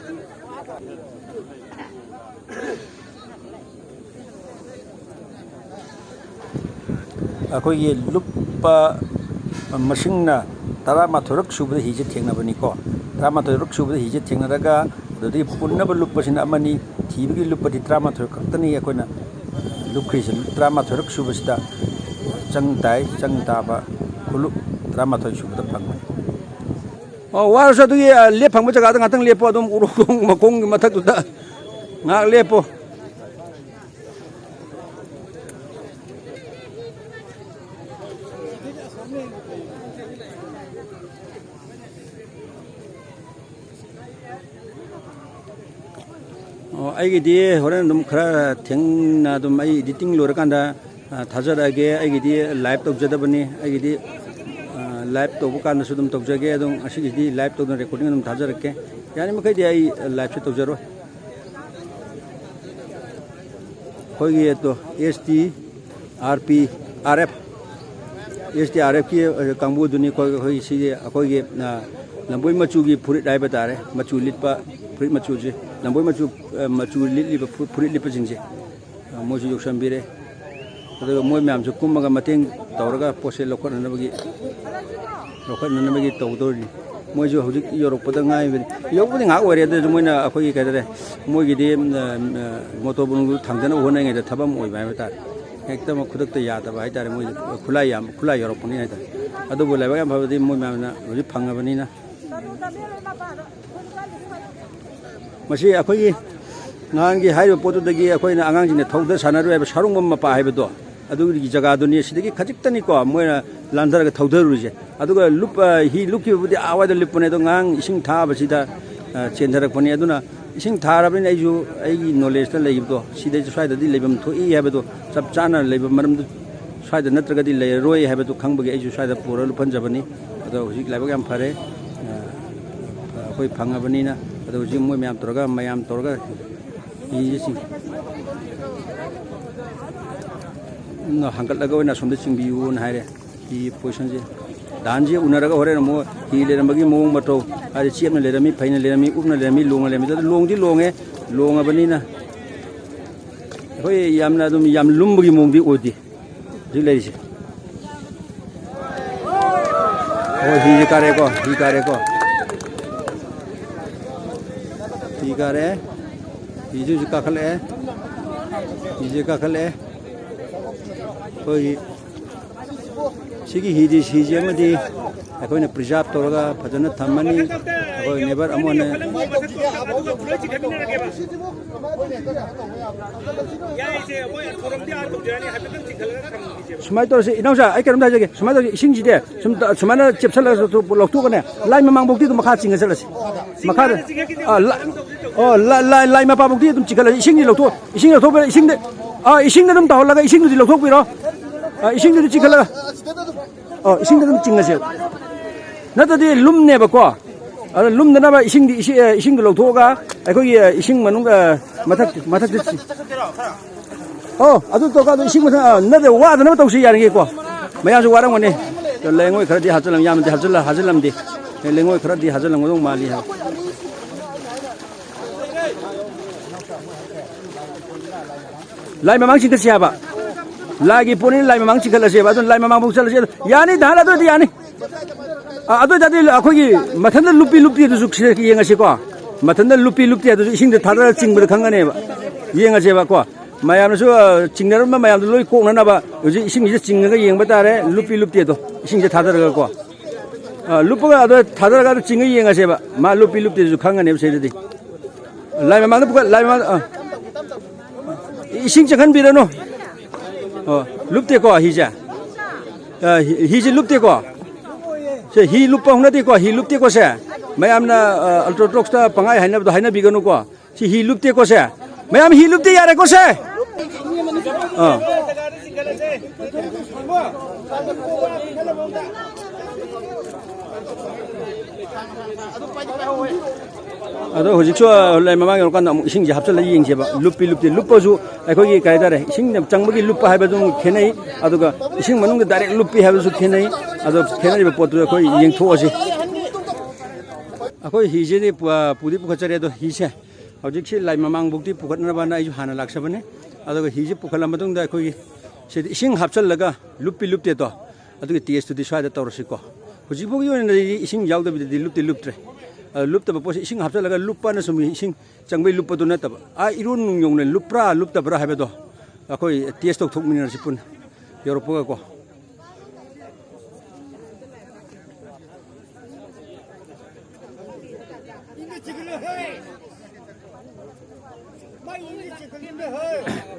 ꯑꯩꯈꯣꯏꯒꯤ ꯂꯨꯞꯄ ꯃꯁꯤꯡꯅ ꯇꯔꯥꯃꯥꯊꯣꯏꯔꯛ ꯁꯨꯕꯗ ꯍꯤꯁꯦ ꯊꯦꯡꯅꯕꯅꯤꯀꯣ꯫ ꯇꯔꯥꯃꯥꯊꯣꯏꯔꯛ ꯁꯨꯕꯗ ꯍꯤꯁꯦ ꯊꯦꯡꯅꯔꯒ, ꯑꯗꯨꯗꯒꯤ ꯄꯨꯟꯅꯕ ꯂꯨꯞꯄꯁꯤꯅ ꯑꯃꯅꯤ, ꯊꯤꯕꯒꯤ ꯂꯨꯞꯄꯗꯤ ꯇꯔꯥꯃꯥꯊꯣꯏ ꯈꯛꯇꯅꯤ ꯑꯩꯈꯣꯏꯅ ꯂꯨꯞꯈ꯭ꯔꯤꯁꯦ꯫ ꯇꯔꯥꯃꯥꯊꯣꯏꯔꯛ ꯁꯨꯕꯁꯤꯗ ꯆꯪ ꯇꯥꯏ, ꯆꯪ ꯇꯥꯕ ꯈꯨꯂꯨꯞ ꯇꯔꯥꯃꯥꯊꯣꯏ ꯁꯨꯕꯗ ꯐꯪꯕꯅꯤ꯫ ꯑꯣ, ꯋꯥꯔꯁꯨ ꯑꯗꯨꯒꯤ, ꯑ, ꯂꯦꯞ ꯐꯪꯕ ꯖꯒꯥꯗ ꯉꯥꯛꯇꯪ ꯂꯦꯞꯄꯣ, ꯑꯗꯨꯝ ꯎꯔꯣꯛ ꯃꯈꯣꯡꯒꯤ ꯃꯊꯛꯇꯨꯗ ꯉꯥꯏꯍꯥꯛ ꯂꯦꯞꯄꯣ꯫ ꯑꯣ, ꯑꯩꯒꯤꯗꯤ ꯍꯣꯔꯦꯟ ꯑꯗꯨꯝ ꯈꯔ ꯊꯦꯡꯅ ꯑꯗꯨꯝ ꯑꯩ editing ꯂꯣꯏꯔꯀꯥꯟꯗ, ꯑ, ꯊꯥꯖꯔꯛꯑꯒꯦ꯫ ꯑꯩꯒꯤꯗꯤ live ꯇꯧꯖꯗꯕꯅꯤ꯫ ꯑꯩꯒꯤꯗꯤ, ꯑ, live ꯇꯧꯕ ꯀꯥꯟꯗꯁꯨ ꯑꯗꯨꯝ ꯇꯧꯖꯒꯦ꯫ ꯑꯗꯨꯝ ꯉꯁꯤꯒꯤꯗꯤ live ꯇꯧꯗꯅ recording ꯑꯗꯨꯝ ꯊꯥꯖꯔꯛꯀꯦ꯫ ꯌꯥꯔꯤꯃꯈꯩꯗꯤ ꯑꯩ liveꯁꯦ ꯇꯧꯖꯔꯣꯏ꯫ ꯑꯩꯈꯣꯏꯒꯤ ꯑꯗꯣ S T R P, R F, S T R Fꯀꯤ, ꯑ, ꯀꯥꯡꯕꯨꯗꯨꯅꯤ꯫ ꯑꯩꯈꯣꯏ, ꯑꯩꯈꯣꯏ ꯁꯤꯒꯤ, ꯑꯩꯈꯣꯏꯒꯤ, ꯑ, ꯂꯝꯕꯣꯏ ꯃꯆꯨꯒꯤ ꯐꯨꯔꯤꯠ ꯍꯥꯏꯕ ꯇꯥꯔꯦ, ꯃꯆꯨ ꯂꯤꯠꯄ ꯐꯨꯔꯤꯠ ꯃꯆꯨꯁꯦ, ꯂꯝꯕꯣꯏ ꯃꯆꯨ, ꯑ, ꯃꯆꯨ ꯂꯤꯠꯂꯤꯕ ꯐꯨ-, ꯐꯨꯔꯤꯠ ꯂꯤꯠꯄꯁꯤꯡꯁꯦ, ꯑ, ꯃꯣꯏꯁꯨ ꯌꯧꯁꯟꯕꯤꯔꯦ꯫ ꯑꯗꯨꯒ ꯃꯣꯏ ꯃꯌꯥꯝꯁꯨ ꯀꯨꯝꯃꯒ ꯃꯇꯦꯡ ꯇꯧꯔꯒ ꯄꯣꯠꯁꯦ ꯂꯧꯈꯠꯅꯅꯕꯒꯤ, ꯂꯧꯈꯠꯅꯅꯕꯒꯤ ꯇꯧꯗꯧꯔꯤꯅꯤ꯫ ꯃꯣꯏꯁꯨ ꯍꯧꯖꯤꯛ ꯌꯧꯔꯛꯄꯗ ꯉꯥꯏꯔꯤꯕꯅꯤ꯫ ꯌꯧꯕꯗꯤ ꯉꯥꯏꯍꯥꯛ ꯑꯣꯏꯔꯦ, ꯑꯗꯨꯁꯨ ꯃꯣꯏꯅ ꯑꯩꯈꯣꯏꯒꯤ ꯀꯩ ꯍꯥꯏꯇꯥꯔꯦ, ꯃꯣꯏꯒꯤꯗꯤ, ꯎꯝ, ꯑ, ꯃꯣꯇꯣꯔ ꯕꯣꯠꯁꯨ ꯊꯥꯡꯖꯅꯕ ꯍꯣꯠꯅꯔꯤꯉꯩꯗ ꯊꯕꯛ ꯑꯃ ꯑꯣꯏꯕ ꯍꯥꯏꯕ ꯇꯥꯔꯦ꯫ ꯍꯦꯛꯇ ꯑꯃꯨꯛ ꯈꯨꯗꯛꯇ ꯌꯥꯗꯕ ꯍꯥꯏꯇꯥꯔꯦ, ꯃꯣꯏ ꯈꯨꯠꯂꯥꯏ ꯌꯥꯝ, ꯈꯨꯠꯂꯥꯏ ꯌꯧꯔꯛꯄꯅꯤ ꯍꯥꯏꯇꯥꯔꯦ꯫ ꯑꯗꯨꯕꯨ ꯂꯥꯏꯕꯛ ꯌꯥꯝ ꯐꯕꯗꯤ ꯃꯣꯏ ꯃꯌꯥꯝꯅ ꯍꯧꯖꯤꯛ ꯐꯪꯉꯕꯅꯤꯅ꯫ ꯃꯁꯤ ꯑꯩꯈꯣꯏꯒꯤ ꯅꯍꯥꯟꯒꯤ ꯍꯥꯏꯔꯤꯕ ꯄꯣꯠꯇꯨꯗꯒꯤ ꯑꯩꯈꯣꯏꯅ ꯑꯉꯥꯡꯁꯤꯡꯅ ꯊꯧꯗ ꯁꯥꯟꯅꯔꯨ ꯍꯥꯏꯕ ꯁꯥꯔꯨꯡꯕꯝ ꯃꯄꯥ ꯍꯥꯏꯕꯗꯣ, ꯑꯗꯨꯒꯤ ꯖꯒꯥꯗꯨꯅꯤ꯫ ꯁꯤꯗꯒꯤ ꯈꯖꯤꯛꯇꯅꯤꯀꯣ ꯃꯣꯏꯅ ꯂꯥꯟꯊꯔꯒ ꯊꯧꯗꯔꯨꯔꯤꯁꯦ꯫ ꯑꯗꯨꯒ ꯂꯨꯞ-, ꯑ, ꯍꯤ ꯂꯨꯞꯈꯤꯕꯕꯨꯗꯤ ꯑꯥ ꯋꯥꯏꯗ ꯂꯨꯞꯄꯅꯦ, ꯑꯗꯣ ꯉꯔꯥꯡ ꯏꯁꯤꯡ ꯊꯥꯕꯁꯤꯗ, ꯑ, ꯆꯦꯟꯊꯔꯛꯄꯅꯤ꯫ ꯑꯗꯨꯅ ꯏꯁꯤꯡ ꯊꯥꯔꯕꯅꯤꯅ ꯑꯩꯁꯨ ꯑꯩꯒꯤ knowledgeꯇ ꯂꯩꯕꯗꯣ, ꯁꯤꯗꯩꯁꯨ ꯁ꯭ꯋꯥꯏꯗꯗꯤ ꯂꯩꯐꯝ ꯊꯣꯛꯏ ꯍꯥꯏꯕꯗꯣ ꯆꯞ ꯆꯥꯅ ꯂꯩꯕ ꯃꯔꯝꯗꯨ ꯁ꯭ꯋꯥꯏꯗ ꯅꯠꯇ꯭ꯔꯒꯗꯤ ꯂꯩꯔꯔꯣꯏ ꯍꯥꯏꯕꯗꯨ ꯈꯪꯕꯒꯤ ꯑꯩꯁꯨ ꯁ꯭ꯋꯥꯏꯗ ꯄꯨꯔꯒ ꯂꯨꯞꯍꯟꯖꯕꯅꯤ꯫ ꯑꯗꯣ ꯍꯧꯖꯤꯛ ꯂꯥꯏꯕꯛ ꯌꯥꯝ ꯐꯔꯦ, ꯑ, ꯑꯩꯈꯣꯏ ꯐꯪꯉꯕꯅꯤꯅ꯫ ꯑꯗꯣ ꯍꯧꯖꯤꯛ ꯃꯣꯏ ꯃꯌꯥꯝ ꯇꯧꯔꯒ, ꯃꯌꯥꯝ ꯇꯧꯔꯒ ꯍꯤꯁꯦ ꯆꯤꯡ-, ꯍꯥꯡꯒꯠꯂꯒ ꯑꯣꯏꯅ ꯑꯁꯣꯝꯗ ꯆꯤꯡꯕꯤꯌꯨꯅ ꯍꯥꯏꯔꯦ꯫ ꯍꯤ positionꯁꯦ, ꯗꯥꯟꯁꯦ ꯎꯅꯔꯒ ꯍꯣꯔꯦꯟ ꯑꯃꯨꯛ ꯍꯤ ꯂꯩꯔꯝꯕꯒꯤ ꯃꯑꯣꯡ ꯃꯇꯧ, ꯍꯥꯏꯗꯤ ꯆꯦꯞꯅ ꯂꯩꯔꯝꯃꯤ, ꯐꯩꯅ ꯂꯩꯔꯝꯃꯤ, ꯎꯞꯅ ꯂꯩꯔꯝꯃꯤ, ꯂꯣꯡꯅ ꯂꯩꯔꯝꯃꯤ, ꯑꯗꯨ ꯂꯣꯡꯗꯤ ꯂꯣꯡꯉꯦ, ꯂꯣꯡꯉꯕꯅꯤꯅ ꯑꯩꯈꯣꯏ ꯌꯥꯝꯅ ꯑꯗꯨꯝ ꯌꯥꯝ ꯂꯨꯝꯕꯒꯤ ꯃꯑꯣꯡꯗꯤ ꯑꯣꯏꯗꯦ ꯍꯧꯖꯤꯛ ꯂꯩꯔꯤꯁꯦ꯫ ꯑꯣ, ꯍꯤꯁꯦ ꯀꯥꯔꯦꯀꯣ, ꯍꯤ ꯀꯥꯔꯦꯀꯣ꯫ ꯍꯤ ꯀꯥꯔꯦ꯫ ꯍꯤꯁꯦ ꯍꯧꯖꯤꯛ ꯀꯥꯈꯠꯂꯛꯑꯦ꯫ ꯍꯤꯁꯦ ꯀꯥꯈꯠꯂꯛꯑꯦ꯫ ꯑꯩꯈꯣꯏꯒꯤ ꯁꯤꯒꯤ ꯍꯤꯗꯤ, ꯍꯤꯁꯦ ꯑꯃꯗꯤ ꯑꯩꯈꯣꯏꯅ preserve ꯇꯧꯔꯒ ꯐꯖꯅ ꯊꯝꯃꯅꯤ꯫ ꯑꯩꯈꯣꯏ neighbour ꯑꯃꯅ ꯁꯨꯃꯥꯏꯅ ꯇꯧꯔꯁꯤ, ꯏꯅꯥꯎꯆꯥ, ꯑꯩ ꯀꯩꯅꯣꯝꯇ ꯍꯥꯏꯖꯒꯦ꯫ ꯁꯨꯃꯥꯏꯅ ꯇꯧꯔꯁꯤ, ꯏꯁꯤꯡꯁꯤꯗꯤ ꯁꯨꯝ, ꯁꯨꯃꯥꯏꯅ ꯆꯦꯞꯁꯜꯂꯒ ꯂꯧꯊꯣꯛꯑꯒꯅꯦ, ꯂꯥꯏ ꯃꯃꯥꯡꯐꯧꯗꯤ ꯑꯗꯨꯝ ꯃꯈꯥ ꯆꯤꯡꯉ ꯆꯠꯂꯁꯤ꯫ ꯃꯈꯥꯗ, ꯑ, ꯂ-, ꯑꯣ, ꯂ-, ꯂꯥꯏ, ꯂꯥꯏ ꯃꯄꯥꯐꯧꯗꯤ ꯑꯗꯨꯝ ꯆꯤꯡꯈꯠꯂꯁꯤ꯫ ꯏꯁꯤꯡꯗꯤ ꯂꯧꯊꯣꯛ, ꯏꯁꯤꯡ ꯂꯧꯊꯣꯛꯄ, ꯏꯁꯤꯡꯗ, ꯑ, ꯏꯁꯤꯡꯗ ꯑꯗꯨꯝ ꯇꯧꯍꯜꯂꯒ ꯏꯁꯤꯡꯗꯨꯗꯤ ꯂꯧꯊꯣꯛꯄꯤꯔꯣ꯫ ꯑ, ꯏꯁꯤꯡꯗꯨꯗꯤ ꯆꯤꯡꯈꯠꯂꯒ꯫ ꯑꯣ, ꯏꯁꯤꯡꯗ ꯑꯗꯨꯝ ꯆꯤꯡꯉꯁꯦꯕ꯫ ꯅꯠꯇ꯭ꯔꯗꯤ ꯂꯨꯝꯅꯦꯕꯀꯣ꯫ ꯑꯗꯣ ꯂꯨꯝꯗꯅꯕ ꯏꯁꯤꯡꯗꯤ, ꯏꯁꯤ-, ꯑꯦ, ꯏꯁꯤꯡꯗꯣ ꯂꯧꯊꯣꯛꯑꯒ ꯑꯩꯈꯣꯏꯒꯤ, ꯑꯦ, ꯏꯁꯤꯡ ꯃꯅꯨꯡ, ꯑꯦ, ꯃꯊꯛ, ꯃꯊꯛꯇ ꯆꯤ-, ꯑꯣ, ꯑꯗꯨ ꯇꯧꯔꯒ ꯑꯗꯨ ꯏꯁꯤꯡ ꯃꯊꯛ, ꯑ, ꯅꯠꯇꯦ, ꯋꯥꯗꯅꯕ ꯇꯧꯁꯤ ꯌꯥꯔꯤꯉꯩꯀꯣ꯫ ꯃꯌꯥꯝꯁꯨ ꯋꯥꯔꯝꯒꯅꯤ꯫ ꯑꯗꯣ ꯂꯩꯉꯣꯏ ꯈꯔꯗꯤ ꯍꯥꯞꯆꯤꯜꯂꯝ-, ꯌꯥꯝꯅꯗꯤ ꯍꯥꯞꯆꯤꯜꯂ-, ꯍꯥꯞꯆꯤꯜꯂꯝꯗꯦ꯫ ꯑꯦ, ꯂꯩꯉꯣꯏ ꯈꯔꯗꯤ ꯍꯥꯞꯆꯤꯜꯂꯝꯒꯗꯧ ꯃꯥꯜꯂꯤ ꯍꯥꯏꯕ꯫ ꯂꯥꯏ ꯃꯃꯥꯡ ꯆꯤꯡꯈꯠꯁꯤ ꯍꯥꯏꯕ꯫ ꯂꯥꯏꯒꯤ ꯄꯣꯠꯅꯤꯅ ꯂꯥꯏ ꯃꯃꯥꯡ ꯆꯤꯡꯈꯠꯂꯁꯦꯕ꯫ ꯑꯗꯨꯅ ꯂꯥꯏ ꯃꯃꯥꯡꯐꯥꯎ ꯆꯠꯂꯁꯤ꯫ ꯑꯗꯨ ꯌꯥꯅꯤ, ꯗꯥ ꯍꯥꯏꯔ ꯑꯗꯨ ꯑꯣꯏꯗꯤ ꯌꯥꯅꯤ꯫ ꯑ, ꯑꯗꯨ ꯑꯣꯏ ꯇꯥꯔꯗꯤ ꯑꯩꯈꯣꯏꯒꯤ ꯃꯊꯟꯇ ꯂꯨꯞꯄꯤ ꯂꯨꯞꯇꯦ ꯑꯗꯨꯁꯨ ꯁꯤ ꯌꯦꯡꯉꯁꯤꯀꯣ꯫ ꯃꯊꯟꯇ ꯂꯨꯞꯄꯤ ꯂꯨꯞꯇꯦ ꯑꯗꯨꯁꯨ ꯏꯁꯤꯡꯗ ꯊꯥꯗꯔꯒ ꯆꯤꯡꯕꯗ ꯈꯪꯒꯅꯦꯕ꯫ ꯌꯦꯡꯉꯁꯦꯕꯀꯣ꯫ ꯃꯌꯥꯝꯅꯁꯨ, ꯑ, ꯆꯤꯡꯅꯔꯝꯕ ꯃꯌꯥꯝꯗꯣ ꯂꯣꯏ ꯀꯣꯛꯅꯅꯕ ꯍꯧꯖꯤꯛ ꯏꯁꯤꯡꯁꯤꯗ ꯆꯤꯡꯉꯒ ꯌꯦꯡꯕ ꯇꯥꯔꯦ, ꯂꯨꯞꯄꯤ ꯂꯨꯞꯇꯦꯗꯣ ꯏꯁꯤꯡꯁꯦ ꯊꯥꯗꯔꯒꯀꯣ꯫ ꯑ, ꯂꯨꯞꯄꯒ ꯑꯗꯣ ꯊꯥꯗꯔꯒ ꯑꯗꯨ ꯆꯤꯡꯉ ꯌꯦꯡꯉꯁꯦꯕ, ꯃꯥ ꯂꯨꯞꯄꯤ ꯂꯨꯞꯇꯦꯁꯨ ꯈꯪꯒꯅꯦꯕ ꯁꯤꯗꯗꯤ꯫ ꯂꯥꯏ ꯃꯃꯥꯡꯗ ꯄꯨꯈꯠ-, ꯂꯥꯏ ꯃꯃꯥꯡꯗ, ꯑ, ꯏꯁꯤꯡ ꯆꯪꯍꯟꯕꯤꯔꯅꯨ꯫ ꯑꯣ, ꯂꯨꯞꯇꯦꯀꯣ ꯍꯤꯁꯦ? ꯑ, ꯍꯤ-, ꯍꯤꯁꯦ ꯂꯨꯞꯇꯦꯀꯣ? ꯁꯦ, ꯍꯤ ꯂꯨꯞꯄ ꯍꯧꯅꯗꯦꯀꯣ? ꯍꯤ ꯂꯨꯞꯇꯦꯀꯣ ꯁꯦ? ꯃꯌꯥꯝꯅ, ꯑ, Ultra Talks ꯇ ꯄꯪꯍꯥꯏ ꯍꯥꯏꯅꯕꯗꯣ ꯍꯥꯏꯅꯕꯤꯒꯅꯨꯀꯣ꯫ ꯁꯤ ꯍꯤ ꯂꯨꯞꯇꯦꯀꯣ ꯁꯦ? ꯃꯌꯥꯝ ꯍꯤ ꯂꯨꯞꯇꯦ ꯌꯥꯔꯦꯀꯣ ꯁꯦ? ꯑꯥ꯫ ꯑꯗꯣ ꯍꯧꯖꯤꯛꯁꯨ, ꯑ, ꯂꯩ ꯃꯃꯥꯡ ꯌꯧꯔꯀꯥꯟꯗ ꯑꯃꯨꯛ ꯏꯁꯤꯡꯁꯦ ꯍꯥꯞꯆꯤꯜꯂ ꯌꯦꯡꯁꯦꯕ꯫ ꯂꯨꯞꯄꯤ ꯂꯨꯞꯇꯦ꯫ ꯂꯨꯞꯄꯁꯨ ꯑꯩꯈꯣꯏꯒꯤ ꯀꯩ ꯍꯥꯏꯇꯥꯔꯦ, ꯏꯁꯤꯡ ꯆꯪꯕꯒꯤ ꯂꯨꯞꯄ ꯍꯥꯏꯕꯗꯨ ꯑꯃꯨꯛ ꯈꯦꯠꯅꯩ꯫ ꯑꯗꯨꯒ ꯏꯁꯤꯡ ꯃꯅꯨꯡꯗ direct ꯂꯨꯞꯄꯤ ꯍꯥꯏꯕꯁꯨ ꯈꯦꯠꯅꯩ꯫ ꯑꯗꯣ ꯈꯦꯠꯅꯔꯤꯕ ꯄꯣꯠꯇꯨ ꯑꯩꯈꯣꯏ ꯌꯦꯡꯊꯣꯛꯑꯁꯤ꯫ ꯑꯩꯈꯣꯏ ꯍꯤꯁꯤꯗꯤ ꯄꯨ-, ꯄꯨꯗꯤ ꯄꯨꯈꯠꯆꯔꯦ꯫ ꯑꯗꯣ ꯍꯤꯁꯦ ꯍꯧꯖꯤꯛꯁꯤ ꯂꯥꯏ ꯃꯃꯥꯡꯐꯧꯗꯤ ꯄꯨꯈꯠꯅꯕꯅ ꯑꯩꯁꯨ ꯍꯥꯟꯅ ꯂꯥꯛꯆꯕꯅꯤ꯫ ꯑꯗꯨꯒ ꯍꯤꯁꯦ ꯄꯨꯈꯠꯂ ꯃꯇꯨꯡꯗ ꯑꯩꯈꯣꯏꯒꯤ ꯁꯤꯗ ꯏꯁꯤꯡ ꯍꯥꯞꯆꯤꯜꯂꯒ ꯂꯨꯞꯄꯤ ꯂꯨꯞꯇꯦꯗꯣ, ꯑꯗꯨꯒꯤ test ꯇꯨꯗꯤ ꯁ꯭ꯋꯥꯏꯗ ꯇꯧꯔꯁꯤꯀꯣ꯫ ꯍꯧꯖꯤꯛ ꯐꯥꯎꯒꯤ ꯑꯣꯏꯅꯗꯤ ꯏꯁꯤꯡ ꯌꯥꯎꯗꯕꯤꯗꯗꯤ ꯂꯨꯞꯇꯤ ꯂꯨꯞꯇ꯭ꯔꯦ꯫ ꯑ, ꯂꯨꯞꯇꯕ ꯄꯣꯠꯁꯦ ꯏꯁꯤꯡ ꯍꯥꯞꯆꯤꯜꯂꯒ ꯂꯨꯞꯄꯅ ꯁꯨꯝ ꯏꯁꯤꯡ ꯆꯪꯕꯩ ꯂꯨꯞꯄꯗꯨ ꯅꯠꯇꯕ, ꯑꯥ ꯏꯔꯣꯟ ꯅꯨꯡ ꯌꯧꯅ ꯂꯨꯞꯄ꯭ꯔꯥ ꯂꯨꯞꯇꯕ꯭ꯔꯥ ꯍꯥꯏꯕꯗꯣ ꯑꯩꯈꯣꯏ ꯇꯦꯁ ꯇꯧꯊꯣꯛꯃꯤꯟꯅꯔꯁꯤ ꯄꯨꯟꯅ ꯌꯧꯔꯛꯄꯒꯀꯣ꯫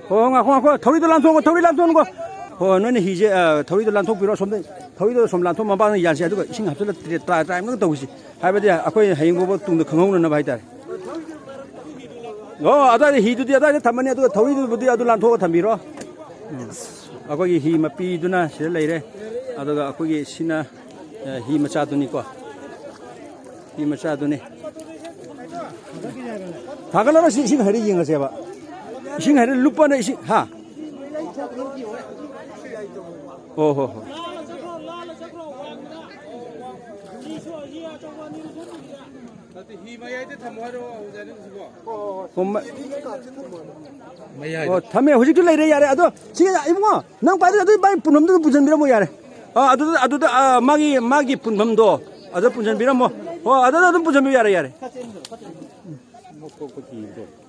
ꯍꯣ, ꯉꯥꯏꯈꯣ, ꯉꯥꯏꯈꯣ, ꯊꯧꯔꯤꯗꯣ ꯂꯥꯟꯊꯣꯛꯈꯣ, ꯊꯧꯔꯤ ꯂꯥꯟꯊꯣꯛꯈꯣ꯫ ꯍꯣ, ꯅꯣꯏꯅ ꯍꯤꯁꯦ, ꯑ, ꯊꯧꯔꯤꯗꯣ ꯂꯥꯟꯊꯣꯛꯄꯤꯔꯣ, ꯑꯁꯣꯝꯗ ꯊꯧꯔꯤꯗꯣ ꯁꯣꯝ ꯂꯥꯟꯊꯣꯛ, ꯃꯄꯥꯟꯗ ꯌꯥꯟꯁꯦ, ꯑꯗꯨꯒ ꯏꯁꯤꯡ ꯍꯥꯞꯆꯤꯜꯂ ꯇ꯭ꯔꯥꯏ, ꯇ꯭ꯔꯥꯏ ꯑꯃꯇꯪ ꯇꯧꯁꯤ꯫ ꯍꯥꯏꯕꯗꯤ ꯑꯩꯈꯣꯏ ꯍꯌꯦꯡ ꯐꯥꯎꯕ ꯇꯨꯡꯗ ꯈꯪꯍꯧꯅꯅꯕ ꯍꯥꯏꯇꯥꯔꯦ꯫ ꯑꯣ, ꯑꯗꯨꯋꯥꯏꯗ ꯍꯤꯗꯨꯗꯤ ꯑꯗꯨꯋꯥꯏꯗ ꯊꯝꯃꯅꯤ, ꯑꯗꯨꯒ ꯊꯧꯔꯤꯗꯨꯕꯨꯗꯤ ꯑꯗꯨ ꯂꯥꯟꯊꯣꯛꯑꯒ ꯊꯝꯕꯤꯔꯣ꯫ ꯎꯝ꯫ ꯑꯩꯈꯣꯏꯒꯤ ꯍꯤ ꯃꯄꯤꯗꯨꯅ ꯁꯤꯗ ꯂꯩꯔꯦ, ꯑꯗꯨꯒ ꯑꯩꯈꯣꯏꯒꯤ ꯁꯤꯅ, ꯑ, ꯍꯤ ꯃꯆꯥꯗꯨꯅꯤꯀꯣ꯫ ꯍꯤ ꯃꯆꯥꯗꯨꯅꯤ꯫ ꯊꯥꯒꯠꯂꯔꯣꯏ, ꯁꯤ ꯏꯁꯤꯡ ꯍꯩꯔ ꯌꯦꯡꯉꯁꯦꯕ꯫ ꯏꯁꯤꯡ ꯍꯩꯔ ꯂꯨꯞꯄꯅ ꯏꯁꯤꯡ, ꯍꯥ? ꯍꯣ, ꯍꯣ, ꯍꯣ꯫ ꯅꯠꯇꯦ, ꯍꯤ ꯃꯌꯥꯏꯗ ꯊꯝꯃꯣ ꯍꯥꯏꯔꯣ, ꯑꯣꯖꯥ, ꯅꯪꯁꯤꯕꯣ? ꯍꯣ, ꯃ-, ꯃꯌꯥꯏꯗ꯫ ꯑꯣ, ꯊꯝꯃꯦ, ꯍꯧꯖꯤꯛꯇꯤ ꯂꯩꯔꯦ, ꯌꯥꯔꯦ꯫ ꯑꯗꯣ ꯁꯤ ꯏꯕꯨꯡꯉꯣ, ꯅꯪ ꯄꯥꯏꯗꯣꯏ ꯑꯗꯨ ꯃꯥꯏ ꯄꯨꯟꯐꯝꯗꯨꯗ ꯄꯨꯟꯁꯤꯟꯕꯤꯔꯝꯃꯣ, ꯌꯥꯔꯦ꯫ ꯑꯥ, ꯑꯗꯨꯗ, ꯑꯗꯨꯗ, ꯑꯥ, ꯃꯥꯒꯤ, ꯃꯥꯒꯤ ꯄꯨꯟꯐꯝꯗꯣ ꯑꯗꯨꯗ ꯄꯨꯟꯁꯤꯟꯕꯤꯔꯝꯃꯣ꯫ ꯍꯣ, ꯑꯗꯨꯗ ꯑꯗꯨꯝ ꯄꯨꯟꯁꯤꯟꯕꯤꯌꯨ, ꯌꯥꯔꯦ, ꯌꯥꯔꯦ꯫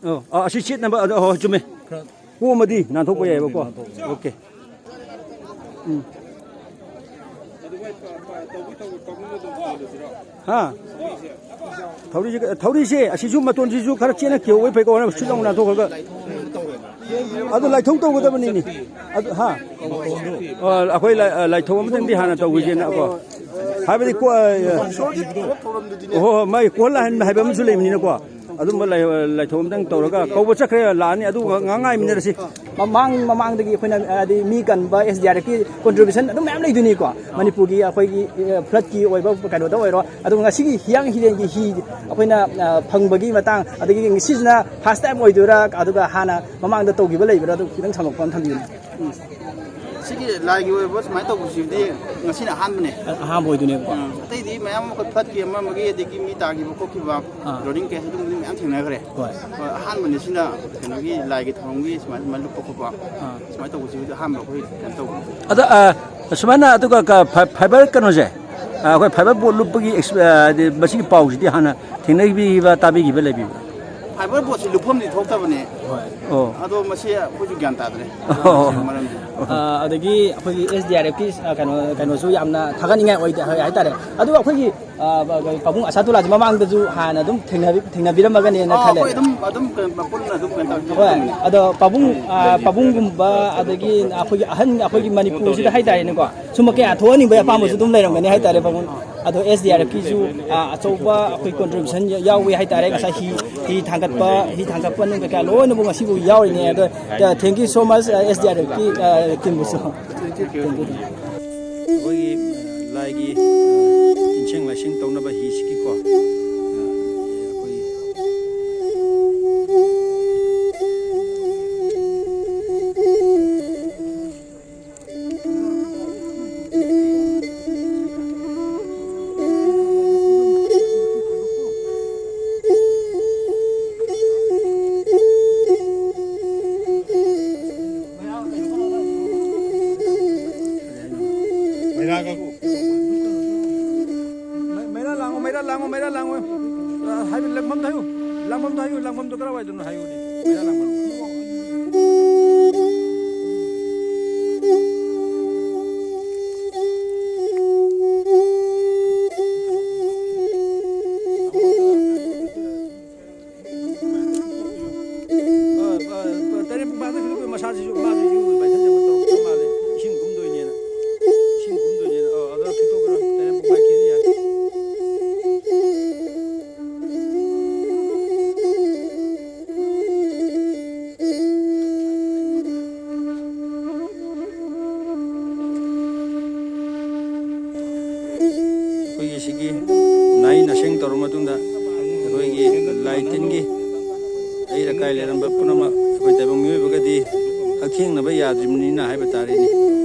ꯑꯣ, ꯑꯥ, ꯑꯁꯤ ꯆꯦꯠꯅꯕ, ꯑꯗꯣ, ꯍꯣꯏ, ꯆꯨꯝꯃꯦ꯫ ꯀꯣꯝꯃꯗꯤ ꯅꯥꯟꯊꯣꯛꯄ ꯌꯥꯏꯑꯕꯀꯣ꯫ ꯑꯣꯀꯦ꯫ ꯎꯝ꯫ ꯍꯥ? ꯊꯧꯔꯤꯁꯦ, ꯊꯧꯔꯤꯁꯦ, ꯑꯁꯤꯁꯨ ꯃꯇꯣꯟꯁꯤꯁꯨ ꯈꯔ ꯆꯦꯠꯅ ꯀꯤꯍꯧꯕ ꯐꯩꯀꯣ, ꯍꯣꯔꯦꯟ ꯁꯨꯠ ꯂꯥꯎꯅ ꯅꯥꯟꯊꯣꯛꯈ꯭ꯔꯒ꯫ ꯑꯗꯨ ꯂꯥꯏꯊꯧ ꯇꯧꯒꯗꯕꯅꯤꯅꯦ꯫ ꯑꯗꯨ, ꯍꯥ? ꯑ, ꯑꯩꯈꯣꯏ ꯂꯥꯏ-, ꯑ, ꯂꯥꯏꯊꯧ ꯑꯃꯇꯪꯗꯤ ꯍꯥꯟꯅ ꯇꯧꯈꯤꯁꯦꯅꯀꯣ꯫ ꯍꯥꯏꯕꯗꯤ ꯀꯣ-, ꯑ, ꯍꯣꯏ, ꯍꯣꯏ, ꯃꯥꯒꯤ ꯀꯣꯜ ꯂꯥꯏꯍꯟ ꯍꯥꯏꯕ ꯑꯃꯁꯨ ꯂꯩꯕꯅꯤꯅꯀꯣ꯫ ꯑꯗꯨꯝꯕ ꯂꯥꯏ-, ꯂꯥꯏꯊꯧ ꯑꯃꯇꯪ ꯇꯧꯔꯒ ꯀꯧꯕ ꯆꯠꯈ꯭ꯔꯦ, ꯂꯥꯛꯑꯅꯤ, ꯑꯗꯨꯒ ꯉꯥꯏꯍꯥꯛ ꯉꯥꯏꯃꯤꯟꯅꯔꯁꯤ꯫ ꯃꯃꯥꯡ, ꯃꯃꯥꯡꯗꯒꯤ ꯑꯩꯈꯣꯏꯅ, ꯍꯥꯏꯗꯤ, ꯃꯤ ꯀꯟꯕ, ꯑꯦꯁ ꯗꯤ ꯑꯥꯔ ꯑꯦꯐꯀꯤ ꯀꯣꯟꯇ꯭ꯔꯤꯕ꯭ꯌꯨꯁꯟ ꯑꯗꯨꯝ ꯃꯌꯥꯝ ꯂꯩꯗꯣꯏꯅꯤꯀꯣ꯫ ꯃꯅꯤꯄꯨꯔꯒꯤ ꯑꯩꯈꯣꯏꯒꯤ, ꯑ, ꯐ꯭ꯂꯠꯀꯤ ꯑꯣꯏꯕ ꯀꯩꯅꯣꯗ ꯑꯣꯏꯔꯣ, ꯑꯗꯨꯒ ꯉꯁꯤꯒꯤ ꯍꯤꯌꯥꯡ ꯍꯤꯔꯦꯟꯒꯤ ꯍꯤ ꯑꯩꯈꯣꯏꯅ, ꯑ, ꯐꯪꯕꯒꯤ ꯃꯇꯥꯡ, ꯑꯗꯒꯤ ꯉꯁꯤꯁꯤꯅ ꯐꯥꯔꯁ ꯇꯥꯏꯝ ꯑꯣꯏꯗꯣꯏꯔꯥ, ꯑꯗꯨꯒ ꯍꯥꯟꯅ ꯃꯃꯥꯡꯗ ꯇꯧꯈꯤꯕ ꯂꯩꯕ꯭ꯔꯥ, ꯑꯗꯨ ꯈꯤꯇꯪ ꯁꯝꯂꯞꯄ ꯑꯃ ꯊꯝꯕꯤꯌꯨꯅꯦ꯫ ꯎꯝ꯫ ꯁꯤꯒꯤ ꯂꯥꯏꯒꯤ ꯑꯣꯏꯕ ꯁꯨꯃꯥꯏꯅ ꯇꯧꯕꯁꯤꯕꯨꯗꯤ ꯉꯁꯤꯅ ꯑꯍꯥꯟꯕꯅꯦ꯫ ꯑ-, ꯑꯍꯥꯟꯕ ꯑꯣꯏꯗꯣꯏꯅꯦꯕꯀꯣ꯫ ꯎꯝ, ꯑꯇꯩꯗꯤ ꯃꯌꯥꯝ ꯑꯃ ꯐ꯭ꯂꯠꯀꯤ ꯑꯃ ꯑꯃꯒꯤ ꯑꯗꯒꯤ ꯃꯤ ꯇꯥꯈꯤꯕ ꯈꯣꯠꯈꯤꯕ, ꯑꯥ꯫ ꯗ꯭ꯔꯣꯅꯤꯡ ꯀꯦꯁ ꯑꯗꯨꯝꯕꯗꯤ ꯃꯌꯥꯝ ꯊꯦꯡꯅꯈ꯭ꯔꯦ꯫ ꯍꯣꯏ꯫ ꯍꯣꯏ, ꯑꯍꯥꯟꯕꯅꯤ ꯁꯤꯅ ꯀꯩꯅꯣꯒꯤ ꯂꯥꯏꯒꯤ ꯊꯧꯔꯝꯒꯤ ꯁꯨꯃꯥꯏꯅ, ꯁꯨꯃꯥꯏꯅ ꯂꯨꯞꯄ ꯈꯣꯠꯄ꯫ ꯑꯥ꯫ ꯁꯨꯃꯥꯏꯅ ꯇꯧꯕꯁꯤꯕꯨꯗꯤ ꯑꯍꯥꯟꯕ ꯑꯩꯈꯣꯏ ꯀꯩꯅꯣ ꯇꯧꯕꯅꯤ꯫ ꯑꯗ, ꯑ, ꯁꯨꯃꯥꯏꯅ ꯑꯗꯨꯒ ꯀ-, ꯐ-, ꯐꯥꯏꯕꯔ ꯀꯩꯅꯣꯁꯦ, ꯑ, ꯑꯩꯈꯣꯏ ꯐꯥꯏꯕꯔ ꯕꯣꯠ ꯂꯨꯞꯄꯒꯤ ꯑꯦꯛꯁ-, ꯑ, ꯍꯥꯏꯗꯤ ꯃꯁꯤꯒꯤ ꯄꯥꯎꯁꯤꯗꯤ ꯍꯥꯟꯅ ꯊꯦꯡꯅꯈꯤꯕ, ꯇꯥꯕꯤꯈꯤꯕ ꯂꯩꯕꯤꯕ꯭ꯔꯥ? ꯐꯥꯏꯕꯔ ꯕꯣꯠꯁꯤ ꯂꯨꯞꯐꯝꯗꯤ ꯊꯣꯛꯇꯕꯅꯦ꯫ ꯑꯣ꯫ ꯑꯗꯣ ꯃꯁꯤ ꯑꯩꯈꯣꯏꯁꯨ ꯒ꯭ꯌꯥꯟ ꯇꯥꯗ꯭ꯔꯦ꯫ ꯑꯣ꯫ ꯃꯁꯤꯒꯤ ꯃꯔꯝꯁꯦ꯫ ꯑ, ꯑꯗꯒꯤ ꯑꯩꯈꯣꯏꯒꯤ ꯑꯦꯁ ꯗꯤ ꯑꯥꯔ ꯑꯦꯐꯀꯤ, ꯑ, ꯀꯩꯅꯣ, ꯀꯩꯅꯣꯁꯨ ꯌꯥꯝꯅ ꯊꯥꯒꯠꯅꯤꯡꯉꯥꯏ ꯑꯣꯏꯗꯦ ꯍꯥꯏ-, ꯍꯥꯏꯇꯥꯔꯦ꯫ ꯑꯗꯨꯒ ꯑꯩꯈꯣꯏꯒꯤ, ꯑ, ꯄꯥꯕꯨꯡ ꯑꯁꯥꯇꯨꯂꯥꯁꯦ ꯃꯃꯥꯡꯗꯁꯨ ꯍꯥꯟꯅ ꯑꯗꯨꯝ ꯊꯦꯡꯅꯕꯤ-, ꯊꯦꯡꯅꯕꯤꯔꯝꯃꯒꯅꯦꯅ ꯑꯥ, ꯈꯜꯂꯦ꯫ ꯑꯩꯈꯣꯏ ꯑꯗꯨꯝ, ꯑꯗꯨꯝ ꯀꯩꯅꯣ, ꯄꯨꯟꯅ ꯑꯗꯨꯝ ꯀꯩꯅꯣ ꯇꯧ-, ꯍꯣꯏ, ꯇꯧꯃꯤꯟꯅꯩ꯫ ꯑꯗꯣ ꯄꯥꯕꯨꯡ, ꯑ, ꯄꯥꯕꯨꯡꯒꯨꯝꯕ, ꯑꯗꯒꯤ ꯑꯩꯈꯣꯏꯒꯤ ꯑꯍꯟ, ꯑꯩꯈꯣꯏꯒꯤ ꯃꯅꯤꯄꯨꯔꯁꯤꯗ ꯍꯥꯏꯇꯥꯔꯦꯅꯦꯀꯣ, ꯁꯨꯝꯕ ꯀꯌꯥ ꯊꯣꯛꯍꯟꯅꯤꯡꯕꯒꯤ ꯑꯄꯥꯝꯕꯁꯨ ꯑꯗꯨꯝ ꯂꯩꯔꯝꯒꯅꯤ ꯍꯥꯏꯇꯥꯔꯦ, ꯄꯥꯕꯨꯡ꯫ ꯑꯗꯣ ꯑꯦꯁ ꯗꯤ ꯑꯥꯔ ꯑꯦꯐꯀꯤꯁꯨ, ꯑ, ꯑꯆꯧꯕ ꯑꯩꯈꯣꯏ contribution ꯌꯥꯎꯏ ꯍꯥꯏꯇꯥꯔꯦ꯫ ꯉꯁꯥꯏ ꯍꯤ, ꯍꯤ ꯊꯥꯡꯒꯠꯄ, ꯍꯤ ꯊꯥꯡꯒꯠꯄ ꯅꯨꯡ ꯀꯩꯀꯥ ꯂꯣꯏꯅꯃꯛ ꯉꯁꯤꯕꯨ ꯌꯥꯎꯔꯤꯅꯦ꯫ ꯑꯗꯣ, ꯑ, thank you so much, ꯑ, ꯑꯦꯁ ꯗꯤ ꯑꯥꯔ ꯑꯦꯐꯀꯤ, ꯑ, teamꯕꯨꯁꯨ꯫ ꯑꯩꯈꯣꯏꯒꯤ, ꯑ, ꯂꯥꯏꯒꯤ, ꯑ, ꯇꯤꯟꯁꯦꯡ ꯂꯥꯏꯁꯦꯡ ꯇꯧꯅꯕ ꯍꯤꯁꯤꯒꯤꯀꯣ, ꯑ, ꯑꯩꯈꯣꯏꯒꯤ ꯃꯩꯔꯥ ꯂꯥꯡꯉꯣ, ꯃꯩꯔꯥ ꯂꯥꯡꯉꯣ, ꯃꯩꯔꯥ ꯂꯥꯡꯉꯣ꯫ ꯑ, ꯍꯥꯏꯕ ꯂꯪꯐꯝꯗ ꯍꯥꯏꯌꯨ꯫ ꯂꯪꯐꯝꯗ ꯍꯥꯏꯌꯨ, ꯂꯪꯐꯝꯗꯣ ꯀꯗꯥꯏꯋꯥꯏꯗꯅꯣ ꯍꯥꯏꯌꯨꯅꯦ꯫ ꯃꯩꯔꯥ ꯂꯥꯡꯐꯝ꯫ ꯑ, ꯑ, ꯑ, ꯇꯔꯦꯠ ꯄꯨꯡ ꯐꯥꯗꯣꯏ ꯈꯨꯗꯤꯡꯒꯤ ꯃꯁꯥꯁꯤꯁꯨ ꯃꯥꯁꯨ ꯏꯔꯨ ꯃꯥꯏꯊꯖꯕ ꯇꯧꯔꯛꯇꯧ ꯃꯥꯜꯂꯦ꯫ ꯏꯁꯤꯡ ꯀꯨꯝꯗꯣꯏꯅꯦꯅ꯫ ꯏꯁꯤꯡ ꯀꯨꯝꯗꯣꯏꯅꯦꯅ꯫ ꯑ, ꯑꯗꯣ ꯈꯤꯛꯇꯣꯛꯈ꯭ꯔꯣ꯫ ꯇꯔꯦꯠ ꯄꯨꯡ ꯐꯥꯈꯤꯗꯤ ꯌꯥꯔꯦ꯫ ꯑꯩꯈꯣꯏꯒꯤ ꯁꯤꯒꯤ ꯅꯥꯍꯩ ꯅꯁꯦꯡ ꯇꯧꯔꯕ ꯃꯇꯨꯡꯗ, ꯑꯩꯈꯣꯏꯒꯤ ꯂꯥꯏ ꯇꯤꯟꯒꯤ ꯑꯩꯔ ꯑꯀꯥꯏ ꯂꯩꯔꯝꯕ ꯄꯨꯝꯅꯃꯛ ꯑꯩꯈꯣꯏ ꯇꯥꯏꯕꯪ ꯃꯤꯑꯣꯏꯕꯒꯗꯤ ꯍꯛꯊꯦꯡꯅꯕ ꯌꯥꯗ꯭ꯔꯤꯕꯅꯤꯅ ꯍꯥꯏꯕ ꯇꯥꯔꯦꯅꯦ꯫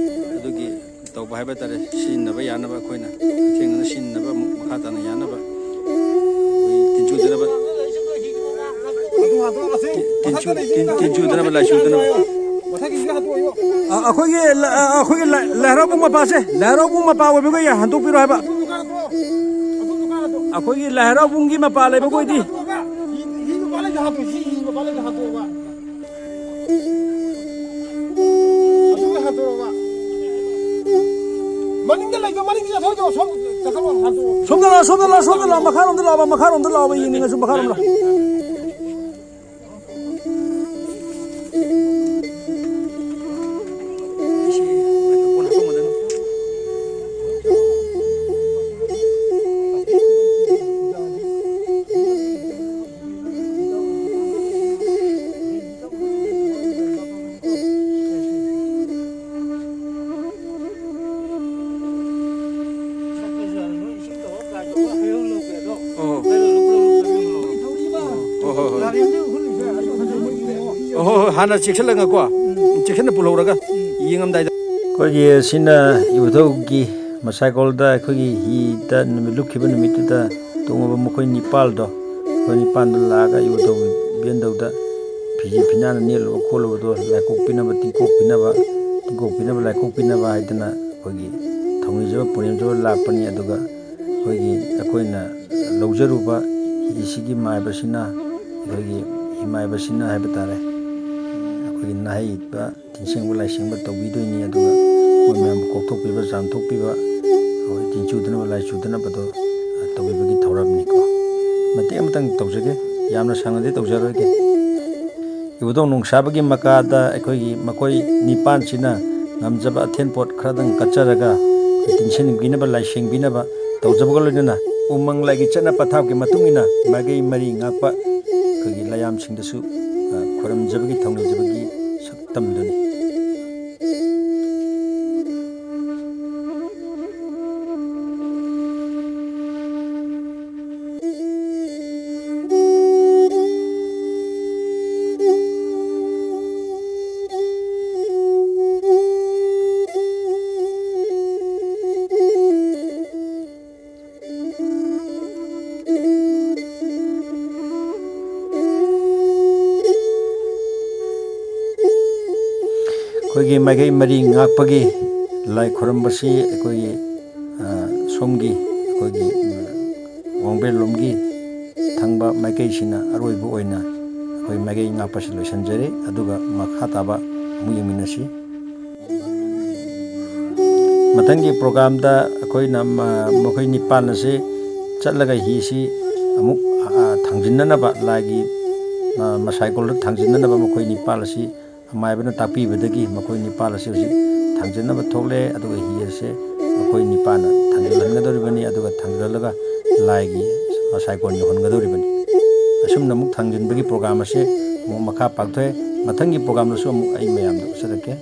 ꯑꯗꯨꯒꯤ ꯇꯧꯕ ꯍꯥꯏꯕ ꯇꯥꯔꯦ, ꯁꯤꯖꯤꯟꯅꯕ ꯌꯥꯅꯕ, ꯑꯩꯈꯣꯏꯅ ꯍꯛꯊꯦꯡꯅꯅ ꯁꯤꯖꯤꯟꯅꯕ ꯑꯃꯨꯛ ꯃꯈꯥ ꯇꯥꯅ ꯌꯥꯅꯕ ꯑꯩꯈꯣꯏ ꯇꯤꯟꯖꯨꯗꯅꯕ, ꯇꯤꯟ-, ꯇꯤꯟꯖꯨ-, ꯇꯤꯟ-, ꯇꯤꯟꯖꯨꯗꯅꯕ, ꯂꯥꯏꯆꯨꯗꯅꯕ꯫ ꯑ, ꯑꯩꯈꯣꯏꯒꯤ ꯂ-, ꯑ, ꯑꯩꯈꯣꯏꯒꯤ ꯂꯥꯏ-, ꯂꯥꯏ ꯍꯔꯥꯎꯕ ꯃꯄꯥꯁꯦ, ꯂꯥꯏ ꯍꯔꯥꯎꯕ ꯃꯄꯥ ꯑꯣꯏꯕꯒꯤ ꯍꯟꯗꯣꯛꯄꯤꯔꯣ ꯍꯥꯏꯕ꯫ ꯑꯩꯈꯣꯏꯒꯤ ꯂꯥꯏ ꯍꯔꯥꯎꯕꯨꯡꯒꯤ ꯃꯄꯥ ꯂꯩꯕ ꯑꯩꯈꯣꯏꯗꯤ꯫ ꯍꯤ, ꯍꯤ ꯃꯄꯥ ꯂꯩꯗ ꯍꯥꯞꯄꯨ, ꯍꯤ, ꯍꯤ ꯃꯄꯥ ꯂꯩꯗ ꯍꯥꯞꯄꯣꯕ꯫ ꯑꯗꯨꯒ ꯍꯥꯞꯇꯣꯔꯛꯑꯣꯕ꯫ ꯃꯅꯤꯡꯗ ꯂꯩꯕ, ꯃꯅꯤꯡꯗ ꯆꯠꯊꯣꯛꯑꯣ, ꯁꯣꯝ ꯆꯠꯊꯣꯛꯑꯣ, ꯍꯥꯞꯇꯣꯛꯑꯣ꯫ ꯁꯣꯝꯗ ꯂꯥꯛꯑꯣ, ꯁꯣꯝꯗ ꯂꯥꯛꯑꯣ, ꯁꯣꯝꯗ ꯂꯥꯛꯑꯣ, ꯃꯈꯥꯔꯣꯝꯗ ꯂꯥꯛꯑꯣꯕ, ꯃꯈꯥꯔꯣꯝꯗ ꯂꯥꯛꯑꯣꯕ, ꯌꯦꯡꯅꯤꯡꯉꯁꯨ ꯃꯈꯥꯔꯣꯝꯗ ꯂꯥꯛꯑꯣ꯫ ꯑꯣ꯫ ꯍꯣꯏ, ꯍꯣꯏ, ꯍꯣꯏ꯫ ꯑꯣ, ꯍꯣꯏ, ꯍꯣꯏ, ꯍꯥꯟꯅ ꯆꯦꯛꯁꯤꯜꯂꯒꯀꯣ, ꯆꯦꯛꯁꯤꯟꯅ ꯄꯨꯜꯍꯧꯔꯒ ꯌꯦꯡꯉꯝꯗꯥꯏꯗ꯫ ꯑꯩꯈꯣꯏꯒꯤ ꯁꯤꯅ ꯏꯕꯨꯙꯧꯒꯤ ꯃꯁꯥꯏꯀꯣꯜꯗ ꯑꯩꯈꯣꯏꯒꯤ ꯍꯤꯗ ꯅꯨꯃꯤꯠ ꯂꯨꯞꯈꯤꯕ ꯅꯨꯃꯤꯠꯇꯨꯗ ꯇꯣꯡꯉꯕ ꯃꯈꯣꯏ ꯅꯤꯄꯥꯜꯗꯣ, ꯑꯩꯈꯣꯏ ꯅꯤꯄꯥꯜꯗꯣ ꯂꯥꯛꯑꯒ ꯏꯕꯨꯙꯧ ꯏꯕꯦꯟꯗꯧꯗ ꯐꯤꯖꯤ ꯐꯤꯅꯥꯅ ꯅꯦꯠꯂꯨꯕ ꯈꯣꯠꯂꯨꯕꯗꯣ ꯂꯥꯏꯀꯣꯛꯄꯤꯅꯕ, ꯇꯤꯡꯀꯣꯛꯄꯤꯅꯕ, ꯇꯤꯡꯀꯣꯛꯄꯤꯅꯕ, ꯂꯥꯏꯀꯣꯛꯄꯤꯅꯕ ꯍꯥꯏꯗꯅ ꯑꯩꯈꯣꯏꯒꯤ ꯊꯧꯅꯤꯖꯕ ꯄꯨꯅꯦꯝꯖꯕ ꯂꯥꯛꯄꯅꯤ꯫ ꯑꯗꯨꯒ ꯑꯩꯈꯣꯏꯒꯤ, ꯑꯩꯈꯣꯏꯅ ꯂꯧꯖꯔꯨꯕ ꯍꯤꯁꯤꯒꯤ ꯃꯥꯏꯕꯁꯤꯅ, ꯑꯩꯈꯣꯏꯒꯤ ꯍꯤ ꯃꯥꯏꯕꯁꯤꯅ ꯍꯥꯏꯕ ꯇꯥꯔꯦ, ꯑꯩꯈꯣꯏꯒꯤ ꯅꯥꯍꯩꯕ ꯇꯤꯟꯁꯦꯡꯕ ꯂꯥꯏꯁꯦꯡꯕ ꯇꯧꯕꯤꯗꯣꯏꯅꯤ꯫ ꯑꯗꯨꯒ ꯃꯣꯏ ꯃꯌꯥꯝꯕꯨ ꯀꯣꯛꯊꯣꯛꯄꯤꯕ, ꯆꯥꯝꯊꯣꯛꯄꯤꯕ, ꯑꯩꯈꯣꯏ ꯇꯤꯟ ꯆꯨꯗꯅꯕ, ꯂꯥꯏ ꯆꯨꯗꯅꯕꯗꯣ, ꯑ, ꯇꯧꯕꯤꯕꯒꯤ ꯊꯧꯔꯝꯅꯤꯀꯣ꯫ ꯃꯇꯦꯛ ꯑꯃꯇꯪ ꯇꯧꯖꯒꯦ, ꯌꯥꯝꯅ ꯁꯥꯡꯅꯗꯤ ꯇꯧꯖꯔꯣꯏꯒꯦ꯫ ꯏꯕꯨꯙꯧ ꯅꯣꯡꯁꯥꯕꯒꯤ ꯃꯀꯥꯗ ꯑꯩꯈꯣꯏꯒꯤ ꯃꯈꯣꯏ ꯅꯤꯄꯥꯟꯁꯤꯅ ꯉꯝꯖꯕ ꯑꯊꯦꯟ ꯄꯣꯠ ꯈꯔꯗꯪ ꯀꯠꯆꯔꯒ, ꯑꯩꯈꯣꯏ ꯇꯤꯟꯁꯦꯡꯕꯤꯅꯕ, ꯂꯥꯏꯁꯦꯡꯕꯤꯅꯕ ꯇꯧꯖꯕꯒ ꯂꯣꯏꯅꯅ ꯎꯃꯪ ꯂꯥꯏꯒꯤ ꯆꯠꯅ ꯄꯊꯥꯞꯀꯤ ꯃꯇꯨꯡ ꯏꯟꯅ ꯃꯥꯏꯀꯩ ꯃꯔꯤ ꯉꯥꯛꯄ ꯑꯩꯈꯣꯏꯒꯤ ꯂꯥꯏꯌꯥꯝꯁꯤꯡꯗꯁꯨ, ꯑ, ꯈꯣꯏꯔꯝꯖꯕꯒꯤ ꯊꯧꯅꯤꯖꯕꯒꯤ ꯁꯛꯇꯝꯗꯨꯅꯤ꯫ ꯑꯩꯈꯣꯏꯒꯤ ꯃꯥꯏꯀꯩ ꯃꯔꯤ ꯉꯥꯛꯄꯒꯤ ꯂꯥꯏ ꯈꯨꯔꯨꯝꯕꯁꯤ ꯑꯩꯈꯣꯏꯒꯤ, ꯑ, ꯁꯣꯝꯒꯤ ꯑꯩꯈꯣꯏꯒꯤ, ꯎꯝ, ꯋꯥꯡꯕ꯭ꯔꯦꯜꯂꯣꯝꯒꯤ ꯊꯪꯕ ꯃꯥꯏꯀꯩꯁꯤꯅ ꯑꯔꯣꯏꯕ ꯑꯣꯏꯅ ꯑꯩꯈꯣꯏ ꯃꯥꯏꯀꯩ ꯉꯥꯛꯄꯁꯤ ꯂꯣꯏꯁꯤꯟꯖꯔꯦ꯫ ꯑꯗꯨꯒ ꯃꯈꯥ ꯇꯥꯕ ꯑꯃꯨꯛ ꯌꯦꯡꯃꯤꯟꯅꯁꯤ꯫ ꯃꯊꯪꯒꯤ ꯄ꯭ꯔꯣꯒ꯭ꯔꯥꯝꯗ ꯑꯩꯈꯣꯏꯅ ꯃ-, ꯃꯈꯣꯏ ꯅꯤꯄꯥꯜ ꯑꯁꯤ ꯆꯠꯂꯒ ꯍꯤꯁꯤ ꯑꯃꯨꯛ, ꯑ, ꯊꯥꯡꯖꯤꯟꯅꯅꯕ, ꯂꯥꯏꯒꯤ, ꯑ, ꯃꯁꯥꯏꯀꯣꯜꯗ ꯊꯥꯡꯖꯤꯟꯅꯅꯕ ꯃꯈꯣꯏ ꯅꯤꯄꯥꯜ ꯑꯁꯤ ꯑꯃꯥꯏꯕꯅ ꯇꯥꯛꯄꯤꯕꯗꯒꯤ ꯃꯈꯣꯏ ꯅꯤꯄꯥꯜ ꯑꯁꯤ ꯍꯧꯖꯤꯛ ꯊꯥꯡꯖꯤꯟꯅꯕ ꯊꯣꯛꯂꯦ꯫ ꯑꯗꯨꯒ ꯍꯤ ꯑꯁꯤ ꯃꯈꯣꯏ ꯅꯤꯄꯥꯜꯅ ꯊꯥꯡꯖꯤꯜꯍꯟꯒꯗꯧꯔꯤꯕꯅꯤ꯫ ꯑꯗꯨꯒ ꯊꯥꯡꯖꯤꯜꯍꯜꯂꯒ ꯂꯥꯏꯒꯤ ꯃꯁꯥꯏꯀꯣꯟ ꯌꯧꯍꯟꯒꯗꯧꯔꯤꯕꯅꯤ꯫ ꯑꯁꯨꯝꯅ ꯑꯃꯨꯛ ꯊꯥꯡꯖꯤꯟꯕꯒꯤ ꯄ꯭ꯔꯣꯒ꯭ꯔꯥꯝ ꯑꯁꯤ ꯑꯃꯨꯛ ꯃꯈꯥ ꯄꯥꯛꯊꯣꯛꯑꯦ꯫ ꯃꯊꯪꯒꯤ ꯄ꯭ꯔꯣꯒ꯭ꯔꯥꯝꯗꯁꯨ ꯑꯃꯨꯛ ꯑꯩ ꯃꯌꯥꯝꯗ ꯎꯠꯆꯔꯛꯀꯦ꯫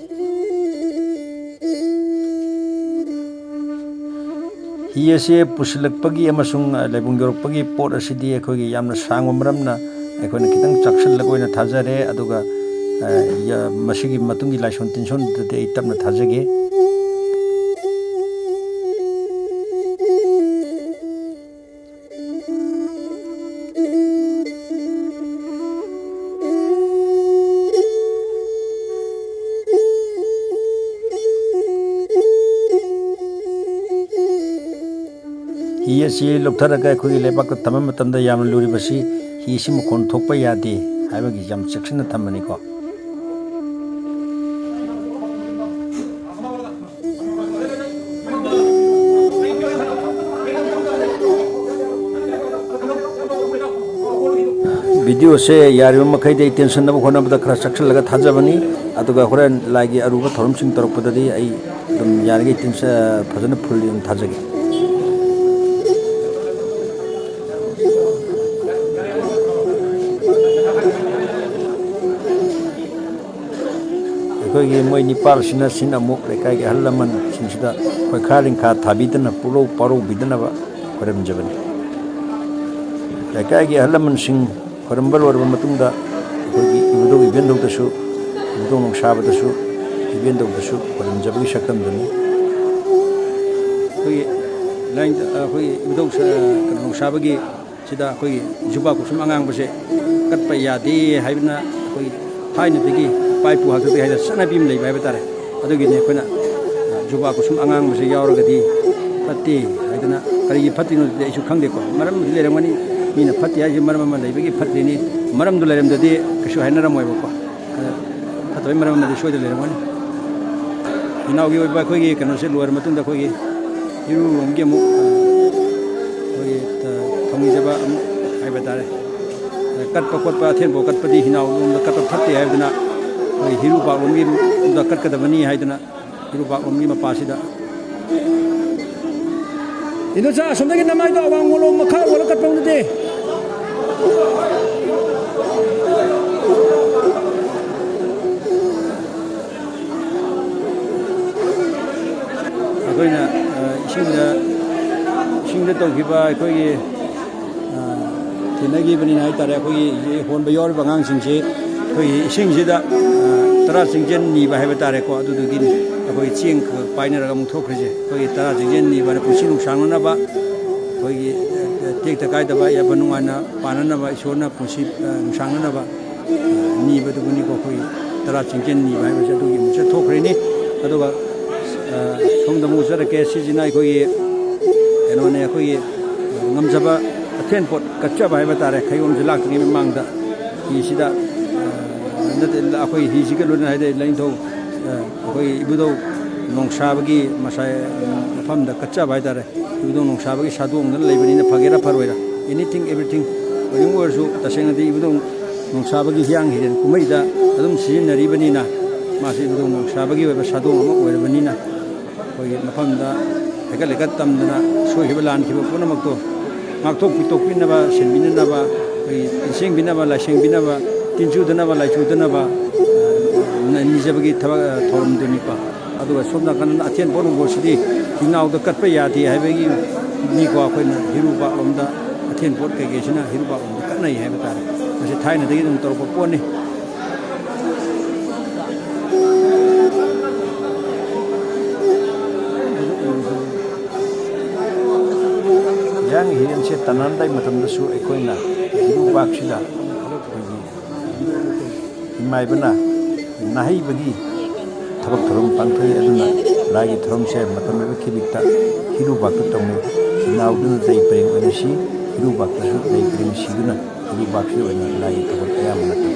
ꯍꯤ ꯑꯁꯤ ꯄꯨꯁꯤꯜꯂꯛꯄꯒꯤ ꯑꯃꯁꯨꯡ ꯂꯩꯕꯨꯡ ꯌꯧꯔꯛꯄꯒꯤ ꯄꯣꯠ ꯑꯁꯤꯗꯤ ꯑꯩꯈꯣꯏꯒꯤ ꯌꯥꯝꯅ ꯁꯥꯡꯕ ꯃꯔꯝꯅ ꯑꯩꯈꯣꯏꯅ ꯈꯤꯇꯪ ꯆꯥꯛꯁꯤꯜꯂꯒ ꯑꯣꯏꯅ ꯊꯥꯖꯔꯦ꯫ ꯑꯗꯨꯒ, ꯑ, ꯌ-, ꯃꯁꯤꯒꯤ ꯃꯇꯨꯡꯒꯤ ꯂꯥꯏꯁꯣꯟ ꯇꯤꯟꯁꯣꯟꯗꯨꯗꯗꯤ ꯑꯩ ꯇꯞꯅ ꯊꯥꯖꯒꯦ꯫ ꯍꯤ ꯑꯁꯤ ꯂꯧꯊꯔꯒ ꯑꯩꯈꯣꯏꯒꯤ ꯂꯩꯕꯥꯛꯇ ꯊꯝꯕ ꯃꯇꯝꯗ ꯌꯥꯝꯅ ꯂꯨꯔꯤꯕꯁꯤ ꯍꯤꯁꯤ ꯃꯈꯣꯟ ꯊꯣꯛꯄ ꯌꯥꯗꯦ ꯍꯥꯏꯕꯒꯤ ꯌꯥꯝ ꯆꯦꯛꯁꯤꯟꯅ ꯊꯝꯕꯅꯤꯀꯣ꯫ ꯚꯤꯗꯤꯑꯣꯁꯦ ꯌꯥꯔꯤꯕ ꯃꯈꯩꯗꯤ ꯑꯩ ꯇꯦꯟꯁꯟꯅꯕ ꯍꯣꯠꯅꯕꯗ ꯈꯔ ꯆꯦꯛꯁꯤꯜꯂꯒ ꯊꯥꯖꯕꯅꯤ꯫ ꯑꯗꯨꯒ ꯍꯣꯔꯦꯟ ꯂꯥꯏꯒꯤ ꯑꯔꯨꯕ ꯊꯧꯔꯝꯁꯤꯡ ꯇꯧꯔꯛꯄꯗꯗꯤ ꯑꯩ ꯑꯗꯨꯝ ꯌꯥꯔꯤꯈꯩ ꯇꯦꯟꯁ-, ꯐꯖꯅ ꯐꯨꯜꯂꯤ ꯑꯗꯨꯝ ꯊꯥꯖꯒꯦ꯫ ꯑꯩꯈꯣꯏꯒꯤ ꯃꯣꯏ ꯅꯤꯄꯥꯜꯁꯤꯅ ꯁꯤꯅ ꯑꯃꯨꯛ ꯂꯩꯀꯥꯏꯒꯤ ꯑꯍꯜ ꯂꯃꯟꯁꯤꯡꯁꯤꯗ ꯈꯣꯏꯈꯥ ꯂꯤꯡꯈꯥ ꯊꯥꯕꯤꯗꯅ, ꯄꯨꯛꯂꯧ ꯄꯥꯔꯧꯕꯤꯗꯅꯕ ꯈꯣꯏꯔꯝꯖꯕꯅꯤ꯫ ꯂꯩꯀꯥꯏꯒꯤ ꯑꯍꯜ ꯂꯃꯟꯁꯤꯡ ꯈꯣꯏꯔꯝꯕ ꯂꯣꯏꯔꯕ ꯃꯇꯨꯡꯗ ꯑꯩꯈꯣꯏꯒꯤ ꯏꯕꯨꯙꯧ ꯏꯕꯦꯟꯗꯧꯗꯁꯨ, ꯏꯕꯨꯙꯧ ꯅꯣꯡꯁꯥꯕꯗꯁꯨ, ꯏꯕꯦꯟꯗꯧꯗꯁꯨ ꯈꯣꯏꯔꯝꯖꯕꯒꯤ ꯁꯛꯇꯝꯗꯨꯅꯤ꯫ ꯑꯩꯈꯣꯏꯒꯤ ꯂꯥꯏ-, ꯑꯩꯈꯣꯏꯒꯤ ꯏꯕꯨꯙꯧ ꯁ-, ꯀꯩꯅꯣ, ꯅꯣꯡꯁꯥꯕꯒꯤ ꯁꯤꯗ ꯑꯩꯈꯣꯏꯒꯤ ꯖꯨꯕꯥ ꯀꯨꯁꯨꯝ ꯑꯉꯥꯡꯕꯁꯦ ꯀꯠꯄ ꯌꯥꯗꯦ ꯍꯥꯏꯕꯅ ꯑꯩꯈꯣꯏ ꯊꯥꯏꯅꯗꯒꯤ ꯏꯄꯥ ꯏꯄꯨ ꯍꯥꯛꯇꯛꯇꯒꯤ ꯍꯥꯏꯗꯅ ꯆꯠꯅꯕꯤ ꯑꯃ ꯂꯩꯕ ꯍꯥꯏꯕ ꯇꯥꯔꯦ꯫ ꯑꯗꯨꯒꯤꯅꯤ ꯑꯩꯈꯣꯏꯅ, ꯑ, ꯖꯨꯕꯥ ꯀꯨꯁꯨꯝ ꯑꯉꯥꯡꯕꯁꯦ ꯌꯥꯎꯔꯒꯗꯤ ꯐꯠꯇꯦ ꯍꯥꯏꯗꯅ꯫ ꯀꯔꯤꯒꯤ ꯐꯠꯇ꯭ꯔꯤꯅꯣ ꯑꯗꯨꯗꯤ ꯑꯩꯁꯨ ꯈꯪꯗꯦꯀꯣ꯫ ꯃꯔꯝꯕꯨꯗꯤ ꯂꯩꯔꯝꯒꯅꯤ, ꯃꯤꯅ ꯐꯠꯇꯦ ꯍꯥꯏꯁꯦ ꯃꯔꯝ ꯑꯃ ꯂꯩꯕꯒꯤ ꯐꯠꯇ꯭ꯔꯤꯅꯤ꯫ ꯃꯔꯝꯗꯨ ꯂꯩꯔꯝꯗꯗꯤ ꯀꯩꯁꯨ ꯍꯥꯏꯅꯔꯝꯃꯣꯏꯕꯀꯣ꯫ ꯑꯗ ꯐꯠꯇꯕꯩ ꯃꯔꯝ ꯑꯃꯗꯤ ꯁꯣꯏꯗꯅ ꯂꯩꯔꯝꯒꯅꯤ꯫ ꯏꯅꯥꯎꯒꯤ ꯑꯣꯏꯕ ꯑꯩꯈꯣꯏꯒꯤ ꯀꯩꯅꯣꯁꯦ ꯂꯣꯏꯔ ꯃꯇꯨꯡꯗ ꯑꯩꯈꯣꯏꯒꯤ ꯏꯔꯨꯔꯣꯝꯒꯤ ꯑꯃꯨꯛ, ꯑ, ꯑꯩꯈꯣꯏꯒꯤ, ꯑ, ꯊꯧꯅꯤꯖꯕ ꯑꯃꯨꯛ ꯍꯥꯏꯕ ꯇꯥꯔꯦ꯫ ꯑ, ꯀꯠꯄ ꯈꯣꯠꯄ, ꯑꯊꯦꯟ ꯄꯣꯠ ꯀꯠꯄꯗꯤ ꯍꯤꯅꯥꯎꯔꯣꯝꯗ ꯀꯠꯄ ꯐꯠꯇꯦ ꯍꯥꯏꯗꯅ ꯑꯩꯈꯣꯏ ꯍꯤꯔꯨꯕꯥꯛꯂꯣꯝꯒꯤ ꯀꯠꯀꯗꯕꯅꯤ ꯍꯥꯏꯗꯅ ꯍꯤꯔꯨꯕꯥꯛꯂꯣꯝꯒꯤ ꯃꯄꯥꯁꯤꯗ꯫ ꯏꯟꯗꯣꯆꯥ, ꯑꯁꯣꯝꯗꯒꯤ ꯅꯃꯥꯏꯗꯣ ꯑꯋꯥꯡ ꯑꯣꯜꯂꯣ, ꯃꯈꯥ ꯑꯣꯜꯂ ꯀꯠꯄ ꯍꯧꯅꯗꯦ꯫ ꯑꯩꯈꯣꯏꯅ, ꯑ, ꯏꯁꯤꯡꯗ, ꯏꯁꯤꯡꯗ ꯇꯧꯈꯤꯕ ꯑꯩꯈꯣꯏꯒꯤ, ꯑ, ꯊꯦꯡꯅꯈꯤꯕꯅꯤꯅ ꯍꯥꯏ ꯇꯥꯔꯦ, ꯑꯩꯈꯣꯏꯒꯤ ꯍꯣꯟꯕ ꯌꯥꯎꯔꯤꯕ ꯑꯉꯥꯡꯁꯤꯡꯁꯤ ꯑꯩꯈꯣꯏꯒꯤ ꯏꯁꯤꯡꯁꯤꯗ, ꯑ, ꯇꯔꯥ ꯆꯤꯡꯖꯦꯜ ꯅꯤꯕ ꯍꯥꯏꯕ ꯇꯥꯔꯦꯀꯣ, ꯑꯗꯨꯗꯨꯒꯤꯅꯤ ꯑꯩꯈꯣꯏꯒꯤ ꯆꯦꯡ ꯈꯛ ꯄꯥꯏꯅꯔꯒ ꯑꯃꯨꯛ ꯊꯣꯛꯈ꯭ꯔꯤꯁꯦ꯫ ꯑꯩꯈꯣꯏꯒꯤ ꯇꯔꯥ ꯆꯤꯡꯖꯦꯜ ꯅꯤꯕ ꯍꯥꯏꯅ ꯄꯨꯟꯁꯤ ꯅꯨꯡꯁꯥꯡꯅꯅꯕ, ꯑꯩꯈꯣꯏꯒꯤ, ꯑ, ꯇꯦꯛꯇ ꯀꯥꯏꯗꯕ, ꯌꯥꯏꯐ ꯅꯨꯡꯉꯥꯏꯅ ꯄꯥꯟꯅꯅꯕ, ꯏꯁꯣꯔꯅ ꯄꯨꯟꯁꯤ, ꯑ, ꯅꯨꯡꯁꯥꯡꯅꯅꯕ ꯅꯤꯕꯗꯨꯕꯨꯅꯤꯀꯣ ꯑꯩꯈꯣꯏ ꯇꯔꯥ ꯆꯤꯡꯖꯦꯜ ꯅꯤꯕ ꯍꯥꯏꯕꯁꯦ ꯑꯗꯨꯒꯤ ꯑꯃꯨꯛ ꯆꯠꯊꯣꯛꯈ꯭ꯔꯤꯅꯤ꯫ ꯑꯗꯨꯒ, ꯑ, ꯁꯣꯝꯗ ꯑꯃꯨꯛ ꯆꯠꯂꯛꯀꯦ꯫ ꯁꯤꯁꯤꯅ ꯑꯩꯈꯣꯏꯒꯤ ꯀꯩꯅꯣꯅꯦ, ꯑꯩꯈꯣꯏꯒꯤ ꯉꯝꯖꯕ ꯑꯊꯦꯟ ꯄꯣꯠ ꯀꯠꯆꯕ ꯍꯥꯏꯕ ꯇꯥꯔꯦ꯫ ꯈꯌꯣꯝꯁꯦ ꯂꯥꯛꯇ꯭ꯔꯤꯉꯩ ꯃꯃꯥꯡꯗ ꯍꯤꯁꯤꯗ, ꯑ, ꯅꯠꯇꯦ, ꯑꯩꯈꯣꯏ ꯍꯤꯁꯤꯒ ꯂꯣꯏꯅꯅ ꯍꯥꯏꯗꯤ ꯂꯥꯏꯅꯤꯡꯊꯧ, ꯑ, ꯑꯩꯈꯣꯏ ꯏꯕꯨꯙꯧ ꯅꯣꯡꯁꯥꯕꯒꯤ ꯃꯁꯥ ꯃꯐꯝꯗ ꯀꯠꯆꯕ ꯍꯥꯏ ꯇꯥꯔꯦ꯫ ꯏꯕꯨꯙꯧ ꯅꯣꯡꯁꯥꯕꯒꯤ ꯁꯥꯗꯣꯡꯗꯨꯅ ꯂꯩꯕꯅꯤꯅ ꯐꯒꯦꯔꯥ ꯐꯔꯣꯏꯔꯥ, anything, everything, ꯀꯔꯤꯒꯨꯝꯕ ꯑꯣꯏꯔꯁꯨ ꯇꯁꯦꯡꯅꯗꯤ ꯏꯕꯨꯙꯧ ꯅꯣꯡꯁꯥꯕꯒꯤ ꯍꯤꯌꯥꯡ ꯍꯤꯔꯦꯟ ꯀꯨꯝꯍꯩꯗ ꯑꯗꯨꯝ ꯁꯤꯖꯤꯟꯅꯔꯤꯕꯅꯤꯅ ꯃꯥꯁꯤ ꯏꯕꯨꯙꯧ ꯅꯣꯡꯁꯥꯕꯒꯤ ꯑꯣꯏꯕ ꯁꯥꯗꯣꯡ ꯑꯃ ꯑꯣꯏꯔꯕꯅꯤꯅ ꯑꯩꯈꯣꯏꯒꯤ ꯃꯐꯝꯗ ꯍꯩꯀꯠ ꯂꯩꯀꯠ ꯇꯝꯗꯅ ꯁꯣꯏꯈꯤꯕ ꯂꯥꯟꯈꯤꯕ ꯄꯨꯝꯅꯃꯛꯇꯣ ꯉꯥꯛꯊꯣꯛꯄꯤ ꯇꯣꯛꯄꯤꯅꯕ, ꯁꯦꯟꯕꯤꯅꯅꯕ, ꯑꯩꯈꯣꯏꯒꯤ ꯇꯤꯟꯁꯦꯡꯕꯤꯅꯕ, ꯂꯥꯏꯁꯦꯡꯕꯤꯅꯕ, ꯇꯤꯟ ꯆꯨꯗꯅꯕ, ꯂꯥꯏ ꯆꯨꯗꯅꯕ, ꯑ, ꯅꯤꯖꯕꯒꯤ ꯊꯕꯛ, ꯑ, ꯊꯧꯔꯝꯗꯨꯅꯤꯀꯣ꯫ ꯑꯗꯨꯒ ꯁꯣꯝ ꯅꯥꯀꯟꯗ ꯑꯊꯦꯟ ꯄꯣꯠ ꯍꯣꯡꯕꯁꯤꯗꯤ ꯍꯤꯅꯥꯎꯗ ꯀꯠꯄ ꯌꯥꯗꯦ ꯍꯥꯏꯕꯒꯤ ꯃꯤꯀꯣ ꯑꯩꯈꯣꯏꯅ ꯍꯤꯔꯨꯕꯥꯛꯂꯣꯝꯗ ꯑꯊꯦꯟ ꯄꯣꯠ ꯀꯩꯀꯩꯁꯤꯅ ꯍꯤꯔꯨꯕꯥꯛꯂꯣꯝꯗ ꯀꯠꯅꯩ ꯍꯥꯏꯕ ꯇꯥꯔꯦ꯫ ꯃꯁꯤ ꯊꯥꯏꯅꯗꯒꯤ ꯑꯗꯨꯝ ꯇꯧꯔꯛꯄ ꯄꯣꯠꯅꯤ꯫ ꯍꯤꯌꯥꯡ ꯍꯤꯔꯦꯟꯁꯦ ꯇꯥꯟꯅꯔꯝꯗꯥꯏ ꯃꯇꯝꯗꯁꯨ ꯑꯩꯈꯣꯏꯅ ꯍꯤꯔꯨꯕꯥꯛꯁꯤꯗ ꯑꯩꯈꯣꯏꯒꯤ ꯏꯃꯥꯏꯕꯅ ꯅꯥꯍꯩꯕꯒꯤ ꯊꯕꯛ ꯊꯧꯔꯝ ꯄꯥꯡꯊꯣꯛꯏ꯫ ꯑꯗꯨꯅ ꯂꯥꯏꯒꯤ ꯊꯧꯔꯝꯁꯦ ꯃꯇꯝ ꯑꯣꯏꯕ ꯈꯤꯕꯤꯛꯇ ꯍꯤꯔꯨꯕꯥꯛꯇ ꯇꯧꯅꯩ꯫ ꯏꯅꯥꯎꯗꯨꯅ ꯂꯩ ꯄꯔꯦꯡ ꯑꯣꯏꯅ ꯁꯤ, ꯍꯤꯔꯨꯕꯥꯛꯇꯁꯨ ꯂꯩ ꯄꯔꯦꯡ ꯁꯤꯗꯨꯅ ꯍꯤꯔꯨꯕꯥꯛꯁꯤꯗ ꯑꯣꯏꯅ ꯂꯥꯏꯒꯤ ꯊꯧꯒꯜ ꯑꯌꯥꯝꯕꯅ ꯇꯧꯏ꯫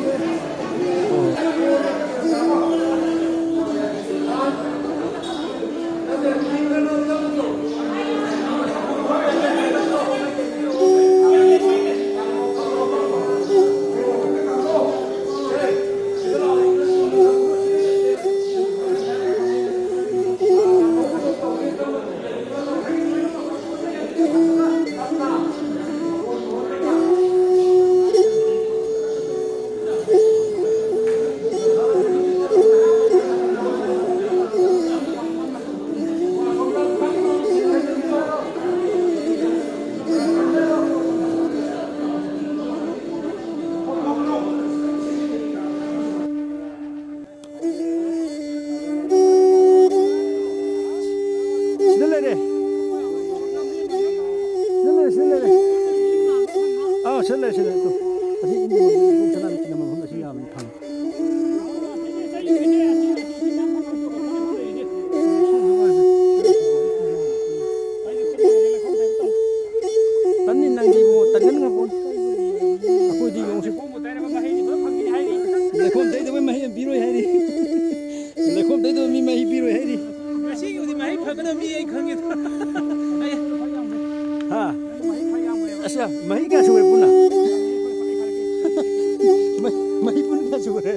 ꯁꯤꯗ ꯂꯩꯔꯦ꯫ ꯁꯤꯗ ꯂꯩꯔꯦ, ꯁꯤꯗ ꯂꯩꯔꯦ꯫ ꯑꯥ, ꯁꯤꯗ ꯂꯩꯔꯦ, ꯁꯤꯗ ꯂꯩꯔꯦ꯫ ꯇꯨ꯫ ꯑꯁꯤ ꯏꯃꯨꯡ ꯃꯅꯨꯡ ꯁꯅꯥ ꯂꯤꯛꯀꯤ ꯅꯝꯕ ꯃꯐꯝ ꯑꯁꯤ ꯌꯥꯝꯅ ꯐꯪꯉꯤ꯫ ꯇꯟꯅꯤ ꯅꯪꯗꯤ ꯏꯕꯨꯡꯉꯣ, ꯇꯟꯒꯟꯈ꯭ꯔ ꯄꯣꯠꯅꯤ꯫ ꯑꯩꯈꯣꯏꯗꯤ ꯌꯦꯡꯉꯨꯁꯤ꯫ ꯂꯩꯈꯣꯝ ꯇꯩꯗꯕ ꯃꯍꯩ ꯑꯃ ꯄꯤꯔꯣꯏ ꯍꯥꯏꯔꯤ꯫ ꯂꯩꯈꯣꯝ ꯇꯩꯗꯕ ꯃꯤ ꯃꯍꯩ ꯄꯤꯔꯣꯏ ꯍꯥꯏꯔꯤ꯫ ꯉꯁꯤꯒꯤꯕꯨꯗꯤ ꯃꯍꯩ ꯐꯒꯗꯕ ꯃꯤ ꯑꯩ ꯈꯪꯉꯦꯗ꯫ ꯑꯩ ꯍꯥ? ꯑꯁ, ꯃꯍꯩ ꯀꯌꯥ ꯁꯨꯔꯦ ꯄꯨꯟꯅ? ꯃꯍꯩ, ꯃꯍꯩ ꯄꯨꯟꯅ ꯀꯌꯥ ꯁꯨꯔꯦ?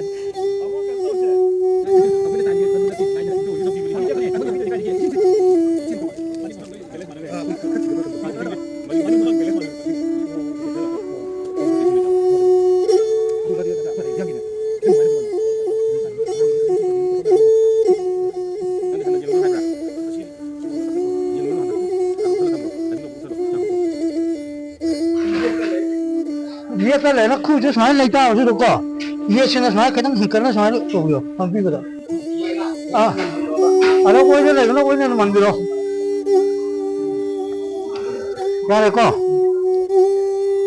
ꯌꯦꯠꯇ ꯂꯩꯅ ꯈꯨꯁꯦ ꯁꯨꯃꯥꯏꯅ ꯂꯩꯇꯥꯕꯁꯤꯗꯀꯣ, ꯌꯦꯠꯁꯤꯅ ꯁꯨꯃꯥꯏꯅ ꯈꯤꯇꯪ ꯍꯤꯡꯀꯠꯅ ꯁꯨꯃꯥꯏꯅ ꯇꯧꯕꯤꯌꯣ, ꯐꯝꯕꯤꯕꯗ꯫ ꯑꯥ, ꯑꯗꯣ ꯑꯣꯏꯅ ꯂꯩꯕꯅ ꯑꯣꯏꯅ ꯃꯟꯕꯤꯔꯣ꯫ ꯌꯥꯔꯦꯀꯣ?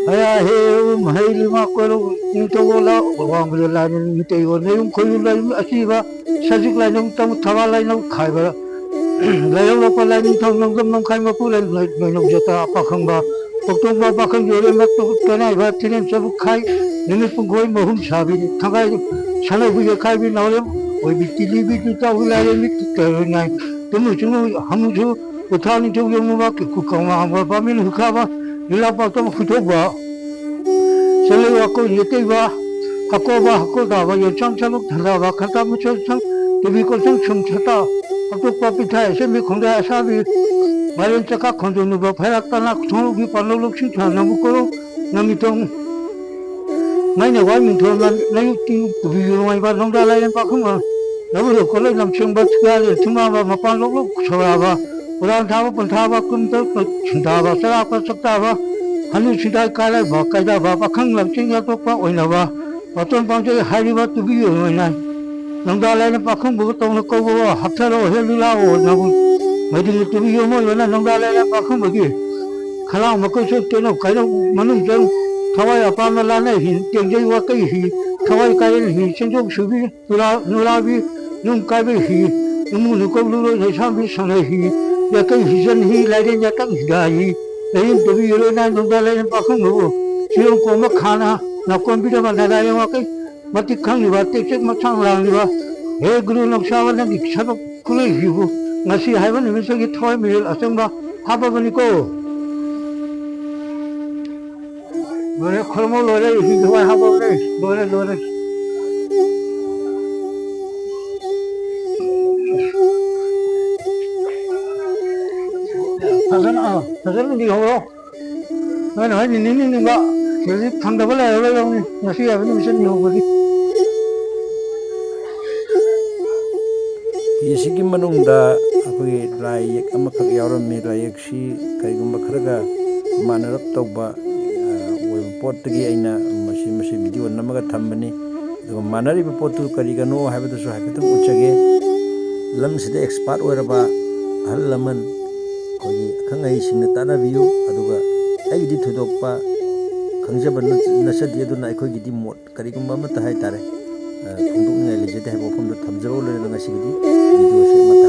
ꯍꯌꯥ ꯍꯦ ꯎꯝ ꯍꯩ ꯂꯤꯃꯥ ꯀꯣꯏꯔꯨ ꯏꯪ ꯇꯧꯕ ꯂꯥꯎ ꯋꯥꯡꯕꯗ ꯂꯥꯏꯅ ꯃꯤꯇꯩ ꯑꯣꯏ ꯅꯌꯨꯝ ꯈꯣꯏꯌꯨꯝ ꯂꯥꯏꯌꯨꯝ ꯑꯁꯤꯕ ꯁꯖꯤꯛ ꯂꯥꯏꯅꯨꯡ ꯇꯝ ꯊꯋꯥ ꯂꯥꯏꯅꯧ ꯈꯥꯏꯕ ꯂꯩꯍꯧꯔꯛꯄ ꯂꯥꯏꯅꯤꯡꯊꯧ ꯅꯣꯡꯗꯝ ꯅꯣꯡꯈꯥꯏ ꯃꯄꯨ ꯂꯩ-, ꯂꯩ-, ꯂꯣꯏꯅꯧ ꯖꯇꯥ ꯄꯥꯈꯪꯕ, ꯄꯣꯛꯇꯣꯡꯕ ꯄꯥꯈꯪ ꯌꯣꯏꯔꯦꯝꯕ ꯇꯣ-, ꯇꯣꯅꯥꯏꯕ ꯊꯤꯔꯦꯟ ꯆꯕꯨꯛꯈꯥꯏ, ꯅꯨꯃꯤꯠ ꯄꯨꯡꯈꯣꯏ ꯃꯍꯨꯝ ꯁꯥꯕꯤꯅꯤ꯫ ꯊꯪꯒꯥꯏ ꯁꯥꯟꯅꯧꯕꯤ ꯌꯩꯈꯥꯏꯕꯤ ꯅꯥꯎꯔꯦꯝ ꯑꯣꯏꯕꯤ ꯇꯤꯂꯤꯕꯤ ꯇꯨꯇꯥꯎꯕꯤ ꯂꯥꯏꯔꯦꯝꯕꯤ ꯇꯨꯇꯔꯣꯏ ꯅꯥꯏ꯫ ꯇꯨꯝꯃꯨ ꯆꯨꯝꯃꯨ ꯍꯝꯃꯨꯁꯨ ꯎꯊꯥ ꯅꯤꯡꯊꯧ ꯌꯣꯡꯃꯨꯕ ꯀꯤꯀꯨ ꯀꯪꯂꯥ ꯍꯝꯕ ꯄꯥꯃꯦꯟ ꯍꯨꯈꯥꯕ ꯂꯤꯂꯥ ꯄꯥꯎꯇꯝ ꯍꯨꯏꯊꯧꯕ ꯆꯂꯩ ꯋꯥꯀꯣꯏ ꯌꯦꯇꯩꯕ ꯍꯀꯣꯕ ꯍꯀꯣꯗꯥꯕ ꯌꯣꯟꯆꯥꯡ ꯆꯥꯂꯨꯛ ꯊꯟꯗꯥꯕ ꯈꯟꯇꯥ ꯃꯆꯣꯏꯁꯪ ꯇꯨꯕꯤ ꯀꯣꯟꯁꯪ ꯁꯨꯝ ꯁꯇꯥ ꯑꯇꯣꯞꯄ ꯄꯤꯊꯥꯏ ꯑꯁꯦꯝꯕꯤ ꯈꯣꯡꯗꯥꯏ ꯑꯁꯥꯕꯤ ꯃꯥꯏꯔꯦꯟ ꯆꯀꯥ ꯈꯣꯟꯗꯣꯛꯅꯕ ꯐꯩꯔꯥꯛ ꯇꯅꯥ ꯊꯣꯡꯂꯨꯒꯤ ꯄꯥꯟꯗꯧ ꯂꯧꯁꯤꯡ ꯊꯥ ꯅꯪꯕꯨ ꯀꯣꯔꯧ ꯅꯃꯤꯊꯣꯡ ꯃꯩꯅ ꯋꯥꯏ ꯃꯤꯡꯊꯣꯟ ꯅꯌꯨꯛ ꯇꯤꯡ ꯇꯨꯕꯤ ꯌꯨꯔꯣꯡꯉꯩꯕ ꯅꯣꯡꯗꯥ ꯂꯥꯏꯔꯦꯟ ꯄꯥꯈꯪꯕ ꯂꯧꯔꯨ ꯀꯣꯂꯩ ꯂꯝꯁꯦꯡꯕ ꯊꯨꯒꯥꯏꯔꯦ ꯊꯨꯝꯃꯥꯕ ꯃꯄꯥꯟ ꯂꯣꯛ ꯂꯣꯛ ꯁꯧꯔꯥꯕ ꯎꯔꯥꯟ ꯊꯥꯕ ꯄꯟꯊꯥꯕ ꯀꯨꯝ ꯇꯔꯨꯛ ꯁꯤꯟꯊꯥꯕ ꯆꯔꯥꯛꯄ ꯆꯥꯛꯇꯥꯕ ꯍꯅꯨ ꯁꯤꯡꯗꯥꯏ ꯀꯥꯏꯔꯥꯏꯕ ꯀꯥꯏꯗꯥꯕ ꯄꯥꯈꯪ ꯂꯝꯆꯦꯡ ꯌꯥꯠꯇꯣꯛꯄ ꯑꯣꯏꯅꯕ ꯃꯇꯣꯟ ꯄꯥꯡꯖꯩ ꯍꯥꯏꯔꯤꯕ ꯇꯨꯕꯤ ꯑꯣꯏꯅ ꯅꯣꯡꯗꯥ ꯂꯥꯏꯔꯦꯟ ꯄꯥꯈꯪꯕꯕꯨ ꯇꯧꯅ ꯀꯧꯕ ꯍꯥꯞꯊꯔꯣ ꯍꯦꯜꯂꯨ ꯂꯥꯛꯑꯣ ꯅꯕꯨ ꯃꯗꯨꯅ ꯇꯨꯕꯤ ꯑꯃ ꯑꯣꯏꯕꯅ ꯅꯣꯡꯗꯥ ꯂꯥꯏꯔꯦꯟ ꯄꯥꯈꯪꯕꯒꯤ ꯈꯂꯥꯡ ꯃꯈꯣꯏꯁꯨ ꯀꯩꯅꯣ ꯀꯩꯅꯣ ꯃꯅꯨꯡ ꯆꯪ ꯊꯋꯥꯏ ꯑꯄꯥꯝꯕ ꯂꯥꯟꯅ ꯍꯤ ꯇꯦꯡꯖꯩ ꯋꯥꯀꯩ ꯍꯤ ꯊꯋꯥꯏ ꯀꯥꯏꯔꯦꯟ ꯍꯤ ꯆꯦꯟꯖꯣꯛ ꯁꯨꯕꯤ ꯅꯨꯔꯥ-, ꯅꯨꯔꯥꯕꯤ ꯅꯨꯡ ꯀꯥꯏꯕ ꯍꯤ ꯅꯨꯡꯃꯨ ꯅꯨꯀꯧ ꯂꯨꯔꯣꯏ ꯂꯩꯁꯥꯡꯕꯤ ꯁꯅ ꯍꯤ ꯌꯥꯀꯩ ꯍꯤꯖꯟ ꯍꯤ ꯂꯥꯏꯔꯦꯟ ꯌꯥꯀꯪ ꯍꯤꯗꯥ ꯍꯤ ꯂꯩꯔꯦꯟ ꯇꯨꯕꯤ ꯌꯨꯔꯣꯏ ꯅꯥꯏ ꯅꯣꯡꯗꯥ ꯂꯥꯏꯔꯦꯟ ꯄꯥꯈꯪꯕꯕꯨ ꯆꯤꯔꯣꯡ ꯀꯣꯝꯕ ꯈꯥꯅ ꯅꯥꯀꯣꯟꯕꯤꯗ ꯃꯅꯥ ꯂꯥꯏꯔꯦꯟ ꯋꯥꯀꯩ ꯃꯇꯤꯛ ꯈꯪꯂꯤꯕ ꯇꯦꯛꯆꯦꯛ ꯃꯁꯥꯡ ꯂꯥꯡꯂꯤꯕ ꯍꯦ ꯒꯨꯔꯨ ꯅꯧꯁꯥꯕ ꯅꯪꯒꯤ ꯁꯕꯛ ꯈꯨꯠꯂꯣꯏꯁꯤꯕꯨ ꯉꯁꯤ ꯍꯥꯏꯕ ꯅꯨꯃꯤꯠꯇꯒꯤ ꯊꯋꯥꯏ ꯃꯤꯔꯦꯜ ꯑꯆꯪꯕ ꯍꯥꯞꯄꯕꯅꯤꯀꯣ꯫ ꯂꯣꯏꯔꯦ, ꯈꯨꯔꯨꯝꯃꯣ, ꯂꯣꯏꯔꯦ, ꯏꯁꯤꯡ ꯊꯋꯥꯏ ꯍꯥꯞꯄꯕꯅꯦ, ꯂꯣꯏꯔꯦ, ꯂꯣꯏꯔꯦ꯫ ꯐꯖꯅ, ꯑꯥ, ꯐꯖꯅ ꯂꯤꯍꯧꯔꯣ꯫ ꯅꯣꯏꯅ ꯍꯣꯏ ꯅꯤꯅꯤꯡ ꯅꯤꯡꯅꯤꯡꯕ, ꯍꯧꯖꯤꯛ ꯐꯪꯗꯕ ꯂꯩꯔꯔꯣꯏ ꯂꯧꯅꯤ, ꯉꯁꯤ ꯍꯥꯏꯕ ꯅꯨꯃꯤꯠꯁꯦ ꯂꯤꯍꯧꯕꯗꯤ꯫ ꯐꯤꯁꯤꯒꯤ ꯃꯅꯨꯡꯗ ꯑꯩꯈꯣꯏꯒꯤ ꯂꯥꯏ ꯌꯦꯛ ꯑꯃꯈꯛ ꯌꯥꯎꯔꯝꯃꯤ꯫ ꯂꯥꯏ ꯌꯦꯛꯁꯤ ꯀꯔꯤꯒꯨꯝꯕ ꯈꯔꯒ ꯃꯥꯟꯅꯔꯞ ꯇꯧꯕ, ꯑ, ꯑꯣꯏꯕ ꯄꯣꯠꯇꯒꯤ ꯑꯩꯅ ꯃꯁꯤ, ꯃꯁꯤ ꯚꯤꯗꯤꯑꯣ ꯅꯝꯃꯒ ꯊꯝꯕꯅꯤ꯫ ꯑꯗꯨꯒ ꯃꯥꯟꯅꯔꯤꯕ ꯄꯣꯠꯇꯨ ꯀꯔꯤꯒꯅꯣ ꯍꯥꯏꯕꯗꯨꯁꯨ ꯍꯥꯏꯐꯦꯠꯇꯪ ꯎꯠꯆꯒꯦ꯫ ꯂꯝꯁꯤꯗ ꯑꯦꯛꯁꯄꯥꯔꯠ ꯑꯣꯏꯔꯕ ꯑꯍꯜ ꯂꯃꯟ, ꯑꯩꯈꯣꯏꯒꯤ ꯑꯈꯪ ꯑꯍꯩꯁꯤꯡꯅ ꯇꯥꯟꯅꯕꯤꯌꯨ꯫ ꯑꯗꯨꯒ ꯑꯩꯒꯤꯗꯤ ꯊꯣꯏꯗꯣꯛꯄ ꯈꯪꯖꯕ ꯅꯠ-, ꯅꯠꯆꯗꯦ, ꯑꯗꯨꯅ ꯑꯩꯈꯣꯏꯒꯤꯗꯤ ꯃꯣꯠ ꯀꯔꯤꯒꯨꯝꯕ ꯑꯃꯠꯇ ꯍꯥꯏꯇꯥꯔꯦ, ꯑ, ꯐꯣꯡꯗꯣꯛꯅꯤꯡꯉꯥꯏ ꯂꯩꯖꯗꯦ ꯍꯥꯏꯕ ꯋꯥꯐꯝꯗꯣ ꯊꯝꯖꯔꯒ ꯂꯣꯏꯔꯦ꯫ ꯑꯗꯣ ꯉꯁꯤꯒꯤꯗꯤ ꯚꯤꯗꯤꯑꯣꯁꯦ ꯃꯇꯥꯡ